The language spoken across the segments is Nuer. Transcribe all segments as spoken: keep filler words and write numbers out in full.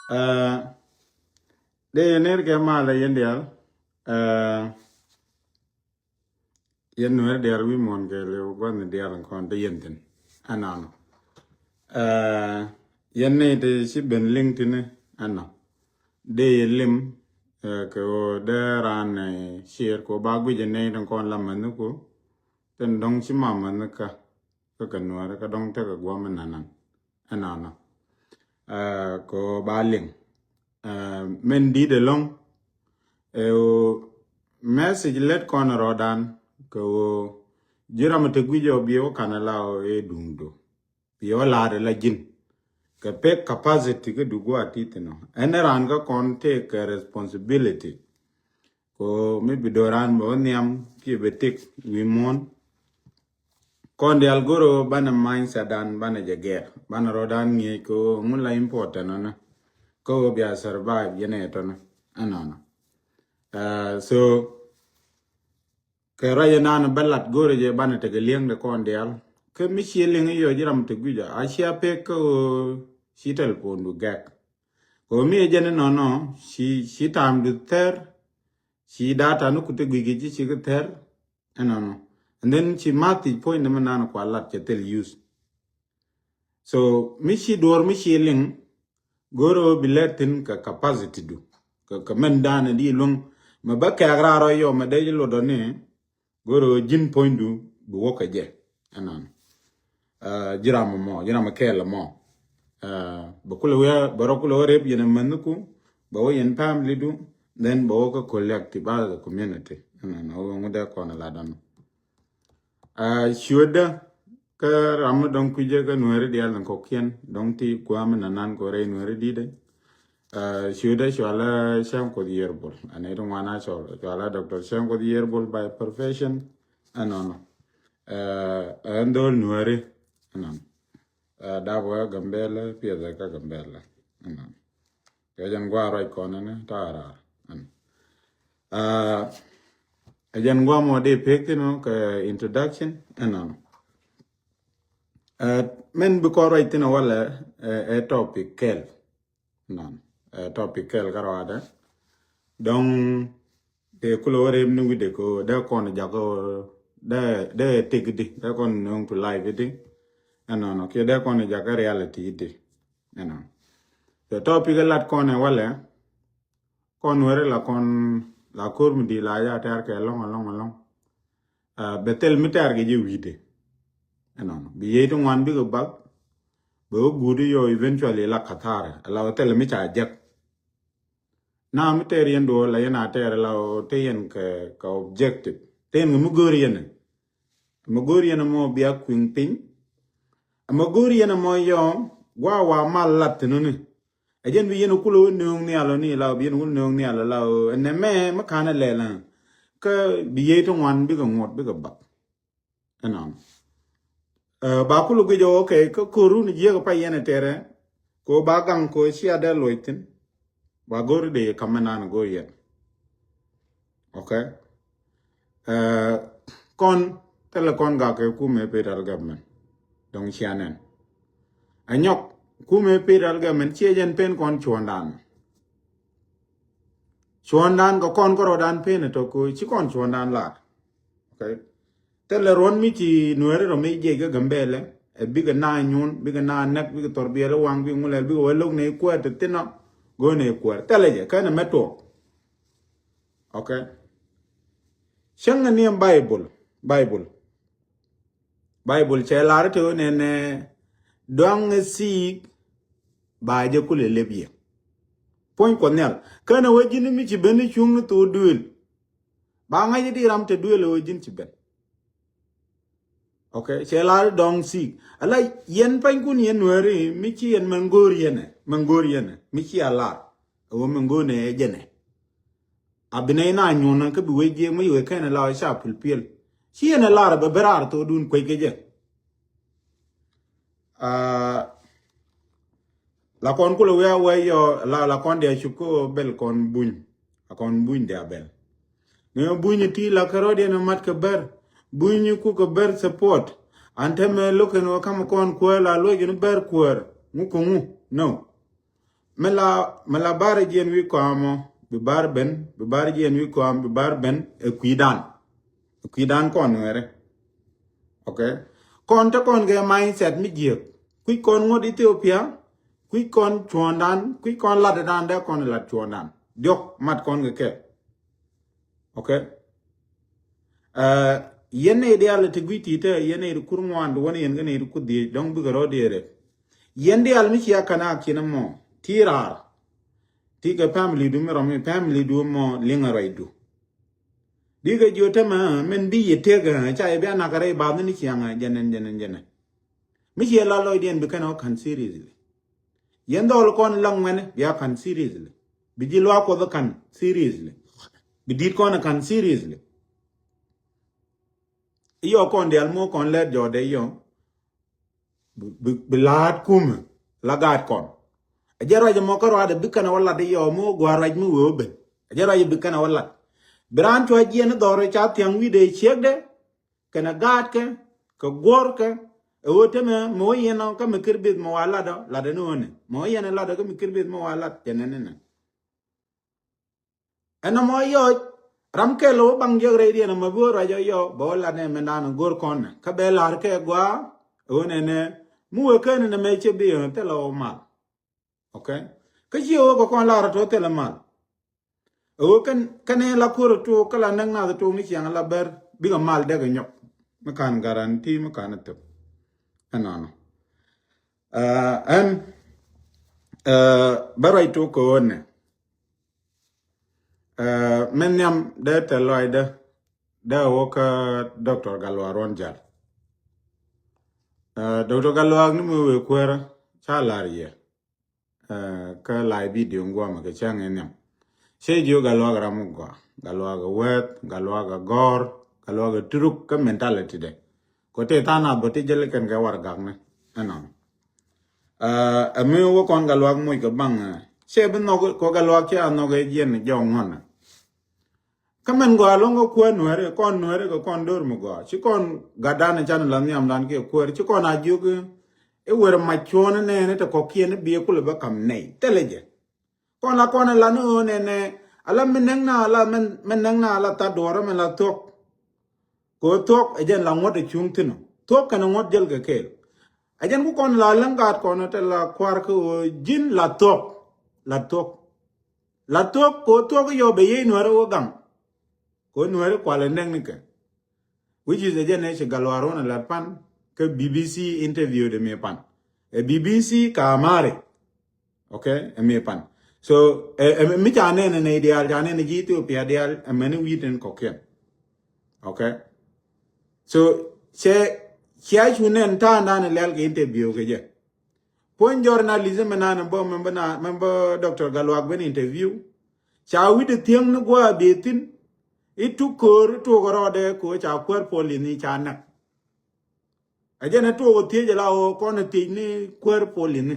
Ɛ, dee yɛn ner kɛ malɛ yɛn diaal. Ɛ, yɛn nuɛr diaal wi̱i̱ muɔ̱ɔ̱n kɛ lɛ gua̱n diaal kɔn te yɛn thin. Ɛnɔnɔ. Ɛ, yɛn ni te ci ben liŋ tini ɛnɔ. Dee yɛ lim, ɛ, kɛ ɣöö dee raan, ɛ, ciɛɛr kɛ ɣöö ba guic ɛ nɛy tin kɔn la mäni ku. Tin dɔ̱ŋ ci ma mäni kä. Kä kɛ nuɛɛri kä dɔ̱ŋ tekɛ guɔ̱m in nanan. Ɛnɔnɔ. Ɛ, kɛ ɣöö ba liŋ. Ɛ, min di̱t ɛlɔ̱ŋ. Ɛ ɣöö message lät kɔn rɔɔdan. Kɛ ɣöö ji̱ ram te guic ɔ biɛ wä kanɛ la ɣöö ëë duŋdu. Biɛ wä la̱rɛ la ji̱n. Kɛ pek capacity kä du gua̱a̱ ti̱thi̱n ɔ. Ɛn raan kä kɔn tëëkɛ responsibility. Ko mi bi do̱ran bɛ wä nhiam kiɛ bɛ tëk wi̱i̱ muɔ̱ɔ̱n. Kɔn diaal go̱r ɣöö banɛ mindset dan banɛ jɛ gɛr. Banɛ rɔɔdan ŋi̱eec kɛ ɣöö ŋun la important ɔnɔ. Kä ɣöö bia survive yɛn ɛ tɔnɔ. Ɛnɔnɔ. Ɛ, so, kɛ ruac ɛnan bä lat go̱rɛ jɛ banɛ tekɛ li̱eŋdɛ kɔn diaal. Kä mi ciɛ liŋ i̱ yɔ ji̱ ram te gui̱c a cia pek kä ɣöö ci telephone du gɛk. Kɛ ɣöö mi ɛ jɛn inɔnɔ ci, ci time du thɛr. Ci data ni ku te gui̱c kɛ ji̱ ci kɛ thɛr. Ɛnɔnɔ. And then ci math thiec point ni mi nan kua lat cɛ thil use. So mi ci duɔr mi ci liŋ go̱rɛ ɣöö bi lɛr thi̱n kɛ capacity du. Kɛ, kɛ mɛn danɛ di luŋ mɛ bä kɛɛk raar ɔ yɔ mɛ dee ji̱ lotdɔ ni. Go̱rɛ ɣöö ji̱n puɔ̱nydu bi wä kɛ jɛ. Ɛnɔnɔ. Ɛ, ji̱ ram mɔ, ji̱ ram kɛɛl mɔ. Ɛ, bɛ kulɛ wee, bɛ rɔ kulɛ wee rep yɛn mäniku, bɛ wä yɛn family du, then bɛ wä kä collective as a community. Ɛnɔnɔ, wä ŋu dee kɔn ɛ lat dɔn. Ɛ, ciötdä, kä ram mi dɔ̱ŋ kui̱cä kä nuääri diaal ni kɔ̱kiɛn, dɔ̱ŋ ti gua̱a̱m mi nanan kɔ rɛy nuääri di̱tdɛ. Ɛ, ciötdä cualä Cäŋ Kuoth Yerbol. Ɛn iti ŋuan a cɔl, cualä Doctor Cäŋ Kuoth Yerbol by profession. Ɛnɔnɔ. Ɛ, ɛn dhol nuääri. Ɛnɔnɔ. Ɛ, dap wä Gambɛla, piɛth kä Gambɛla. Ɛnɔnɔ. Kɛ jɛn gua̱a̱r ruac kɔn ɛn ta̱a̱ raar. Ɛn. Ɛ, ɛ jɛn gua̱a̱r mɔ dee pek thin ɔ kɛ introduction. Ɛnɔnɔ. Ɛ, min bi kɔn ruac thin ɔ walɛ, ɛ, ɛ topic kɛl. Nan, ɛ, topic kɛl kä ruaadɛ. Dɔ̱ŋ dee kulɛ wä rep ni wi̱cdɛ ko dee kɔn jak ko dee, dee tek di, dee kɔn nööŋ to live di. Ɛnɔnɔ, kiɛ dee kɔn jak kä reality di. Ɛnɔnɔ. So topic ɛ lat kɔn ɛ walɛ, kɔn weri la kɔn la ko̱r mi di la ya tɛr kɛ lɔŋ, lɔŋ, lɔŋ. Ɛ, bɛ thil mi tɛr kɛ jɛ wi̱cdɛ. Ɛnɔnɔ. Bi yey ti ŋuan bikɛ bak. Bɛ wä guut i̱ yɔ eventually la kathara. Ala wä thil mi ca jek. Na mi tɛr yɛn duɔ la yɛn a tɛr la wä te yɛn kɛ, kɛ objective. Te yɛn kɛ mi go̱o̱r yɛn. Mi go̱o̱r yɛn mɔ bia kui̱ŋ piny. Ama go̱o̱r yɛn mɔ yɔ gua wa mal lat thinuni. Ɛ jɛn bi yɛn kulɛ wä nööŋ nhial ɔ ni la bi yɛn wä nööŋ nhial ɔ la ɔ ɛnɛ mɛ mi ka̱n ɛ lɛl ɛ. Kä bi yey ti ŋuan bikɛ ŋuɔt bikɛ bak. Ɛnɔn. Ɛ, ba kulɛ guic ɔ, okay, kä ko̱run jiäk pa yɛn ɛ tɛrɛ. Ko ba gaŋ ko cia dee loc thin. Ba go̱r dee kamɛ nan go̱r yɛn. Okay. Ɛ, kɔn thilɛ kɔn gak kɛ kumɛ federal government. Dɔ̱ŋ cia nɛn. Ɛ nyɔk kumɛ federal government ciɛ jɛn pen kɔn cuɔ̱ndan. Cuɔ̱ndan kɛ kɔn kärɔdan pen ɛ tɔk ko ci kɔn cuɔ̱ndan lar. Okay. Thilɛ ruɔ̱n mi ci nuɛɛri rɔ mi jiɛc kä Gambɛlɛ ɛ bikɛ na nyun, bikɛ na nɛk, bikɛ thɔr biɛl waŋ, bikɛ ŋulɛl, bikɛ wä lo̱k nɛ kuäär ti thinɔ. Go̱o̱r nɛ kuäär thilɛ jɛ kɛn ɛ mɛ tuɔɔk. Okay. Cäŋ ni ɛn Bible, Bible. Bible cɛ lar te ɣöö nɛnɛ dɔaŋ ɛ siik ba jɛ kulɛ lep yɛ. Puɔ̱ny Kuɔth Nhial. Känɛ wee ji̱n mi ci ben i̱ cuŋ ni thok duëël. Ba ŋa̱c i̱ di ram te duëël ɛ wee ji̱n ci ben. Okay, cɛ lar i̱ dɔaŋ siik. Ala yɛn panykun yɛn nuääri mi ci yɛn mɛn go̱o̱r yɛn ɛ, mɛn go̱o̱r yɛn ɛ, mi ci a lar. Ɛ wee mɛn go̱o̱r nɛ ɛ jɛn ɛ. A bi nɛy na nyuɔ̱n kä bi wec jiɛk mi wek kɛn ɛ la ca pil piɛl. Ci yɛn ɛ lar ɛ bɛ ben raar thokdun kuec kɛ jɛ. Aa, la kɔn kulɛ wi̱i̱ a wee yɔ la, la kɔn diɛ cuk kä bɛl kɔn buny. A kɔn buny diɛ a bɛl. Ni buny ti la kɛ rɔ̱diɛn mat kɛ bɛr. Buny ku kɛ bɛr support. An tɛmɛ lo̱k kɛn wä kam kɔn kuäär la luɔc ni bɛr kuäär. Ŋu kɛ ŋu. No. mi la, mi la bar jiɛn wi̱i̱ kɔam mɔ, bi bar ben, bi bar jiɛn wi̱i̱ kɔam, bi bar ben ɛ kui̱dan. Ɛ kui̱dan kɔn Nuɛri. Okay. Kɔn te kɔn kɛ mindset mi jiɛk. Kui̱ kɔn ŋuɔ̱t Ethiopia, kui̱ kɔn cuɔ̱ɔ̱ŋdan, kui̱ kɔn latdan dee kɔn lat cuɔ̱ɔ̱ŋdan. Diɔ̱k mat kɔn kɛ kɛ. Okay. Yɛn nɛy diaal ti gui̱c ti te, yɛn nɛy ti kur ŋuan ti wän yɛn kä nɛy ti kur dhiec dɔ̱ŋ bikɛ rɔ diɛɛrɛ. Yɛn diaal mi cia kanak cin ɛmɔ ti raar. Ti kɛ family du mi rɔm mi family du ɛmɔ liŋ a ruacdu. Bikɛ jiö tämɛ min bi yɛ tëk ca yɛ bi a nak rɛy bath ni ciaŋ jɛnɛn jɛnɛn jɛnɛn. Mi ciɛ la lɔcdiɛn bi kɛn ɔ kan seriously. Yɛn dhɔl kɔn la ŋuɛni bia kan seriously. Bi ji̱ luaak Kuɔth kan seriously. Bi di̱t kɔn kan seriously. Iyɔ kɔn dial mo kɔn lɛt jɔdɛ iyɔ. Bi, bi, bi laat kumɛ la gaat kɔn. A jɛ ruac mɔ kä ruaadɛ bi kɛn a wä lat iyɔ mo gua ruac mi wee wä ben. A jɛ ruac bi kɛn a wä lat. Bi raan cua jiɛn dhɔr ca thiaŋ wi̱dɛ ciekdɛ. Kɛnɛ gaatkɛ, kɛ guɔ̱rkɛ, ɛ ɣöö temɛ mɛ wä yɛn ɔ kä mi kir bith mɛ wa lat ɔ lat ɛn ɣöö nɛ mɛ wä yɛn ɛ lat ɔ kä mi kir bith mɛ wa lat jɛ nɛn nɛ. Ɛn ɔmɔ yɔc ram kɛl ɔ wä baŋ jiäk rɛy diɛn ɔmɔ bi wä ruac ɔ yɔ bɛ wä lat nɛ mɛndan go̱r kɔn nɛ kä bɛ la̱r kɛ gɔaa ɛ ɣöö nɛnɛ mi wee kɛn nɛ mɛ cɛ bi ɛ thilɛ wä mal. Okay. Kä ci ɣöö kɛ kɔn lar tɔ thilɛ mal. Ɣöö kɛn kɛn in la kuäär tok kä la näk nath tok ni ciaŋ la bär bikɛ mal dɛk ɛ nyɔk. Mi kan guarantee mi kan ɛ thöp. Ɛnɔnɔ. Ɛn bä ruac tok kɛ ɣöö nɛ. Min nhiam dee tɛl lɔacdä dee ɣöö kä Doctor Galuak Ruɔn Jal. Doctor Galuak ni mi wëë kuäärä ca lar yɛ. Kä live video ŋuɔmɛ kɛ cäŋ in nhiam. Cɛ jiök Galuak ram mi gɔaa, Galuak ɛ wɛth, Galuak ɛ gɔr, Galuak ɛ turuk kä mentality dɛ. Kɔ tëë tha̱a̱ŋ a bä ti jäl kɛn kɛ warɛgakni ɛnɔn. Ɛ mi wä kɔn Galuak moc kɛ baŋ cɛ bi nhɔk kɔ Galuak cɛ a nhɔk ɛ jiɛn jɔk ŋuɔnɛ. Kä mɛn gɔaa lo̱ŋ kä kuäär Nuɛɛri kɔn Nuɛɛri kɛ kɔn do̱r mi gɔaa ci kɔn gatdan can la nhiamdan kiɛ kuäär ci kɔn a jiök i̱ wër mac cuɔ̱ɔ̱n inɛɛni te kɔ̱kiɛn i̱ biɛ kulɛ bä ka̱m nɛy thilɛ jɛ. Kɔn la kɔn ilan i̱ ɣöö nɛnɛ ala mi näkna ala mi näkna ala tha̱t duɔ̱ɔ̱rä mi la thuɔ̱k. Kɛ ɣöö thuɔ̱k ɛ jɛn la ŋuɔ̱t ɛ cuŋ thi̱n ɔ thuɔ̱k kɛnɛ ŋuɔ̱t jäl kɛ kɛɛl. Ɛ jɛn ku kɔn la läŋ gaat kɔn ɔ te la kua̱r kä ɣöö ji̱n la thuɔ̱k. La thuɔ̱k. La thuɔ̱k kɛ ɣöö thuɔ̱k i̱ yɔ bɛ yiey Nuɛɛri wä gaŋ. Kɛ ɣöö Nuɛɛri kualɛ näk ni kɛ. Which is ɛ jɛn ɛ ci Galuak Ruɔn ɛ lat pan kä B B C interview de mi pan. Ɛ B B C ka Amharic. Okay, ɛ mi pan. So ɛ mi ca nɛn ɛ nɛy diaal ca nɛn ɛ ji̱ Ethiopia diaal ɛ mɛni wi̱i̱ tin kɔ̱kiɛn. Okay. So cɛ cia cu nɛn ta̱a̱ndan ɛ lɛl kɛ interview kɛ jɛ. Puɔ̱ny journalist mɛ nan bä mɛ bä Doctor Galuak ben interview. Ca wi̱cdɛ thiäŋ ni gua̱a̱ bee thi̱n. I̱ tuk köör i̱ tuɔɔk rɔɔdɛ kɛ ɣöö ca kuäär polith ni ca näk. Ɛ jɛn ɛ tuɔɔk ɛ thiec ala ɣöö kɔn ɛ thiec ni kuäär polith ni.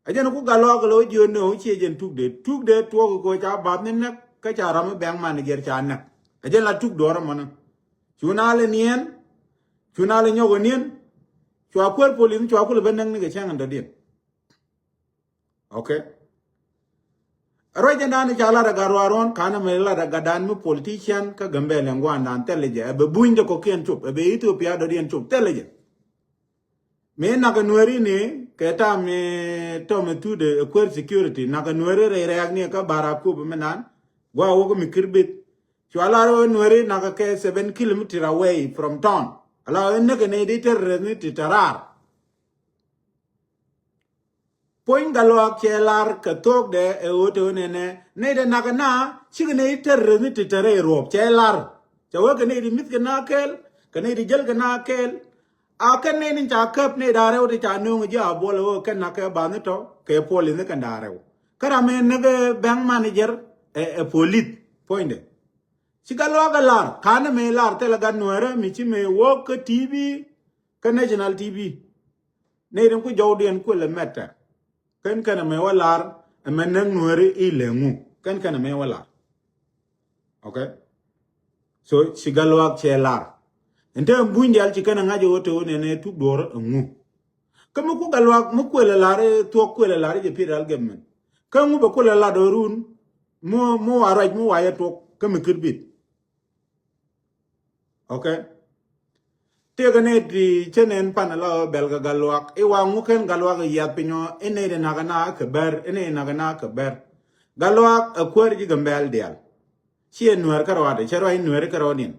Ɛ jɛn ku Galuak lɛ wä jiön ni ɣöö ciɛ jɛn tukdɛ tukdɛ tuɔɔk kɛ ɣöö ca bath ni näk kä ca ram mi bɛŋ man jiɛr ca näk. Ɛ jɛn la tuk duɔ̱ɔ̱r ɛmɔni. Cu na lɛ niɛn. Cu na lɛ nyɔk ɛ niɛn. Cua kuäär polith ni cua kulɛ bä näk ni kɛ cäŋ in dɔ̱diɛn. Okay. Ruacdan ca lat a gat ruaruɔn kanɛ mɛ lat a gatdan mi politician kä Gambɛl ɛn guandan thilɛ jɛ ɛ bɛ buny de kɔkiɛn cop ɛ bɛ Ethiopia dɔ̱diɛn cop thilɛ jɛ. Mi nak ɛ Nuɛɛri ni kɛ tam mi tɔm ɛ thut ɛ kuäär security nak ɛ Nuɛɛri rɛy rɛɛk ni kä Barakop mi nan gua wok mi kir bit. Cua lar ɛ Nuɛɛri nak ɛ kɛ seven kilometer away from town. Ala ɛ näk ɛ ni di terrorist ni ti te raar. Puɔ̱ny Galuak cɛ lar kɛ thuɔ̱kdɛ ɛ ɣöö te ɣöö nɛnɛ nɛy dɛ nak ɛ na cikɛ nɛy terrorist ni ti te rɛy ruɔ̱p cɛ lar. Cɛ wee kɛ nɛy di mi̱th kɛ na kɛɛl kɛ nɛy di jäl kɛ na kɛɛl. A kɛn nɛy ni ca käp nɛy da̱a̱ rɛw ti ca nööŋ ji̱ a buɔl ɛ ɣöö kɛn nak kɛ bath ni tɔ kɛ polith ni kɛn da̱a̱ rɛw. Kä ram mi näk ɛ bank manager ɛ polith puɔ̱nydɛ. Ci Galuak ɛ lar ka̱n ɛ mëë lar thilɛ gat Nuɛɛrä mi ci mëë wä kä T V kä national T V. Nɛy tin ku jɔwdiɛn kuël ɛ mɛtɛ. Kɛn kɛn ɛmɛ wä lar ɛmɛ näk Nuɛɛri i̱ lɛ ŋu kɛn kɛn ɛmɛ wä lar. Okay. So ci Galuak cɛ lar. Ɛn te ɛn buny dial ci kɛn ɛ ŋa̱c ɛ ɣöö te ɣöö nɛnɛ tuk duɔ̱ɔ̱r ɛ ŋu. Kä mi ku Gatluak mi kuël ɛ lar i̱ thuɔ̱k, kuël ɛ lar i̱ jɛ Peter Algemmen. Kä ŋu bɛ kuël ɛ lar dɔ̱run mi, mi wa ruac mi wa yɛ tuɔk kä mi kir bit. Okay. Tiek ni ti cä nɛn pan la bɛl kɛ Gatluak i̱ wa ŋu kɛn Gatluak i̱ yiath piny ɔ i̱ nɛy ti nak na kɛ bɛr, i̱ nɛy nak na kɛ bɛr. Gatluak ɛ kuäär ji̱ Gambɛl diaal. Ciɛ Nuɛr kärɔadɛ, cɛ ruac Nuɛr kärɔadiɛn.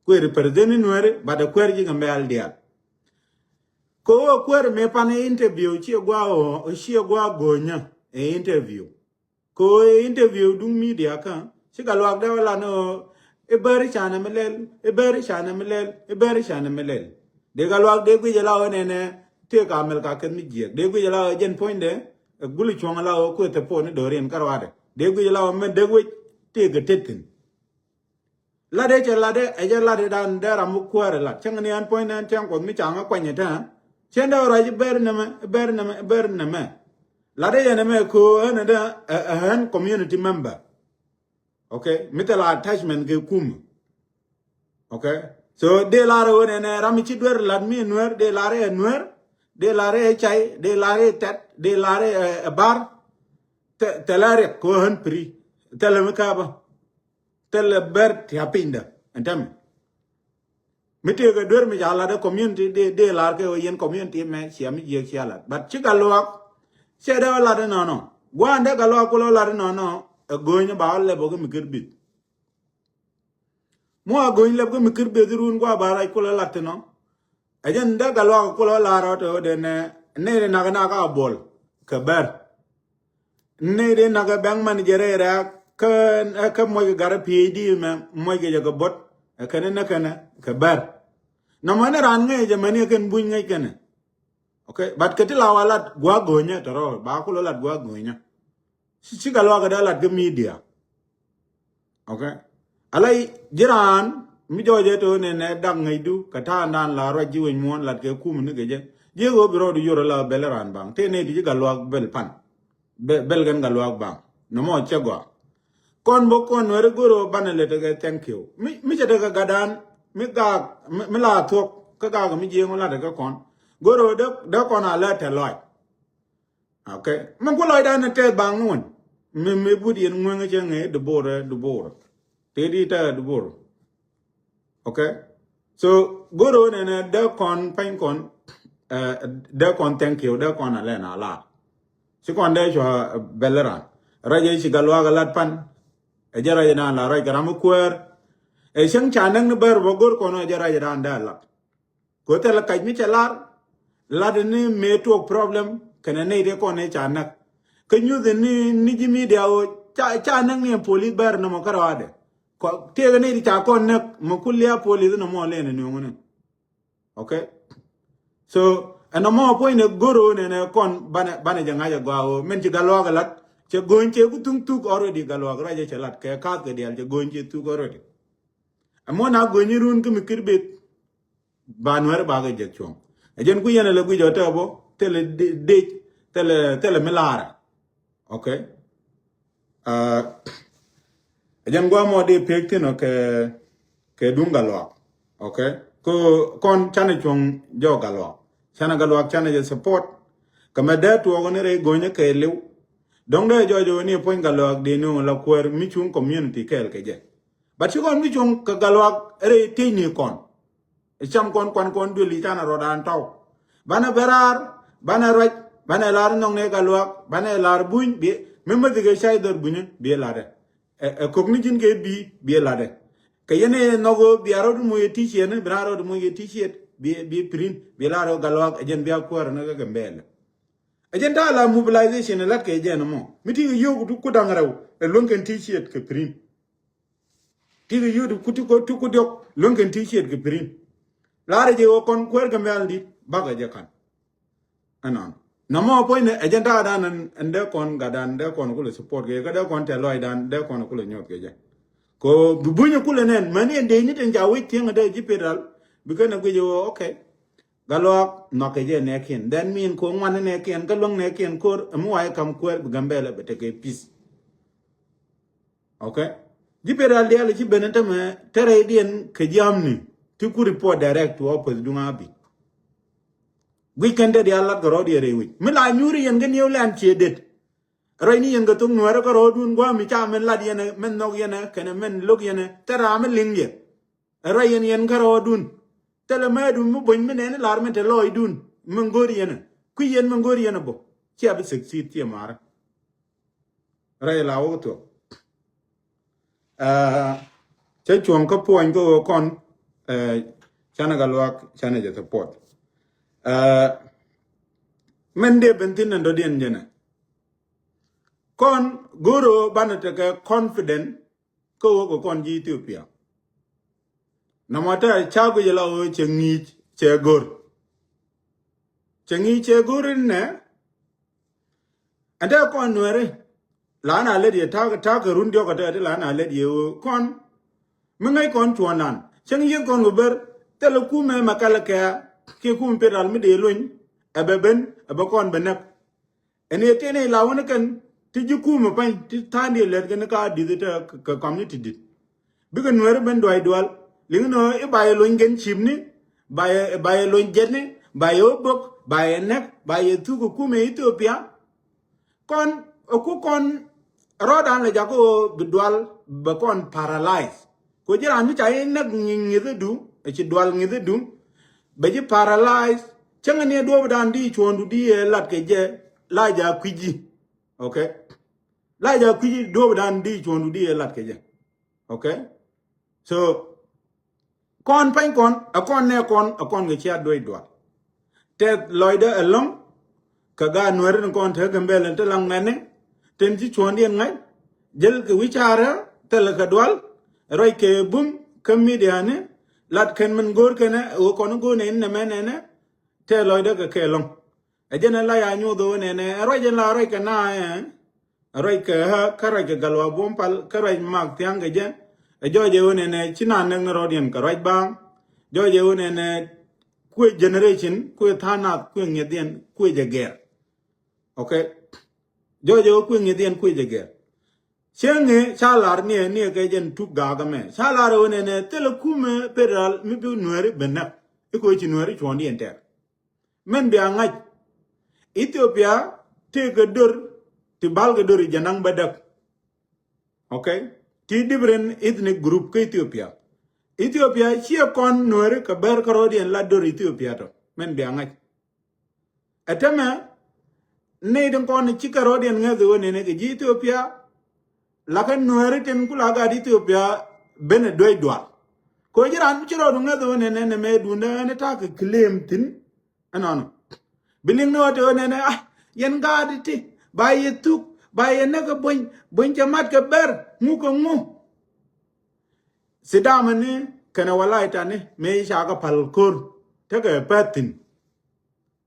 Kuëër represent ni Nuɛr, but ɛ kuäär ji̱ Gambɛl diaal. Kɛ ɣöö kuäär mëë pan ɛ interview ciɛ gua̱a̱ ɣöö ciɛ gua̱a̱ go̱nyä ɛ interview. Kɛ ɣöö ɛ interview duŋ media kä ci Gatluak dee wä lan ɣöö i̱ bäri canɛ mi lɛl, i̱ bäri canɛ mi lɛl, i̱ bäri canɛ mi lɛl. Dee Gatluak dee guic ɛ la ɣöö nɛnɛ tëëk Amelka keth mi jiɛk. Dee guic ɛ la ɣöö jɛn puɔ̱nydɛ ɛ guli cuɔ̱ŋ ɛ la ɣöö kuëë thɛ puɔ̱n i̱ do̱riɛn kärɔadɛ. Dee guic ɛ la ɣöö mɛn dee wec tëëk ɛ tet thi̱n. Latdɛ cɛ latdɛ ɛ jɛ latdɛ dan dee ram mi kuäär ɛ lat cäŋ ni ɛn puɔ̱ny nɛn cäŋ Kuɔth mi caŋ ɛ kuany ɛ tɛn. Cɛn dee ruac i̱ bɛr nɛmɛ, i̱ bɛr nɛmɛ, i̱ bɛr nɛmɛ. Latdɛ yɛn ɛmɛ köö ɛn ɛ dee ɛ ɛ ɛn community member. Okay, mi thil attachment kɛ kum. Okay, so dee lar ɛ ɣöö nɛnɛ ram mi ci duer lat mi Nuɛr, dee lar ɛ Nuɛr, dee lar ɛ cay, dee lar ɛ tɛt, dee lar ɛ ɛ bar. Thɛ- thilɛ riɛk kɛ ɣöö ɛn pri, thilɛ mi kääpä. Thilɛ bɛr tia̱ pinydä ɛn tɛmɛ. Mi tëëkɛ duer mi ca lat ɛ community dee dee lar kɛ ɣöö yɛn community mɛ cia mi jiɛk cia lat, but ci Gatluak cɛ dee ɣä lat inɔnɔ. Gua̱a̱n dee Gatluak kulɛ ɣä lat inɔnɔ ɛ go̱o̱ny ba ɣä lɛp ɔ kä mi kir bith. Muɔ a go̱o̱ny lɛp kä mi kir beth run gua̱a̱ ba rac kulɛ lat thinɔ. Ɛ jɛn dee Gatluak kulɛ lar ɔ tɛ ɣöö dee nɛ nɛy dee nak nak a buɔl kɛ bɛr. Nɛy dee nak ɛ bank manager rɛɛ rɛɛ kä kä muɔc kɛ gat ɛ P H D mɛ muɔc kɛ jɛ kɛ bot ɛ kɛn ɛ nɛ kɛn ɛ kɛ bɛr. Nɔmɔ ni raan ŋäc jɛ mɛni ɛ kɛn buny ŋäc kɛn ɛ. Okay, but kɛ ti la wa lat gua̱a̱ go̱o̱nyä tɛ rɔ ba kulɛ lat gua̱a̱ go̱o̱nyä. Ci ci Gatluak kɛ dee lat kä media. Okay. Ala ji̱ raan mi jɔɔcɛ to nɛ nɛ dak ŋäcdu kɛ ta̱a̱ndan la ruac ji̱ wec muɔ̱ɔ̱n lat kɛ kum ni kɛ jɛ. Ji̱ ɣöö bi rɔɔdu yor ala bɛl raan baŋ tëë nɛ ti ji̱ Gatluak bɛl pan. Bɛ- bɛl kɛn Gatluak baŋ. Nɔmɔ cɛ gɔaa. Kɔn bä kɔn Nuɛri go̱r ɣöö banɛ lɛ tekɛ thank you. Mi mi cɛ tekɛ gatdan mi gaak mi mi la thuɔ̱k kä gaak mi jiɛɛŋ lat kɛ kɔn. Go̱r ɣöö dee dee kɔn a lɛ tɛ lɔc. Okay. Min ku lɔcdan ni tɛth baŋ ni wän. Mi mi but yɛn ŋueŋ cɛ ŋee duboorɛ duboorɛ. Tëë di tɛth duboorɛ. Okay. So go̱ro̱ nɛnɛ dee kɔn pɛny kɔn eh, dee kɔn thank you dee kɔn alɛ na la. Ci kɔn dee cua bɛl ran. Rɛc ɛ ci Gatluak ɛ lat pan. Ɛ jɛ rɛc dan la rɛc kɛ ram mi kuäär. Ɛ cäŋ ca näk ni bär bä go̱r kɔn ɛ jɛ rɛc dan dee lat. Kɛ thilɛ kac mi cɛ lar lat ni mëë tuɔɔk problem kɛnɛ nɛy ti kɔn ni ca näk. Kä nyuth ni ni ji̱ media ɣöö ca ca näk ni ɛn police bɛr nɔmɔ kärɔadɛ. Kɔ tiɛɛk ni ti ca kɔn näk mɛ ku lia̱a̱ police nɔmɔ lɛn ni nuɔ̱ŋni. Okay. So ɛn nɔmɔ puɔ̱ny ni go̱r ɣöö nɛnɛ kɔn banɛ banɛ jɛ ŋa̱c ɛ gɔaa ɣöö min ci Gatluak ɛ lat cɛ go̱ny cɛ ku thuŋ thuk already Gatluak rɛc cɛ lat kɛ ka̱a̱th kɛ diaal cɛ go̱ny cɛ thuk already. Ɛmɔ na go̱ny run kä mi kir beth. Ba Nuɛri ba kɛ jek cuɔ̱ŋ. Ɛ jɛn ku yɛn ɛ lɛ guic ɔ tɛ bɔ thilɛ dec thilɛ thilɛ mi laarɛ. Okay. Ɛ jɛn guamɔ dee pek thin ɔ kɛ kɛ duŋ Gatluak. Okay. Ko kɔn canɛ cuɔ̱ŋ jɔk Gatluak. Canɛ Gatluak canɛ jɛ support. Kɛ mɛ dee tuɔɔk ni rɛy go̱nyä kɛ liw. Dɔ̱ŋ dee jɔɔc ɔ ni puɔ̱ny Gatluak dee ni ɔ la kuäär mi cuŋ community kɛɛl kɛ jɛ. But ci kɔn mi cuŋ kɛ Gatluak rɛy tiec ni kɔn. Cam kɔn kuan kɔn duël i̱ canɛ rɔɔdan tɔw. Banɛ bɛ raar banɛ ruac banɛ lar nhɔk nɛ Gatluak banɛ lar buny bi mi mäthi kɛ cay dhɔr bunyä bi latdɛ. Ɛ kok ni ji̱n kɛ bi bi latdɛ. Kɛ yɛn ɛ nhɔk ɣöö bia rɔɔd muc ɛ ticiɛt ni bi raan rɔɔd muc ɛ ticiɛt bi bi print bi lar ɣöö Gatluak ɛ jɛn bia kuäär ni kɛ kɛ mbɛɛlɛ. Ɛ jɛn ta̱a̱ la mobilization ɛ lat kɛ jɛn ɛmɔ mi ti kɛ yio̱o̱k ti ku da̱ŋ rɛw ɛ luäŋ kɛn ticiɛt kɛ print. Ti kɛ yio̱o̱k ti ku ti ku diɔk luäŋ kɛn ticiɛt kɛ print. Laarɛ jɛ ɣöö kɔn kuäär kɛ mɛl dit bakɛ jɛ ka̱n. Ɛnɔn nɔmɔ puɔ̱ny ni ɛ jɛn ta̱a̱ dan ɛn dee kɔn gat dan dee kɔn kulɛ support kɛ jɛ kä dee kɔn tɛl lɔac dan dee kɔn kulɛ nyuɔth kɛ jɛ. Kɛ bi bunyɛ kulɛ nɛn mäni ɛn dee ni tin ca wec thieŋ ɛ dee ji̱ Peter Al bi kɛn ɛ guic ɛ ɣöö okay. Gatluak nhɔk kɛ jɛ nɛɛkiɛn. That mean kɛ ŋuan ni nɛɛkiɛn kä luäŋ nɛɛkiɛn ko̱r ɛmi wa̱i̱ ka̱m kuäär bi Gambɛlɛ bɛ tekɛ peace. Okay. Ji̱ Peter Al diaal ci ben tämɛ tɛrɛydiɛn kɛ jiamni ti ku report direct to office duŋ abi. Guic kɛn te diaal lat kɛ rɔɔdiɛn rɛy wec. Mi la nyuuri yɛn kä New Land ciɛ det. Rɛy ni yɛn kɛ thok Nuɛɛrä kä rɔɔdun gua̱a̱mi ca min lat yɛn ɛ, min nhɔk yɛn ɛ, kɛnɛ min lo̱k yɛn ɛ, te ram mi liŋ yɛ. Rɛy yɛn yɛn kä rɔɔdun. Thilɛ mɛɛdu mi buny mi nɛn lar min te lɔɔcdun. Min go̱o̱r yɛn ɛ. Kui̱ yɛn min go̱o̱r yɛn ɛ bä. Cia bi succeed ciɛ maarä. Rɛy la wä thuɔ̱k. Cä cuɔ̱ŋ kä puɔ̱ny kä ɣöö kɔn canɛ kɛ luaak canɛ jɛ support. Min dee ben thi̱n ɛn dɔ̱diɛn jɛnɛ. Kɔn go̱o̱r ɣöö banɛ tekɛ confident kä ɣöö kɛ kɔn ji̱ Ethiopia. Nɔmɔ te ca guic la ɣöö cɛ ŋi̱i̱c cɛ go̱r. Cɛ ŋi̱i̱c cɛ go̱r inɛ. Ɛn te kɔn Nuɛri la na lät yɛ ta̱a̱ ta̱a̱ kɛ run diɔk kɛ te ti la na lät yɛ ɣöö kɔn mi ŋäc kɔn cuɔ̱ɔ̱ŋdan cäŋ yieth kɔn kɛ ber. Thilɛ kumɛ mɛ kɛl kɛ kiɛ kumɛ Federal mi dee luny. Ɛ bɛ ben ɛ bɛ kɔn bɛ näk. Ɛn yɛ tiɛn i̱ la wä ni kɛn ti ji̱ kumɛ pany ti tha̱a̱ŋdiɛn lät kɛn ka di̱th te kɛ community di̱t. Bikɛ Nuɛri ben duac dual liŋ ni i̱ ba yɛ luny gɛn cipni, ba yɛ ba yɛ luny jɛtni, ba yɛ wä bök, ba yɛ näk, ba yɛ thuk kɛ kumɛ Ethiopia. Kɔn ɛ ku kɔn rɔɔdan lɛ jakä ɣöö bi dual bɛ kɔn paralyze. Kɛ ji̱ raan mi ca i̱ näk ŋi̱th i̱du ɛ ci dual ŋi̱th i̱du. Bɛ ji̱ paralyze cäŋɛ ni ɛ duɔ̱ɔ̱pdan di cuɔ̱ɔ̱ŋdu di ɛ lat kɛ jɛ la ja kui̱ ji̱. Okay. La ja kui̱ ji̱ duɔ̱ɔ̱pdan di cuɔ̱ɔ̱ŋdu di ɛ lat kɛ jɛ. Okay. So kɔn pany kɔn ɛ kɔn nɛ kɔn ɛ kɔn kɛ cia duec dual. Tɛth lɔcdä ɛlɔ̱ŋ kɛ gaat Nuɛri ni kɔn te Gambɛl ɛn te la ŋuɛ̈tni tin ci cuɔ̱ɔ̱ŋdiɛn ŋa̱c. Jäl kɛ wi̱c caarä thilɛ kɛ dual ruac kɛ bum kä midiani. Lat kɛn min go̱o̱r kɛnɛ ɛ ɣöö kɔn go̱o̱r nɛ in nɛmɛ nɛnɛ. Tɛth lɔcdä kɛ kɛ ɛlɔ̱ŋ. Ɛ jɛn ɛ la ya nyuuth ɣöö nɛnɛ ɛ ruac in la ruac kɛ na ɛ. Ruac kɛ ɣä kä ruac kɛ Gatluak Buɔ̱m Pal kä ruac Mak Thiaŋ kɛ jɛ. Ɛ jɔɔc ɛ ɣöö nɛnɛ ci na näk ni rɔɔdiɛn kɛ ruac baaŋ. Jɔɔc ɛ ɣöö nɛnɛ kuëë generation kuëë tha̱a̱ŋ nath kuëë ŋi̱ethiɛn kuëë jɛ gɛr. Okay. Jɔɔc ɛ ɣöö kuëë ŋi̱ethiɛn kuëë jɛ gɛr. Cieŋ ŋi̱ ca lar niɛ niɛ kɛ jɛn tuk gaak ɛmɛ ca lar ɛ ɣöö nɛnɛ thilɛ kumɛ Federal mi bi Nuɛri ben näk. I̱ kɛ ɣöö ci Nuɛri cuɔ̱ɔ̱ŋdiɛn tɛr. Min bia ŋa̱c. Ethiopia tëëkɛ dör ti balkɛ dör i̱ jɛ naŋ bädäk. Okay. Ti different ethnic group kä Ethiopia. Ethiopia ciɛ kɔn Nuɛri kɛ bär kä rɔɔdiɛn la dör Ethiopia tɔ. Min bia ŋa̱c. Ɛ tämɛ nɛy tin kɔn ci kɛ rɔɔdiɛn ŋäth ɣöö nɛnɛ kɛ ji̱ Ethiopia. La kä Nuɛri tin ku la gat Ethiopia ben ɛ duec dual. Kɛ ɣöö ji̱ raan ci rɔɔdu ŋäth ɣöö nɛnɛ nɛ mɛ duundä ɛn ta̱a̱ kɛ claim thi̱n. Ɛnɔnɔ bi liŋ ni ɣä te ɣä nɛnɛ a yɛn gaat ti ba yɛ thuk ba yɛ näk kɛ buny buny cɛ mat kɛ bɛr ŋuk kɛ ŋu. Sidamɛ ni kɛnɛ walay tani mëë ca kɛ pal ko̱r tekɛ pɛth thi̱n.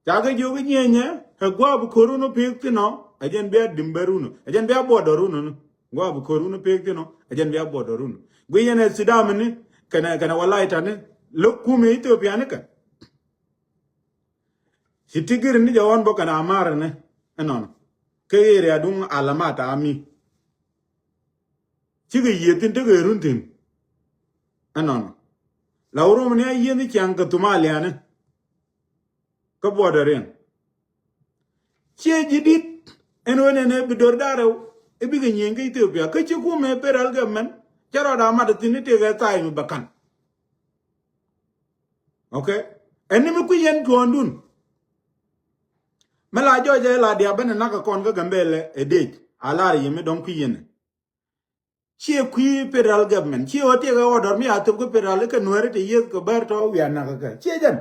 Ca kɛ jiök i̱ nyieenyɛ ɛ gua̱a̱p ko̱r wun pek thi̱n ɔ. Ɛ jɛn bia di̱m bɛr wun ɛ jɛn bia buɔt dɔr wun ni gua̱a̱p ko̱r wun pek thi̱n ɔ. Ɛ jɛn bia buɔt dɔr wun gui yɛn ɛ Sidamɛ ni kɛnɛ kɛnɛ walay tani lo̱k kumɛ Ethiopia ni kɛ. Ci tigir ni jɛ ɣɔn bä kɛn a mar ni ɛnɔn kä area duŋ alamat a mi. Cikɛ yieth thin tekɛ run thin ɛnɔn. La wä rom ni a yieth ni ciaŋ kɛ thum a liani kä buɔdɛ riɛn. Ciɛ ji̱ dit ɛn ɣöö nɛnɛ bi dör da̱rɛ i̱ bikɛ nyieny kä Ethiopia kä ci kumɛ federal government cä rɔɔd a mat thin i̱ tëëkɛ tha̱a̱c mi bɛ ka̱n. Okay. Ɛn ni mi kui̱ yɛn tuɔɔndun. Mi la jɔɔcɛ la diaal ben ɛ nak kɛ kɔn kä Gambɛlɛ ɛ dec a lar yɛ mi dɔ̱ŋ kui̱ yɛn. Ciɛ kui̱ federal government ciɛ ɣöö tiɛkɛ order mi a thop kä federal i̱ kɛ Nuɛri te yieth kɛ bär tɔ wiaa nak kɛ kɛ ciɛ jɛn.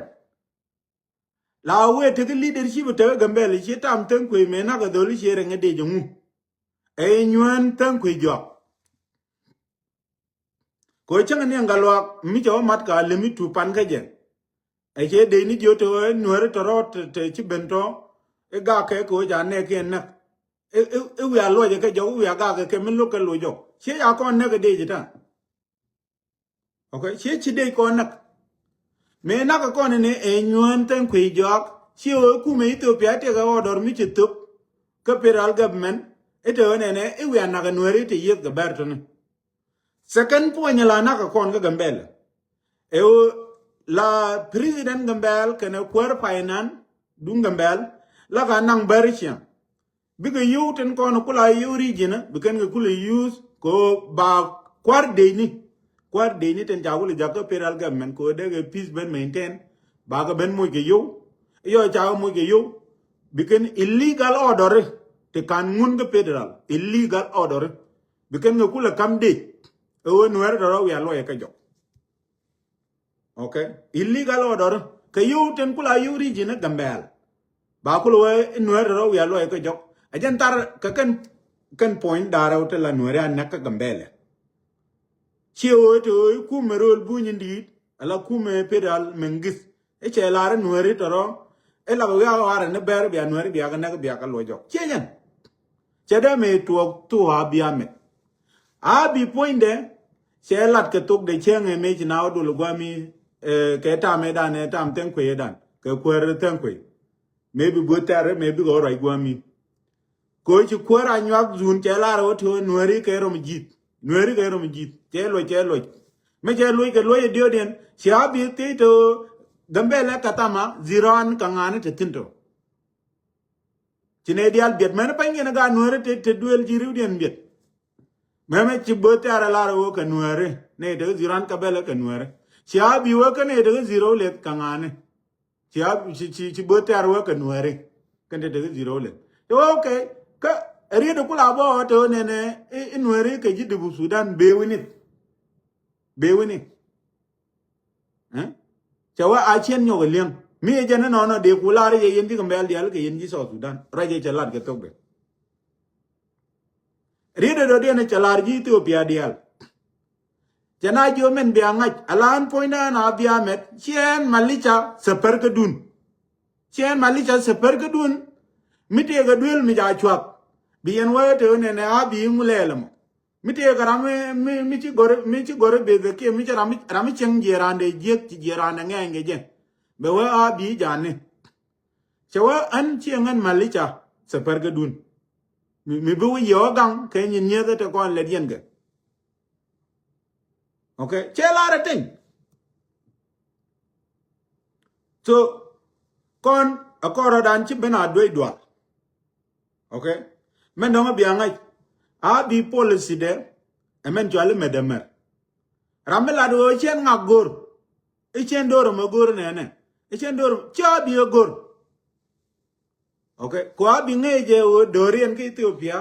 La wee tek leadership tek Gambɛlɛ ciɛ tam Thäŋ Kuëë mëë nak kɛ dholi ciɛ rɛŋ ɛ dec ɛŋu. Ɛ nyuään Thäŋ Kuëë jɔak. Kɛ ɣöö cäŋ ni ɛn Gatluak mi cɛ wä mat ka lemi tu pan kä jɛ. Ɛ cɛ dec ni jiö te ɣöö Nuɛri tɔrɔ te ci ben tɔ. I̱ gak kɛ kɛ ɣöö ca nɛɛk kiɛn näk. I̱ wiaa luɔcɛ kɛ jɔk i̱ wiaa gak kɛ kɛ mi lo̱k kɛ loc jɔk ciɛ ca kɔn näk ɛ dec ɛ ta̱a̱. Okay, ciɛ ci dec kɔn näk. Mëë nak kɛ kɔn ni ɛ nyuään Thäŋ Kuëë jɔak ciɛ ɣöö kumɛ Ethiopia tëëkɛ order mi ci thop. Kä federal government i̱ te ɣöö nɛnɛ i̱ wiaa nak ɛ Nuɛri te yieth kɛ bɛr tɔni. Second point la nak kɛ kɔn kä Gambɛl. Ɛ ɣöö la president Gambɛl kɛnɛ kuäär finance duŋ Gambɛl, la ka naŋ bäri ciɛŋ. Bikɛ yio̱w tin kɔn kula yio̱w region, bi kɛn kɛ kula use kɛ ba kuar dec ni. Kuar dec ni tin ca kula jakä federal government kɛ dee kɛ peace ben maintain. Ba kɛ ben moc kɛ yio̱w. Yɔ ca kɛ moc kɛ yio̱w. Bi kɛn illegal order ti kan ŋun kɛ federal. Illegal order. Bi kɛn kɛ kula kam dec. Ɛ wee Nuɛri tɔrɔ wiaa luɔyɛ kɛ jɔk. Okay. Illegal order. Kɛ yio̱w tin kula yio̱w region ni Gambɛl. Ba kula wee Nuɛri rɔ wiaa luɔyɛ kɛ jɔk. Ɛ jɛn thar kɛ kɛn, kɛn point da̱rɛ wä ti la Nuɛri a näk kä Gambɛl. Ciɛ wee ti wee kumɛ rööl buny in di̱i̱t. Ala kumɛ federal mengith. I̱ cɛ lar Nuɛri tɔrɔ. I̱ la bɛ wiaa warɛ ni bɛr bia Nuɛri bia kɛ näk bia kɛ luɔ jɔk. Ciɛ jɛn. Cɛ dee mëë tuɔɔk thuk a bia mɛt. A bi puɔ̱nydɛ cɛ lat kɛ thok de cieŋ ɛ mëë ci na wä dol guami, eh, kɛ tam ɛ dan, ɛ tam thɛŋ kuey ɛ dan kɛ kuäär thɛŋ kuey. Mëë bi buɔth tɛr mëë bi kɛ wä ruac guami. Kɛ wä ci kuäär a nyuak zun cɛ lar wä ti wä Nuɛri kɛ rom ji̱th. Nuɛri kɛ rom ji̱th cɛ luɔc cɛ luɔc. Mëë cɛ luɔc kɛ luɔc ɛ diɔ̱ɔ̱diɛn ci a bi thiec to Gambɛl ɛ kathama ziran kɛ ŋa̱ni te thi̱n to. Ci nɛy diaal biɛt mɛn pa̱ny kɛn gaat Nuɛri te, te duël ji̱ riwdiɛn biɛt. Mɛmɛ ci böth tɛ̈r ɛ lar ɛ wee kɛ Nuɛri nɛy te kä ziran kɛ bɛl ɛ kɛ Nuɛri. Ci a bi wee kä nɛy te kä ziro leth kɛ ŋa̱ni. Ci a ci, ci, ci böth tɛ̈r ɛ wee kɛ Nuɛri. Kɛn te te kä ziro leth. Te wee okay. Kä riet ɛ kula bɔ te wee nɛnɛ i̱, i̱ Nuɛri kɛ ji̱ dibu Sudan bee wi̱nith. Bee wi̱ni. Cɛ wä a ciɛn nyɔk ɛ liɛŋ mi ɛ jɛn inɔnɔ dee ku lar yɛ yɛn ji̱ Gambɛl diaal kɛ yɛn ji̱ South Sudan rɛc ɛ cɛ lat kɛ thok dee. Riet ɛ dɔ̱diɛn ɛ cɛ lar ji̱ Ethiopia diaal. Cɛ na jiɔ mɛn bia ŋa̱c a lan puɔ̱nydan a bia mɛt ciɛn malica thɛpär kä dun. Ciɛn malica thɛpär kä dun. Mi tëëkɛ duel mi ca cuak bi yɛn wä te wä nɛnɛ a bi ŋu lɛɛl ɛmɔ. Mi tëëkɛ ram mi, mi, mi ci gɔri, mi ci gɔri beth kiɛ mi ci ram mi, ram mi cieŋ jiɛ randɛ jiek ci jiɛ randɛ ŋɛɛny kɛ jɛ. Bɛ wee a bi jani. Cɛ wee ɛn cieŋ ɛn malica thɛpär kä dun. Mi, mi bi wä yɛ wä gaŋ kɛ nyin nyieth ɛ te kɔn lɛt yɛn kɛ. Okay. Cɛ lar ɛ teny. So kɔn ɛ kɔn rɔdan ci ben a duec dual. Okay. Mɛn dɔ̱ŋ a bia ŋa̱c a bi policy dɛ. Ɛ mɛn cuali mɛt dɛ mɛr. Ram mi lat ɣöö cien ŋak go̱r. I̱ cien do̱r ɛmɛ go̱r nɛnɛ. I̱ cien do̱r ci a bi ɛ go̱r. Okay. Kua bi ŋäc jɛ ɣöö do̱r yɛn kä Ethiopia.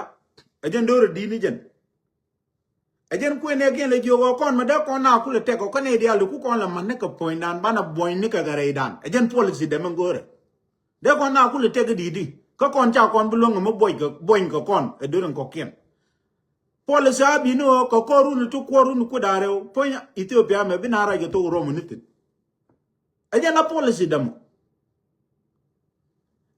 Ɛ jɛn do̱r ɛ di̱t ni jɛn. Ɛ jɛn kuënɛ kiɛn lɛ jiök ɔ kɔn mɛ dee kɔn na kulɛ tɛk ɔ kɛn ɛ diaal di ku kɔn lɛ man ni kɛ puɔ̱nydan banɛ buɔ̱ny ni kɛ kɛ rɛydan. Ɛ jɛn policy dɛ mɛ go̱rɛ. Dee kɔn na kulɛ tɛk di di kä kɔn ca kɔn bi luäŋ mɛ buɔ̱ny kɛ, buɔ̱ny kɛ kɔn ɛ during kɔkiɛn. Policy a bi ni ɔ kɛ kɔr run ti kuɔr run ku da̱rɛ ɔ puɔ̱ny Ethiopia mɛ bi na rac kɛ thok ruɔm ni thin. Ɛ jɛn a policy dämɔ.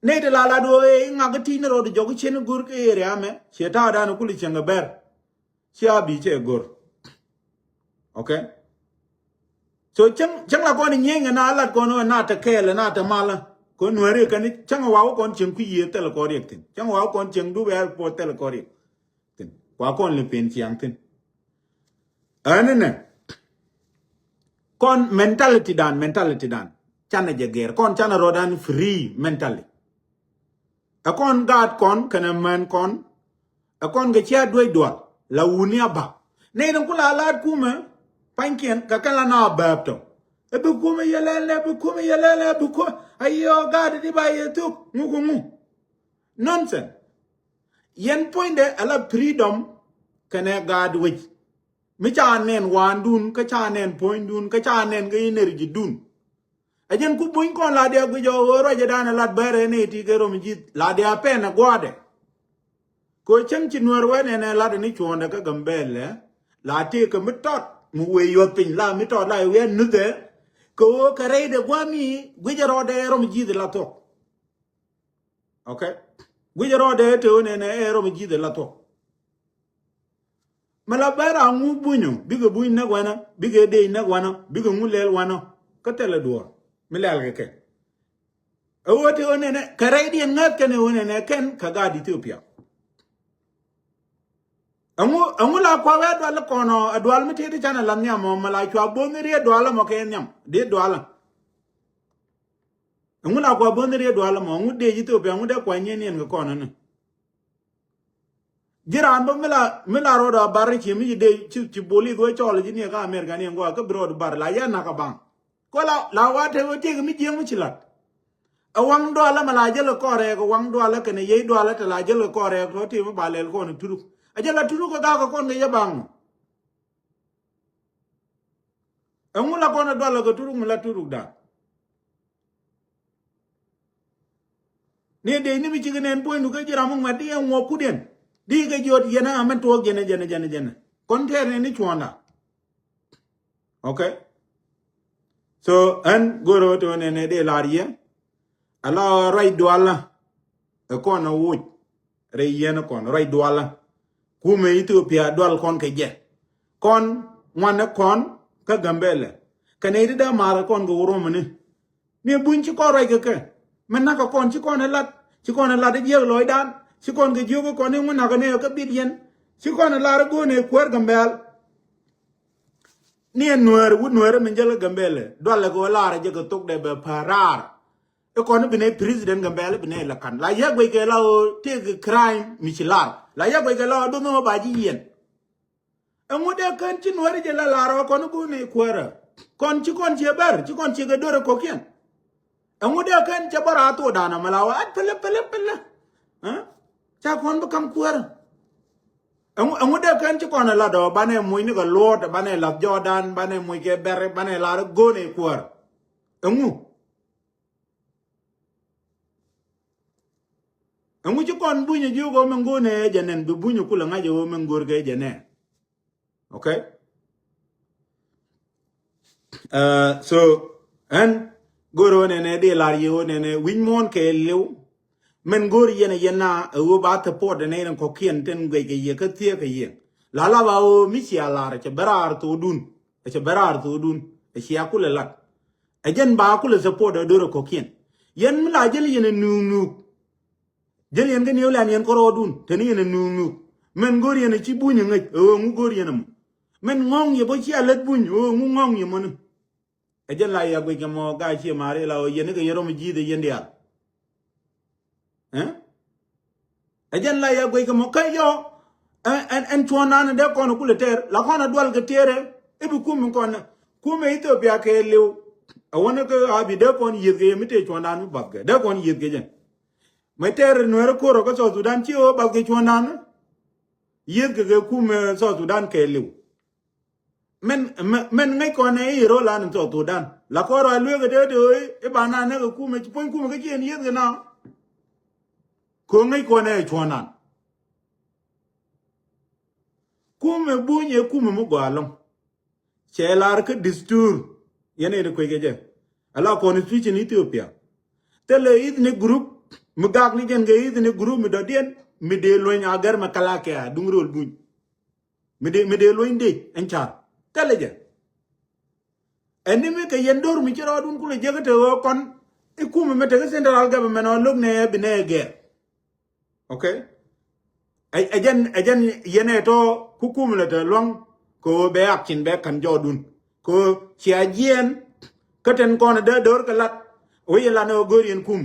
Nɛy ti la lat ɣöö ëë i̱ ŋak i̱ ti̱i̱n rɔɔd jɔk i̱ cien i̱ go̱r kä area mɛ ciɛ ta̱a̱dan i̱ kul i̱ cieŋ kɛ bɛr. Cia bi cɛ go̱r. Okay. So cäŋ, cäŋ la kɔn i̱ nyieny kɛ na lat kɔn ɣöö na te kɛɛl na te malä. Kɔn Nuɛri kɛn i̱ cäŋ wa wä kɔn cieŋ kui̱ yiëë thil kɔn riɛk thi̱n. Cäŋ wa wä kɔn cieŋ dup ɛ puɔth thil kɔn riɛk thi̱n. Kua kɔn lɛ pen ciaŋ thi̱n. Ɛn inɛ kɔn mentality dan, mentality dan canɛ jɛ gɛr kɔn canɛ rɔdan free mentally. Ɛ kɔn gaat kɔn kɛnɛ mɛn kɔn ɛ kɔn kɛ cia duec dual la wuni a bak. Nɛy ni kula laat kumɛ pa̱nykiɛn kɛ kɛn la na bɛɛp tɔ. Ɛ bi kumɛ yɛ lɛl nɛ bi kumɛ yɛ lɛl nɛ bi kumɛ ayɔ gaat di ba yɛ thuk ŋu ku ŋu. Nonsense. Yɛn puɔ̱nydɛ ala freedom kɛnɛ gaat wec. Mi ca nɛn waandun kä ca nɛn puɔ̱nydun kä ca nɛn kä energy dun. Ɛ jɛn ku buny kɔn la diɛ guic ɔ ɣöö ruacɛ dan ɛ lat bɛrɛ ni ti kɛ rom ji̱th la diɛ pɛn ɛ gua̱dɛ. Kɛ cäŋ ci Nuɛr wee nɛn ɛ lat ni cuɔ̱ɔ̱ndɛ kä Gambɛlɛ la tëëkɛ mi tɔt mi wee yuɔth piny la mi tɔt la ɛ wee nuthɛ. Kɛ ɣöö kɛ rɛydɛ gua̱a̱mi guic ɛ rɔɔdɛ rom ji̱th la thuɔ̱k. Okay. Guic rɔɔdɛ te ɣöö nɛnɛ ɛ rɔm ji̱th ɛ la thuɔ̱k. Mɛ la bɛr a ŋu bunyɔ bikɛ buny näk wanɔ bikɛ dec näk wanɔ bikɛ ŋu lɛl wanɔ. Kä thilɛ duɔ̱ɔ̱r mi lɛl kɛ kɛ. Ɛ ɣöö te ɣöö nɛnɛ kɛ rɛydiɛn ŋäth kɛn ɛ ɣöö nɛnɛ kɛn kɛ gaat Ethiopia. Ɛŋu, ɛŋu la kua̱ wee dual kɔnɔ ɛ dual mi tëë ti canɛ la nhiam ɔ mɛ la cua bo̱o̱th ni riet dual ɛmɔ kɛ nhiam diet dual ɛ. Ɛŋu la kua bäth ni riet dual ɛmɔ? Ɛŋu dee ji̱ Ethiopia, ɛŋu dee kua nyieny niɛn kɛ kɔn ɛnɛ? Ji̱ raan bä mi la, mi la rɔɔdɛ a bar ci mi ci dee ci, ci bolith wee cɔl ci niɛ ka America ni ɛŋ gɔaa kä bi rɔɔd bar la yɛ nak a baŋ. Kɔ la, la wa te wee tiek mi jiɛŋ mi ci lat. Ɛ waŋ dual ɛmɛ la jäl kɛ kɔn rɛɛk, ɛ waŋ dual ɛ kɛnɛ yey dual ɛ te la jäl kɛ kɔn rɛɛk tɔ ti mi ba lɛl kɔn turuk. Ɛ jäl a turuk kɛ gak kɛ kɔn kɛ yɛ baŋ. Ɛŋu la kɔn ɛ dual ɛ kɛ turuk mi la turuk dan. Ni dee ni mi cikɛ nɛn puɔ̱nydu kä ji̱ ram mi ŋuɛt di ɛn ŋuɔk kut yɛn. Di kɛ jiɔt yɛn a mɛn tuɔɔk jɛnɛ, jɛnɛ, jɛnɛ, jɛnɛ. Kɔn tɛɛr ni ni cuɔ̱ɔ̱ŋda. Okay. So ɛn go̱rɛ wä te wä nɛn ɛ dee lar yɛ. Ala ruac dualä. Ɛ kɔn ɛ woc. Rɛy yɛn kɔn ruac dualä. Kumɛ Ethiopia dual kɔn kɛ jɛ. Kɔn ŋuanɛ kɔn kä Gambɛlɛ. Kɛnɛ iti dee math kɔn kɛ wurumɛ ni. Ni buny ci kɔn ruac kɛ kɛ. Mɛ nak kɛ kɔn ci kɔn ɛ lat. Ci kɔn ɛ lat ɛ jiɛk lɔcdan. Ci kɔn kɛ jiök kɔn i̱ ŋun nak kɛ ni ɛ kä bit yɛn. Ci kɔn ɛ lar ɛ go̱o̱n ɛ kuäär Gambɛl. Ni ɛ nuäär wut nuäär min jäl kä Gambɛlɛ. Dualɛ kɛ wä lar ɛ jɛ kɛ thok dɛ bɛ pa̱raar. Ikɔn ibi ne president Gambɛl ibi ne la kan la yɛ guec kɛ la o tëëk crime mi ci lar la yɛ guec kɛ la o duŋ o ba ji̱ yɛn. Ɛŋu dee kɛn ci nuɔri jɛ la lar o kɔn ibu ne kuäärä kɔn ci kɔn ciɛ bɛr ci kɔn ciɛ kɛ dörɛ kɔkiɛn. Ɛŋu dee kɛn cɛ bä raa thok dan amɛ la o at pele pele pele. Ca kɔn bi kam kuäärä. Ɛŋu dee kɛn ci kɔn ɛ la dɔ banɛ muc ni kɛ luɔt banɛ lath jɔɔdan banɛ muc kɛ bɛr banɛ lar go̱o̱n ɛ kuäär. Ɛŋu Ɛŋu ci kɔn bunyɛ jiök ɣöö mɛn go̱o̱r nɛ jɛ nɛn bi bunyɛ kulɛ ŋa̱c ɣöö mɛn go̱o̱r kɛ jɛ nɛ. Okay. So ɛn go̱o̱r ɣöö nɛnɛ di lar yɛ ɣöö nɛnɛ wi̱c muɔ̱ɔ̱n kɛ liw. Mɛn go̱o̱r yɛn ɛ yɛn na ɛ ɣöö ba thɛ puɔt ɛn ɛn kɔ̱kiɛn tin guɛc kɛ yɛ kä thiee kɛ yɛ. La la ba ɣöö mi cia lar cɛ bɛ raar thoodun. Ɛ cɛ bɛ raar thoodun ɛ cia kulɛ lat. Ɛ jɛn ba kulɛ support ɛ dörɛ kɔ̱kiɛn. Yɛn mi la jäl yɛn ɛ nuuk nuuk. Jäl yɛn kä niw lan yɛn kärɔɔdun teni yɛn ɛ nuuk nuuk. Mɛn go̱r yɛn ɛ ci buny ɛ ŋäc ɛ ɣöö ŋu go̱r yɛn ɛmɔ. Mɛn ŋɔ̱ŋ yɛ bä cia lät buny ɛ ɣöö ŋu ŋɔ̱ŋ yɛ mɔni. Ɛ jɛn la ya guic kɛ mɔ gaa cie mari la ɣöö yɛn kä yɛn rɔm ji̱th ɛ yɛn diaal. Ɛ jɛn la ya guic kɛ mɔ kä yɔ. Ɛn cuɔ̱n nan dee kɔn kulɛ tɛɛr la kɔn a dual kɛ tɛɛrɛ. Ibi kum in kɔn kum in Ethiopia kɛ liw. A wänä kä a bi dee kɔn yieth kɛ yɛ mi tëë cuɔ̱n nan mi bath kɛ dee kɔn yieth kɛ jɛn. Mɛ tɛɛr nuɛɛr ko̱r ɔ kä South Sudan ci ɣöö bath kɛ cuɔ̱n nan. Yieth kɛ kɛ kum in South Sudan kɛ liw. Mɛn mɛn ŋäc kɔn ɛ i̱ rol an in South Sudan la kɔn rɔ a lueek ɛ tee tee i̱ ba na näk ɛ kumɛ ci puɔ̱ny kumɛ kä ci ɛn yieth kɛ na. Ko̱ ŋäc kɔn ɛ cuɔ̱n an. Kumɛ buny ɛ kumɛ mi gɔaa lɔŋ. Cɛ lar kä distur yɛn in kuec kɛ jɛ. Ala constitution Ethiopia. Thilɛ ethnic group mi gak ni jɛn kɛ ethnic group mi dɔ̱diɛn mi dee lueny a gɛr mɛ kala kɛ a duŋ rol buny. Mi dee mi dee luɔ̱ny dee ɛn ca̱r thilɛ jɛ. Ɛn ni mi kɛ yɛn do̱r mi ci rɔɔdun kulɛ jek kä te ɣöö kɔn i̱ kumɛ mɛ te kä central government ɔ lo̱k nɛ bi nɛ gɛr. Okay. Ɛ jɛn ɛ jɛn yɛn ɛ tɔ ku kumɛ lɛ te luaŋ kɛ ɣöö bɛ action bɛ ka̱n jɔɔdun kɛ ɣöö cia jiɛɛn. Kä ten kɔn ɛ dee do̱r kɛ lat wee yɛn lat ni ɣöö go̱r yɛn kum.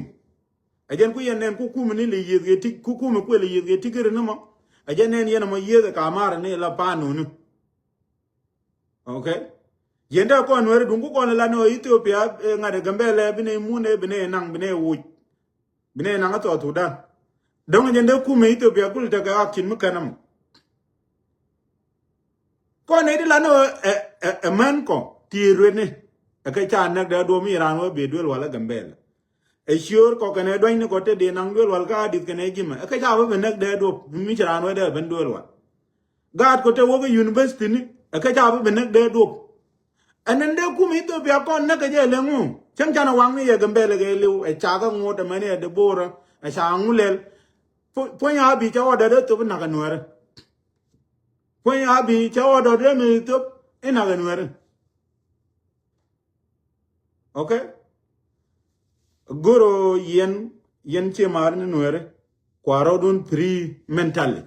Ɛ jɛn ku yɛn nɛn ku kumɛ ni lɛ yieth kɛ tik ku kumɛ kuɛ lɛ yieth kɛ tik rin ni mɔ. Ɛ jɛn nɛn yɛn mɔ yieth ɛ ka mar ni la pa̱a̱n nuni. Okay. Yɛn dee kɔn nuɛri duŋ ku kɔn la ni ɔ Ethiopia ŋa̱t ɛ Gambɛlɛ bi nɛ mun ɛ bi nɛ naŋ bi nɛ woc. Bi nɛ naŋ ɛ South Sudan. Dɔ̱ŋ ɛ jɛn dee kumɛ Ethiopia kul tekɛ action mi kɛn mɔ. Kɔn ɛ di la ni ɔ ɛ män kɔ ti ruetni. Ɛ kɛ ca näk dee duɔ̱m iran wä bi duel wal ɛ Gambɛlɛ. Ɛ ciöör kɔ kɛnɛ duanyni kɔ te dee naŋ duel wal ka Adith kɛnɛ Jimɛ ɛ kɛ ca bä bi näk dee duɔp mi ci raan wä dee ben duel wal. Gaat kɔ te wä kä university ni ɛ kɛ ca bä bi näk dee duɔp. Ɛn ɛn dee kum Ethiopia kɔn näk kɛ jɛ leŋ ŋu cäŋ canɛ waŋni yɛ Gambɛlɛ kɛ liw ɛ ca kä ŋot ɛmɛni ɛ dee boorä ɛ ca ŋu lɛl. Puɔ̱ny a bi cɛ wä dee dee thop inak ɛ nuɛrɛ. Puɔ̱ny a bi cɛ wä dee dee mi thop inak ɛ nuɛrɛ. Okay. Goro yɛn yɛn cie mar ni nuɛri kua rɔɔdun free mentally.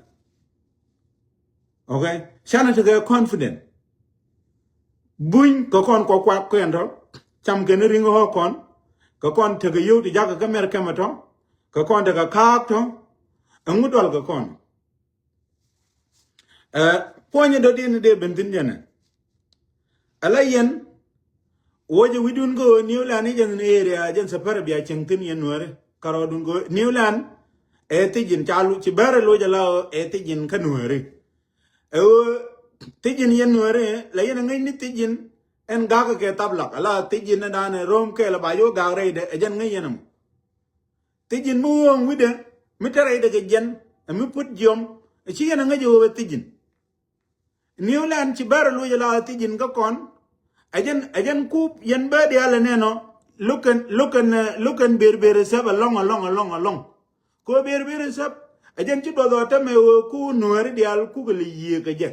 Okay. Canɛ tekɛ confident. Buny kɛ kɔn kɔ kuak kɛn tɔ cam kɛn riŋ hɔ kɔn. Kɛ kɔn tekɛ yio̱w ti jakä kä mɛr kɛmɛ tɔ̱. Kɛ kɔn tekɛ ka̱a̱k tɔ̱. Ɛŋu dual kɛ kɔn. Ɛ puɔ̱nyɛ dɔ̱diɛn dee ben thi̱n jɛnɛ. Ala yɛn wä jɛ wi̱dun kɛ ɣöö New Land i̱ jɛn area jɛn Safari bia cieŋ thi̱n yɛn Nuääri. Kärɔɔdun kɛ ɣöö New Land ɛ thi̱ji̱n ca lu ci bɛr ɛ loc ala ɣöö ɛ thi̱ji̱n kä Nuääri. Ɛ ɣöö thi̱ji̱n yɛn Nuääri la yɛn ɛ ŋäcni thi̱ji̱n ɛn ga̱kä kɛ thaplak ala thi̱ji̱n ɛ da̱a̱n ɛ ro̱o̱m kɛɛl ɛ ba yo̱o̱ ga̱a̱k rɛydɛ ɛ jɛn ŋäc yɛn ɛmɔ. Thi̱ji̱n mi ɣööŋ wi̱dɛ mi te rɛydɛ kɛ jiɛn ɛ mi puɔ̱t jiɔm ɛ ci yɛn ɛ ŋäc ɛ ɣöö ɛ thi̱ji̱n. New Land ci bɛr ɛ luc ala thi̱ji̱n kä kɔn. Ɛ jɛn ɛ jɛn kup yɛn bä diaal ɛ nɛnɔ. Lo̱k kɛn lo̱k kɛn lo̱k kɛn Berber Reserve alɔŋ alɔŋ alɔŋ alɔŋ. Kɛ ɣöö Berber Reserve ɛ jɛn ci duɔth ɔ tɛmɛ ɣöö ku Nuääri diaal kukɛ lɛ yiëë kɛ jɛ.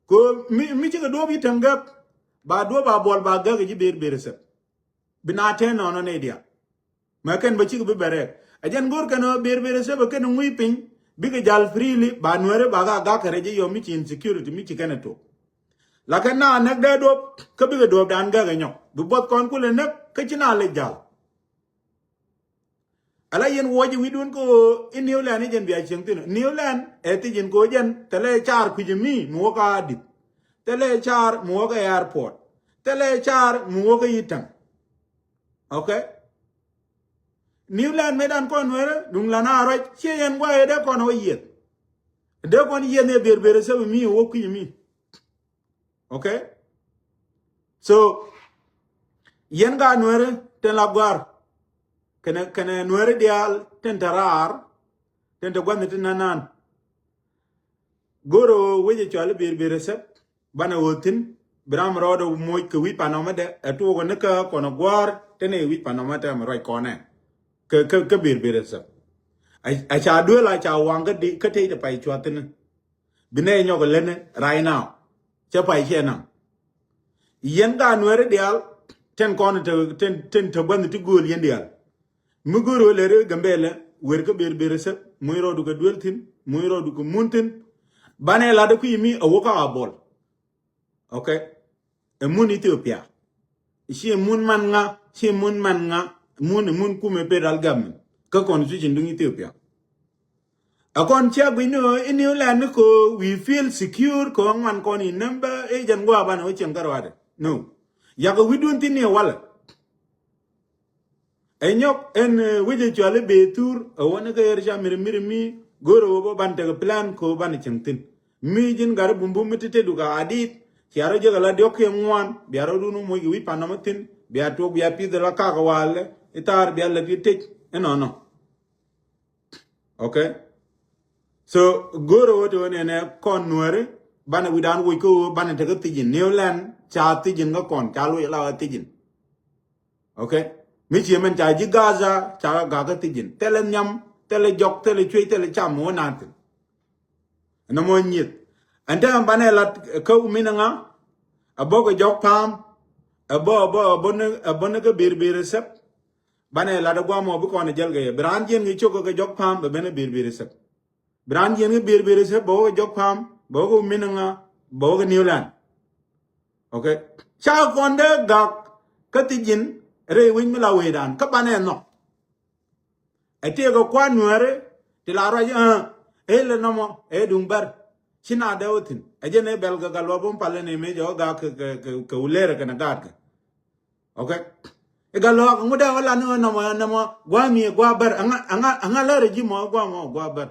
Kɛ ɣöö mi mi cikɛ duɔ̱ɔ̱p yi täŋ gäk ba duɔ̱ɔ̱p a buɔl ba gäk ɛ ji̱ Berber Reserve. Bi na tɛn nɔnɔ nɛy diaal. Mɛ kɛn bä cikɛ bi bɛ rɛɛk. Ɛ jɛn go̱o̱r kɛn ɣöö Berber Reserve kɛn ŋui̱ piny bikɛ jal freely ba Nuääri ba ka gak kɛ rɛc i̱ yɔm mi ci insecurity mi ci kɛn ɛ tok. La kɛn na näk dee duɔ̱p kä bikɛ duɔ̱ɔ̱pdan gäk ɛ nyɔk bi buɔth kɔn kulɛ näk kä ci na lec jal. Ala yɛn wuɔc i̱ wi̱dun kä ɣöö i̱ New Land i̱ jɛn bia cieŋ thi̱n. New Land ɛ thi̱ji̱n kɛ ɣöö jɛn thilɛ car kui̱c ɛ mi mi wä kä Adith. Thilɛ car mi wä kä airport. Thilɛ car mi wä kä Itäŋ. Okay. New Land mëëdan kɔn Nuäärä duŋ lan a ruac ciɛ yɛn guayɛ dee kɔn wä yieth. Dee kɔn yieth ni Berber Reserve mi wä kui̱ mi. Okay. So yɛn ka Nuäärä tin la guar kɛnɛ kɛnɛ Nuäärä diaal tin te raar tin te gua̱nh tin nanan. Go̱rɛ ɣöö wec ɛ cɔal i̱ Berber Reserve banɛ ɣöö thi̱n bi ram rɔɔdɛ moc kɛ wi̱c pan ɔmɛdɛ ɛ tuɔɔk ɛ ni kä kɔn ɛ gua̱a̱r te ni wi̱c pan ɔmɛdɛ mɛ ruac kɔnɛ. Kä kä kä Berber Reserve. A ca duel a ca waŋ kä di kä tey te pay cuath thi̱n. Bi nɛ nyɔk ɛ leni right now. Cɛ pay ciɛ naŋ. Yɛn ka Nuäärä diaal tin kɔn te tin tin te gua̱nh ti gööl yɛn diaal. Mi go̱o̱r ɣöö lɛr i̱ Gambɛlɛ wer kä Berber Reserve muc rɔɔdu kɛ duel thi̱n muc rɔɔdu kɛ mun thi̱n. Banɛ lat i̱ kui̱ mi a wä kä a bol. Okay. Ɛ mun Ethiopia. Ci mun man ŋa ci mun man ŋa. Mun mun kumɛ federal government kä constitution duŋ Ethiopia. A kɔn cia guic ni ɣöö i̱ New Land ni kɛ ɣöö we feel secure kɛ ɣöö ŋuan kɔn in number i̱ jɛn gua̱a̱ banɛ wä cieŋ kä ruaadɛ. No. Yakɛ wi̱dun thi̱n ni ɛ walɛ. Ɛ nyɔk ɛn wec ɛ cuali bee thur ɛ wä ni kä ɣer ca miri miri mi go̱o̱r ɛ wä bä ban tekɛ plan kɛ wä ban cieŋ thi̱n. Mi ji̱n gat i̱ bumbum mi ti tetdu ka adit cia rɔ jek ala diɔ̱k kiɛ ŋuan bia rɔ dun wä moc kɛ wi̱c pan nɔmɔ thi̱n bia tuɔk bia pith ala kak walɛ i̱ thaar bia lät i̱ tec inɔnɔ. Okay. So go̱o̱r ɛ wä ti wä nɛnɛ kɔn Nuääri banɛ wi̱dan woc kä wä banɛ tekä thi̱ji̱n New Land ca thi̱ji̱n kä kɔn ca loc ala ɣä thi̱ji̱n. Okay. Mi cie mɛn ca ji̱ Gaza ca kä gak kä thi̱ji̱n thilɛ nhiam thilɛ jɔk thilɛ cuec thilɛ cam mi wä naan thi̱n. Nɔmɔ nyieth ɛn tɛm banɛ lat kä min ŋa. Ɛ bä kɛ jɔk pa̱a̱m ɛ bä ɛ bä ɛ bä ni ɛ bä ni kä Berber Reserve. Banɛ lat ɛ guamɔ bi kɔn ɛ jäl kɛ yɛ bi raan jiɛn kɛ cok kɛ jɔk pa̱a̱m bɛ ben ɛ Berber Reserve. Bi raan jiɛn kɛ Berber Reserve bɛ wä kɛ jɔk pa̱a̱m bɛ wä kɛ min ŋa bɛ wä kɛ New Land. Okay. Ca kɔn dee gak kä thi̱ji̱n rɛy wi̱c mi la wecdan kä banɛ nhɔk. Ɛ tëëkɛ kua̱r Nuääri ti la ruac ɛ ëë lɛ nɔmɔ ëë duŋ bär. Ci na dee wä thi̱n ɛ jɛn ëë bɛl kɛ Gatluak bä mi palä ni mëë jɛ wä gak kɛ kɛ kɛ Ulerɛ kɛnɛ gaatkɛ. Okay. I̱ Gatluak ŋut dee wä la ni ɣä nɔmɔ nɔmɔ gua̱a̱mi ɛ gua̱a̱ bär ɛŋa ɛŋa ɛŋa lär ɛ ji̱ mɔ ɛ gua̱a̱ mɔ ɛ gua̱a̱ bär.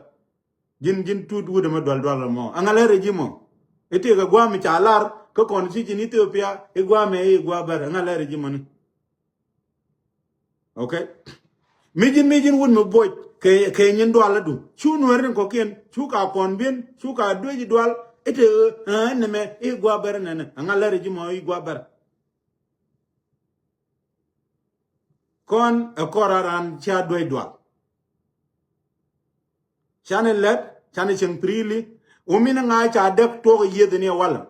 Ji̱n ji̱n tut wut ɛmɛ dual dual ɛmɔ ɛŋa lär ɛ ji̱ mɔ. I̱ tëëkɛ gua̱a̱mi ca lar kä constitution Ethiopia i̱ gua̱a̱mi ɛ i̱ gua̱a̱ bär ɛŋa lär ɛ ji̱ mɔni. Okay. Mi ji̱n mi ji̱n wut mi buɔc kɛ kɛ nyin dualadu cu Nuääri ni kɔkiɛn cu ka kɔn bien cu ka duec dual. Ite ɛ nɛmɛ i̱ gua̱a̱ bär nɛnɛ ɛŋa lär ji̱ mɔ i̱ gua̱a̱ bär. Kɔn ɛ kɔr a raan cia duec dual. Canɛ lɛt canɛ cieŋ freely. Wä min ŋa̱c ca däk tuɔk yieth ni ɛ walɛ.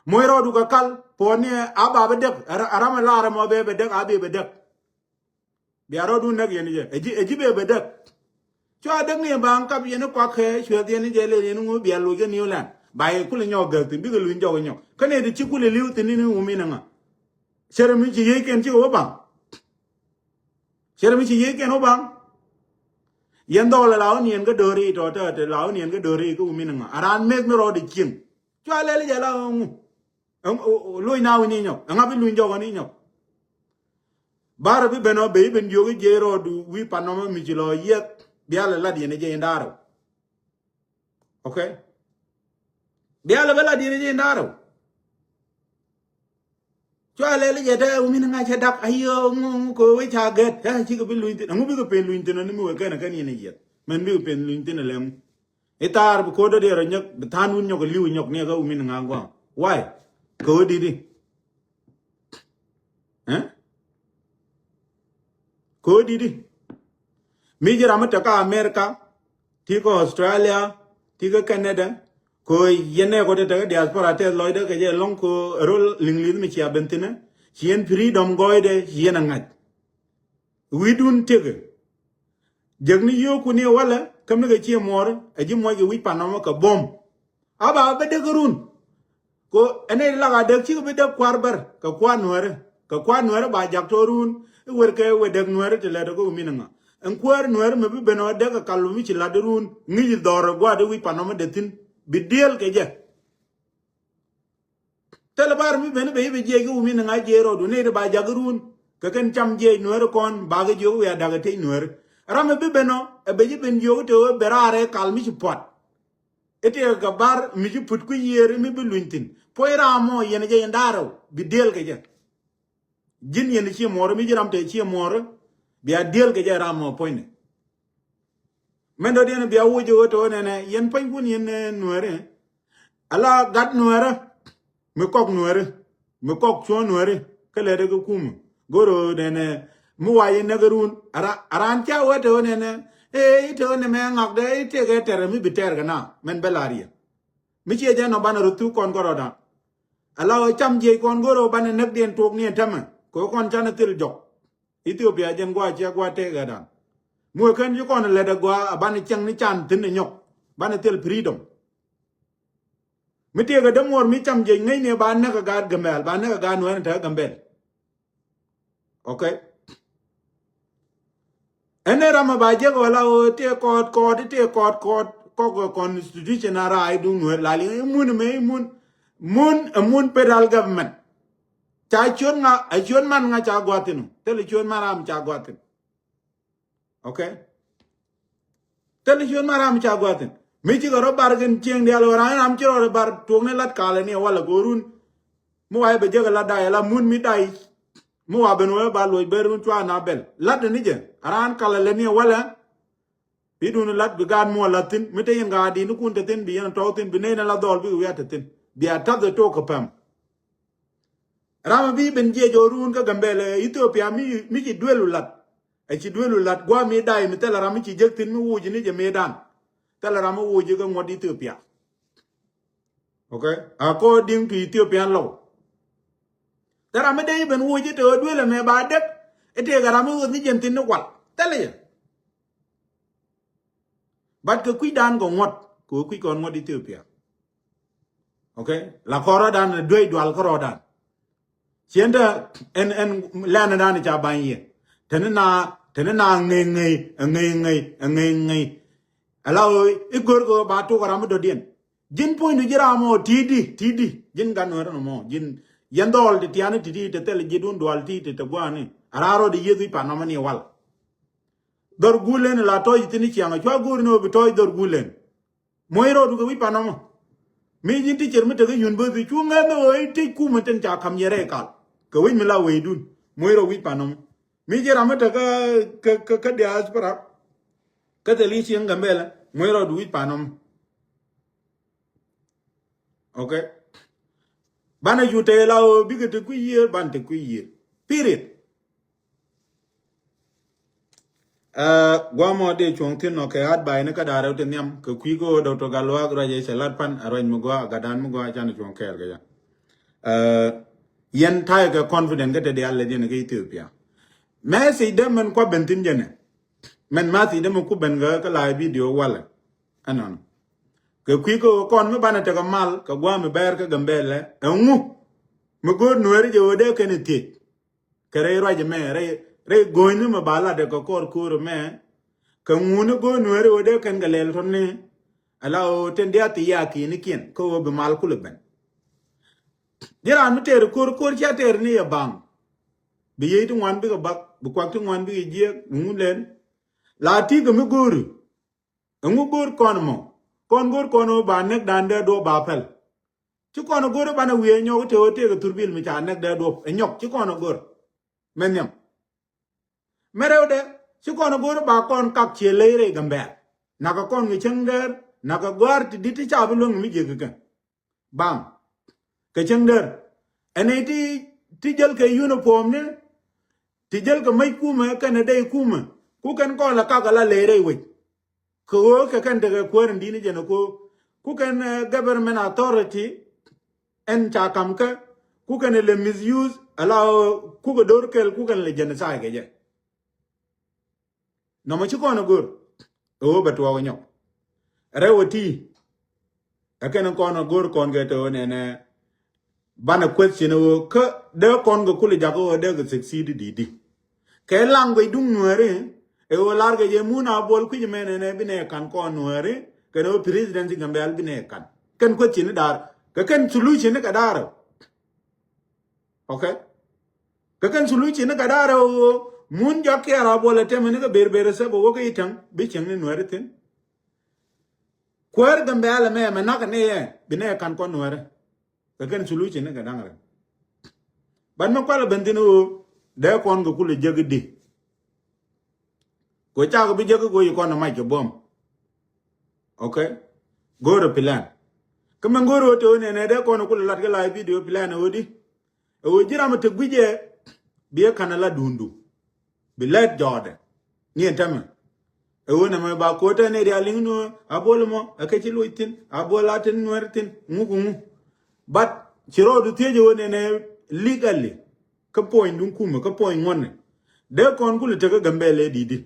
Moc rɔɔdu kɛ kal puɔ̱ni a ba bɛ däk. A ram ɛ lar ɛmɔ bɛ bɛ däk a bɛ bɛ däk. Bia rɔɔdu näk yɛn jɛ ɛ ji̱ ɛ ji̱ bɛ bɛ däk. Cua däk ni ɛ baŋ kap yɛn kuak kɛ cuɛth yɛn jɛ lɛ yɛn ŋu bia loc kɛ New Land ba yɛ kulɛ nyɔk gäk thi̱n bikɛ luny jɔk nyɔk kä nɛ ti ci kulɛ li̱w thi̱n ni ni wä min ŋa. Cɛ rɛ mi ci yiec kɛn ci wä baŋ. Cɛ rɛ mi ci yiëëc kɛn wä baŋ. Yɛn dhɔl la wä niɛn kä dööri tɔ tɛ tɛ la wä niɛn kä dööri kä wi̱mi̱n ŋa a raan meth mi rɔɔdɛ cieŋ. Cua lɛl jɛ la ŋu. Luny na wi̱ni nyɔk ɛŋa bi luny jɔk ni nyɔk. Barɛ bi ben ɔ ben jiök jiɛ rɔɔdu wi̱i̱ pan nɔmɔ mi ci lɔ yieth. Bia lɛ lat yɛn jɛ in da̱rɛ. Okay. Bia lɛ bä lat yɛn jɛ in da̱rɛ. Cua lɛl jɛ tɛ wi̱mi̱n ŋa cɛ dak ayi ŋu ŋu kɛ wee ca gɛt ɛ cikɛ bi luny thin ɛŋu bikɛ pen luny thin ɔ ni mi wee kɛn ɛ kɛn yɛn ɛ yieth mɛn bikɛ pen luny thin ɛ lɛŋ. I̱ thaar bi ko̱o̱t dee rɔ nyɔk bi tha̱a̱n wun nyɔk li̱w nyɔk ni kä wi̱mi̱n ŋa gua̱a̱. Why? Ko̱o̱t di̱t i̱. Ɛ? Ko̱o̱t di̱t i̱. Mi ji̱ ram mi te kä America, ti kä Australia, ti kä Canada, ko̱ yɛn nɛ ko̱ te te kä diaspora tɛth lɔcdä kɛ jɛ lɔŋ ko̱ rol liŋ li̱th mi cia ben thi̱nɛ, ci yɛn freedom gɔɔydɛ ci yɛn a ŋa̱c. Wi̱i̱dun tiekɛ. Jek ni yio̱o̱ku ni walɛ käm ni kɛ cie muɔɔri ɛ ji̱ muɔc kɛ wi̱c pan nɔmɔ kɛ buɔ̱m. A ba bä dek run. Ko ɛn ɛ lak a dek cikɛ bi dek kua̱r bär kɛ kua̱r nuɛɛri kɛ kua̱r nuɛɛri ba jak tɔ run. I̱ wer kɛ wɛ dek nuɛɛri ti lɛt ɛ ko wi̱mi̱n ŋa ɛn kuäär nuɛɛri mɛ bi ben ɔ dek kɛ kal mi ci lat run ŋi̱c dhɔr ɛ gua̱a̱r dee wi̱c pan nɔmɔ dee thi̱n bi dieel kɛ jɛ. Thilɛ bar mi ben i̱ ben i̱ ben jiɛc kä wi̱mi̱n ŋa̱c jiɛc rɔɔdu nɛy ti ba jakä ruun kɛ kɛn cam jiɛc nuɛɛri kɔn bakä jiök wiaa dakä tec nuɛɛri. Ram mi bi ben ɔ ɛ ben ji̱ ben jiök i̱ te ɣöö ben raar ɛ kal mi ci puɔt. I̱ tëëkɛ kɛ bar mi ci put kui̱ yiëër i̱ mi bi luny thi̱n puɔ̱c raam ɔ yɛn jɛ yɛn da̱rɛ bi diëël kɛ jɛ. Ji̱n yɛn ci muɔɔri mi ji̱ ram te ci muɔɔri bia diëël kɛ jɛ ram ɔ puɔ̱nyni. Mɛn dɔ̱diɛn bia wuc ɣöö te ɣöö nɛnɛ yɛn puɔ̱nykun yɛn nuɛɛri. Ala gat nuɛɛrä mi kɔk nuɛɛri mi kɔk cuɔ̱ɔ̱n nuɛɛri kä lɛt kä kumä. Go̱r ɣöö nɛnɛ mi wa yɛn näk run a raan ca wä te ɣöö nɛnɛ. Ee i̱ te ɣöö nɛ mɛ ŋakdɛ i̱ tëëkɛ tɛrɛ mi bi tɛɛr kɛ na mɛn bɛ la̱r yɛ. Mi ciɛ jɛ nɔ banɛ rɔ thuk kɔn kärɔɔdan. Ala ɣöö cam jiɛc kɔn go̱r ɣöö banɛ näkdiɛn tuɔɔk ni ɛn tämɛ kɛ ɣöö kɔn canɛ thil jɔk. Ethiopia jɛn gua̱a̱ ciɛ gua̱a̱ tëëk ɛ dan. Mi wee kɛn ci kɔn lɛt ɛ gua̱a̱ a banɛ cieŋ ni can thi̱n ɛ nyɔk banɛ thil freedom. Mi tëëk ɛ dämuɔr mi cam jiɛc ŋäcni ba näk ɛ gaat Gambɛl ba näk ɛ gaat nuɛɛni te ɛ Gambɛl. Okay. Ɛn ɛ ram ɛ ba jek ɣɔla ɣöö tëë kɔɔt kɔɔt tëë kɔɔt kɔɔt kɔk ɛ constitution a raay duŋ nuɛɛr lali imun mɛ imun. Mun ɛ mun federal government. Ca ciöt ŋa ɛ ciöt man ŋa ca gua̱thin ɔ thilɛ ciöt man ram ca gua̱thin. Okay. Thilɛ ciöt man ram ca gua̱thin mi cikɛ rɔ bar kɛn cieŋ diaal ɣöö ram ram ci rɔ bar tuɔkni lat kalɛ ni ɛ walɛ go̱o̱run. Mi wa i̱ bɛ jek ɛ lat day ɛ la mun mi day. Mi wa ben wee ba luɔc ben run cua na bɛl lat ni jɛ a raan kalɛ lɛ ni ɛ walɛ. Bi dun lat bi gaat muɔ lat thin mi te yin gaat dinikun te thin bi yin tɔk thin bi ney na la dhɔl bi wiat te thin bi a tath tok kä pam. Ram bi ben jiɛ jɔ run kä Gambɛl Ethiopia mi mi ci duelu lat. A ci duelu lat gua mi day mi thɛl ram mi ci jek thin mi wuj ni jɛ mi dan. Thɛl ram mi wuj kä ŋuɔt Ethiopia. Okay. According to Ethiopian law. Thɛl ram mi day ben wuj te duelu mɛ ba dek. Ite ram mi wuj ni jɛ thin ni wal thɛl yɛ. But kɛ kui̱dan kɛ ŋuɔ̱t kɛ kui̱ kɔn ŋuɔ̱t Ethiopia. Okay. La kɔrɔdan duey dual kɔrɔdan. Ciɛn te ɛn ɛn lɛn dan ca bany yɛ. Teni na teni na ŋey ŋey ŋey ŋey ŋey ŋey. Ala ɣöö i̱ gör kɛ ba tok ram mi dɔ̱diɛn. Ji̱n puɔ̱nydu ji̱ ram mɔ ti̱i̱di ti̱i̱di ji̱n gan nuɛr nɔ mɔ ji̱n yɛn dhɔl ti tiani ti̱i̱di te thɛl ji̱ dun dual ti̱i̱di te guani. Ara rɔ di yieth wi̱c pan nɔmɔ ni wal. Dhɔr gulen la tɔc thin ciaŋ cua go̱o̱r ni ɣöö bi tɔc dhɔr gulen. Moc rɔɔdu kɛ wi̱c pan nɔmɔ. Mi ji̱n ti cir mi tekɛ university cu ŋɛth ni ɣöö i̱ tec kumä tin ca ka̱m yɛ rɛy kal kɛ wi̱c mi la weydun. Moc rɔ wi̱c pan nɔmɔ. Mi ji̱ ram mi tekɛ kä kä kä diaspora. Kä thil i̱ cieŋ Gambɛlɛ moc rɔɔdu wi̱c pan nɔmɔ. Okay. Banɛ cu tëë la ɣöö bikɛ te kui̱ yiëër banɛ te kui̱ yiëër. Period. Guamɔ dee cuɔ̱ŋ thi̱n nɔ kɛ advice ni kä da̱rɛ ti nhiam kɛ kui̱ kä ɣöö Doctor Gatluak ruac ɛ cɛ lat pan a ruac mi gɔaa gatdan mi gɔaa canɛ cuɔ̱ŋ kɛɛl kɛ ca. Yɛn ta̱yɛ kɛ confident kä te diaal lɛ diɛn kä Ethiopia. Message dee mɛn kua ben thi̱n jɛnɛ. Mɛn message dee mɛn ku ben kä kä la video walɛ. Ɛnɔnɔ. Kɛ kui̱ kä ɣöö kɔn mi banɛ tekɛ mal kɛ gua̱a̱ mi bɛɛr kä Gambɛlɛ ɛŋu. Mi go̱o̱r nueeri jɛ ɣöö dee kɛn i̱ thiec. Kɛ rɛy ruac ɛmɛ rɛy Rɛy go̱o̱nyni mɛ ba lat ɛ kɛ kɔr ko̱r mɛ. Kɛ ŋuni go̱o̱r Nuääri ɣöö dee kɛn kɛ lɛl tɔ̱ni. Ala ɣöö tin diath ti yakiinikiɛn kä ɣöö bi mal kulɛ ben. Ji̱ raan mi tɛɛr ko̱r, ko̱r cia tɛɛr ni yɛ baŋ. Bi yiey ti ŋuan bikɛ bak, bi kuak ti ŋuan bikɛ jiɛk, bi ŋu lɛl. La ti kɛ mi go̱o̱ri. Ɛŋu go̱o̱r kɔn mɔ? Kɔn go̱o̱r kɔn ɣöö ba näk dan dee duɔp ba pɛl. Ci kɔn go̱o̱r banɛ wiee nyɔk te ɣöö tëëkɛ thurbil mi ca näk dee duɔp. Ɛ nyɔk ci kɔn go̱o̱r. Mɛ nhiam. Mɛ rɛwdɛ, ci kɔn go̱o̱r ba kɔn kak ciɛ ley rɛy Gambɛl. Nakä kɔn kɛ cäŋ däär, nakä gɔ̱a̱r ti di̱t ti ca bi luäŋ mi jiäk kɛ kɛ. Baŋ. Kɛ cäŋ däär. Ɛn i̱ ti, ti jäl kɛ uniform ni, ti jäl kɛ mäc kumɛ, kɛnɛ dɛy kumɛ. Ku kɛn kɔn la kak ala ley rɛy wec. Kɛ ɣöö kɛ kɛn tekɛ kuäär in di̱t ni jɛn ɛ ko̱. Ku kɛn, eh, government authority, ɛn ca kam kä, ku kɛn lɛ misuse, ala, ku kɛ do̱r kɛl, ku kɛn lɛ genocide kɛ jɛ. Nɔmɔ ci kɔn a go̱r, ɛ ɣöö bɛ tuɔɔk nyɔk. Rɛw ɛ ti, ɛ kɛn kɔn a go̱r kɔn kɛ te ɣöö nɛnɛ, banɛ question ɛ ɣöö kä dee kɔn kɛ kulɛ jak ɣöö dee kɛ succeed di̱t di̱t. Kɛ language duŋ Nuääri, ɛ ɣöö lar kɛ jɛ mun a buɔl kui̱c mɛn ɛnɛ bi nɛ kan kɔn Nuääri, kɛn ɣöö presidency Gambɛl bi nɛ kan. Kɛn question ni daar, kɛ kɛn solution ni kɛ daar. Okay? Kɛ kɛn solution ni kɛ daar ɛ ɣöö mun jɔk kiɛɛr a buɔl ɛ tɛmɛ ni kɛ ber ber ɛ sɛp ɛ ɣöö kɛ i̱ täŋ, bi cieŋ ni Nuääri thi̱n. Kuäär Gambɛl ɛmɛ, mɛ nak ni yɛ, bi nɛ kan kɔn Nuääri. Kɛ kɛn solution ni kɛ da̱ŋ rɛm. Ban mi kualɛ ben thi̱n ɣöö dee kɔn kɛ kulɛ jek i̱di. Kɛ cak bi jek i̱ kɛ ɣöö yi kɔn ɛ mac kɛ buɔ̱m. Okay? Go̱o̱rɛ plan. Kä mɛn go̱o̱rɛ ɣöö te ɣöö nɛnɛ dee kɔn ɛ kulɛ lat kɛ live video plan ɛ ɣöö di. Ɛ ɣöö ji̱ ram ɛ te gui̱c ɛ bi ɛ ka̱n ɛ la duundu. Bi lɛt jɔɔdɛ. Ni ɛn tämɛ. Ɛ ɣöö nɛmɛ ba ko̱o̱t ɛ nɛy diaal liŋ ni ɣöö a buɔl ɛmɔ ɛ kɛ ci luɔc thi̱n, a buɔl a tin Nuɛr thi̱n, ŋu ku ŋu. But ci rɔɔdu thiec ɛ ɣöö nɛnɛ legally. Kä puɔ̱ny duŋ kumɛ, kä puɔ̱ny ŋuɔ̱tnɛ. Dee kɔn kulɛ tekä Gambɛl ɛ di̱t di.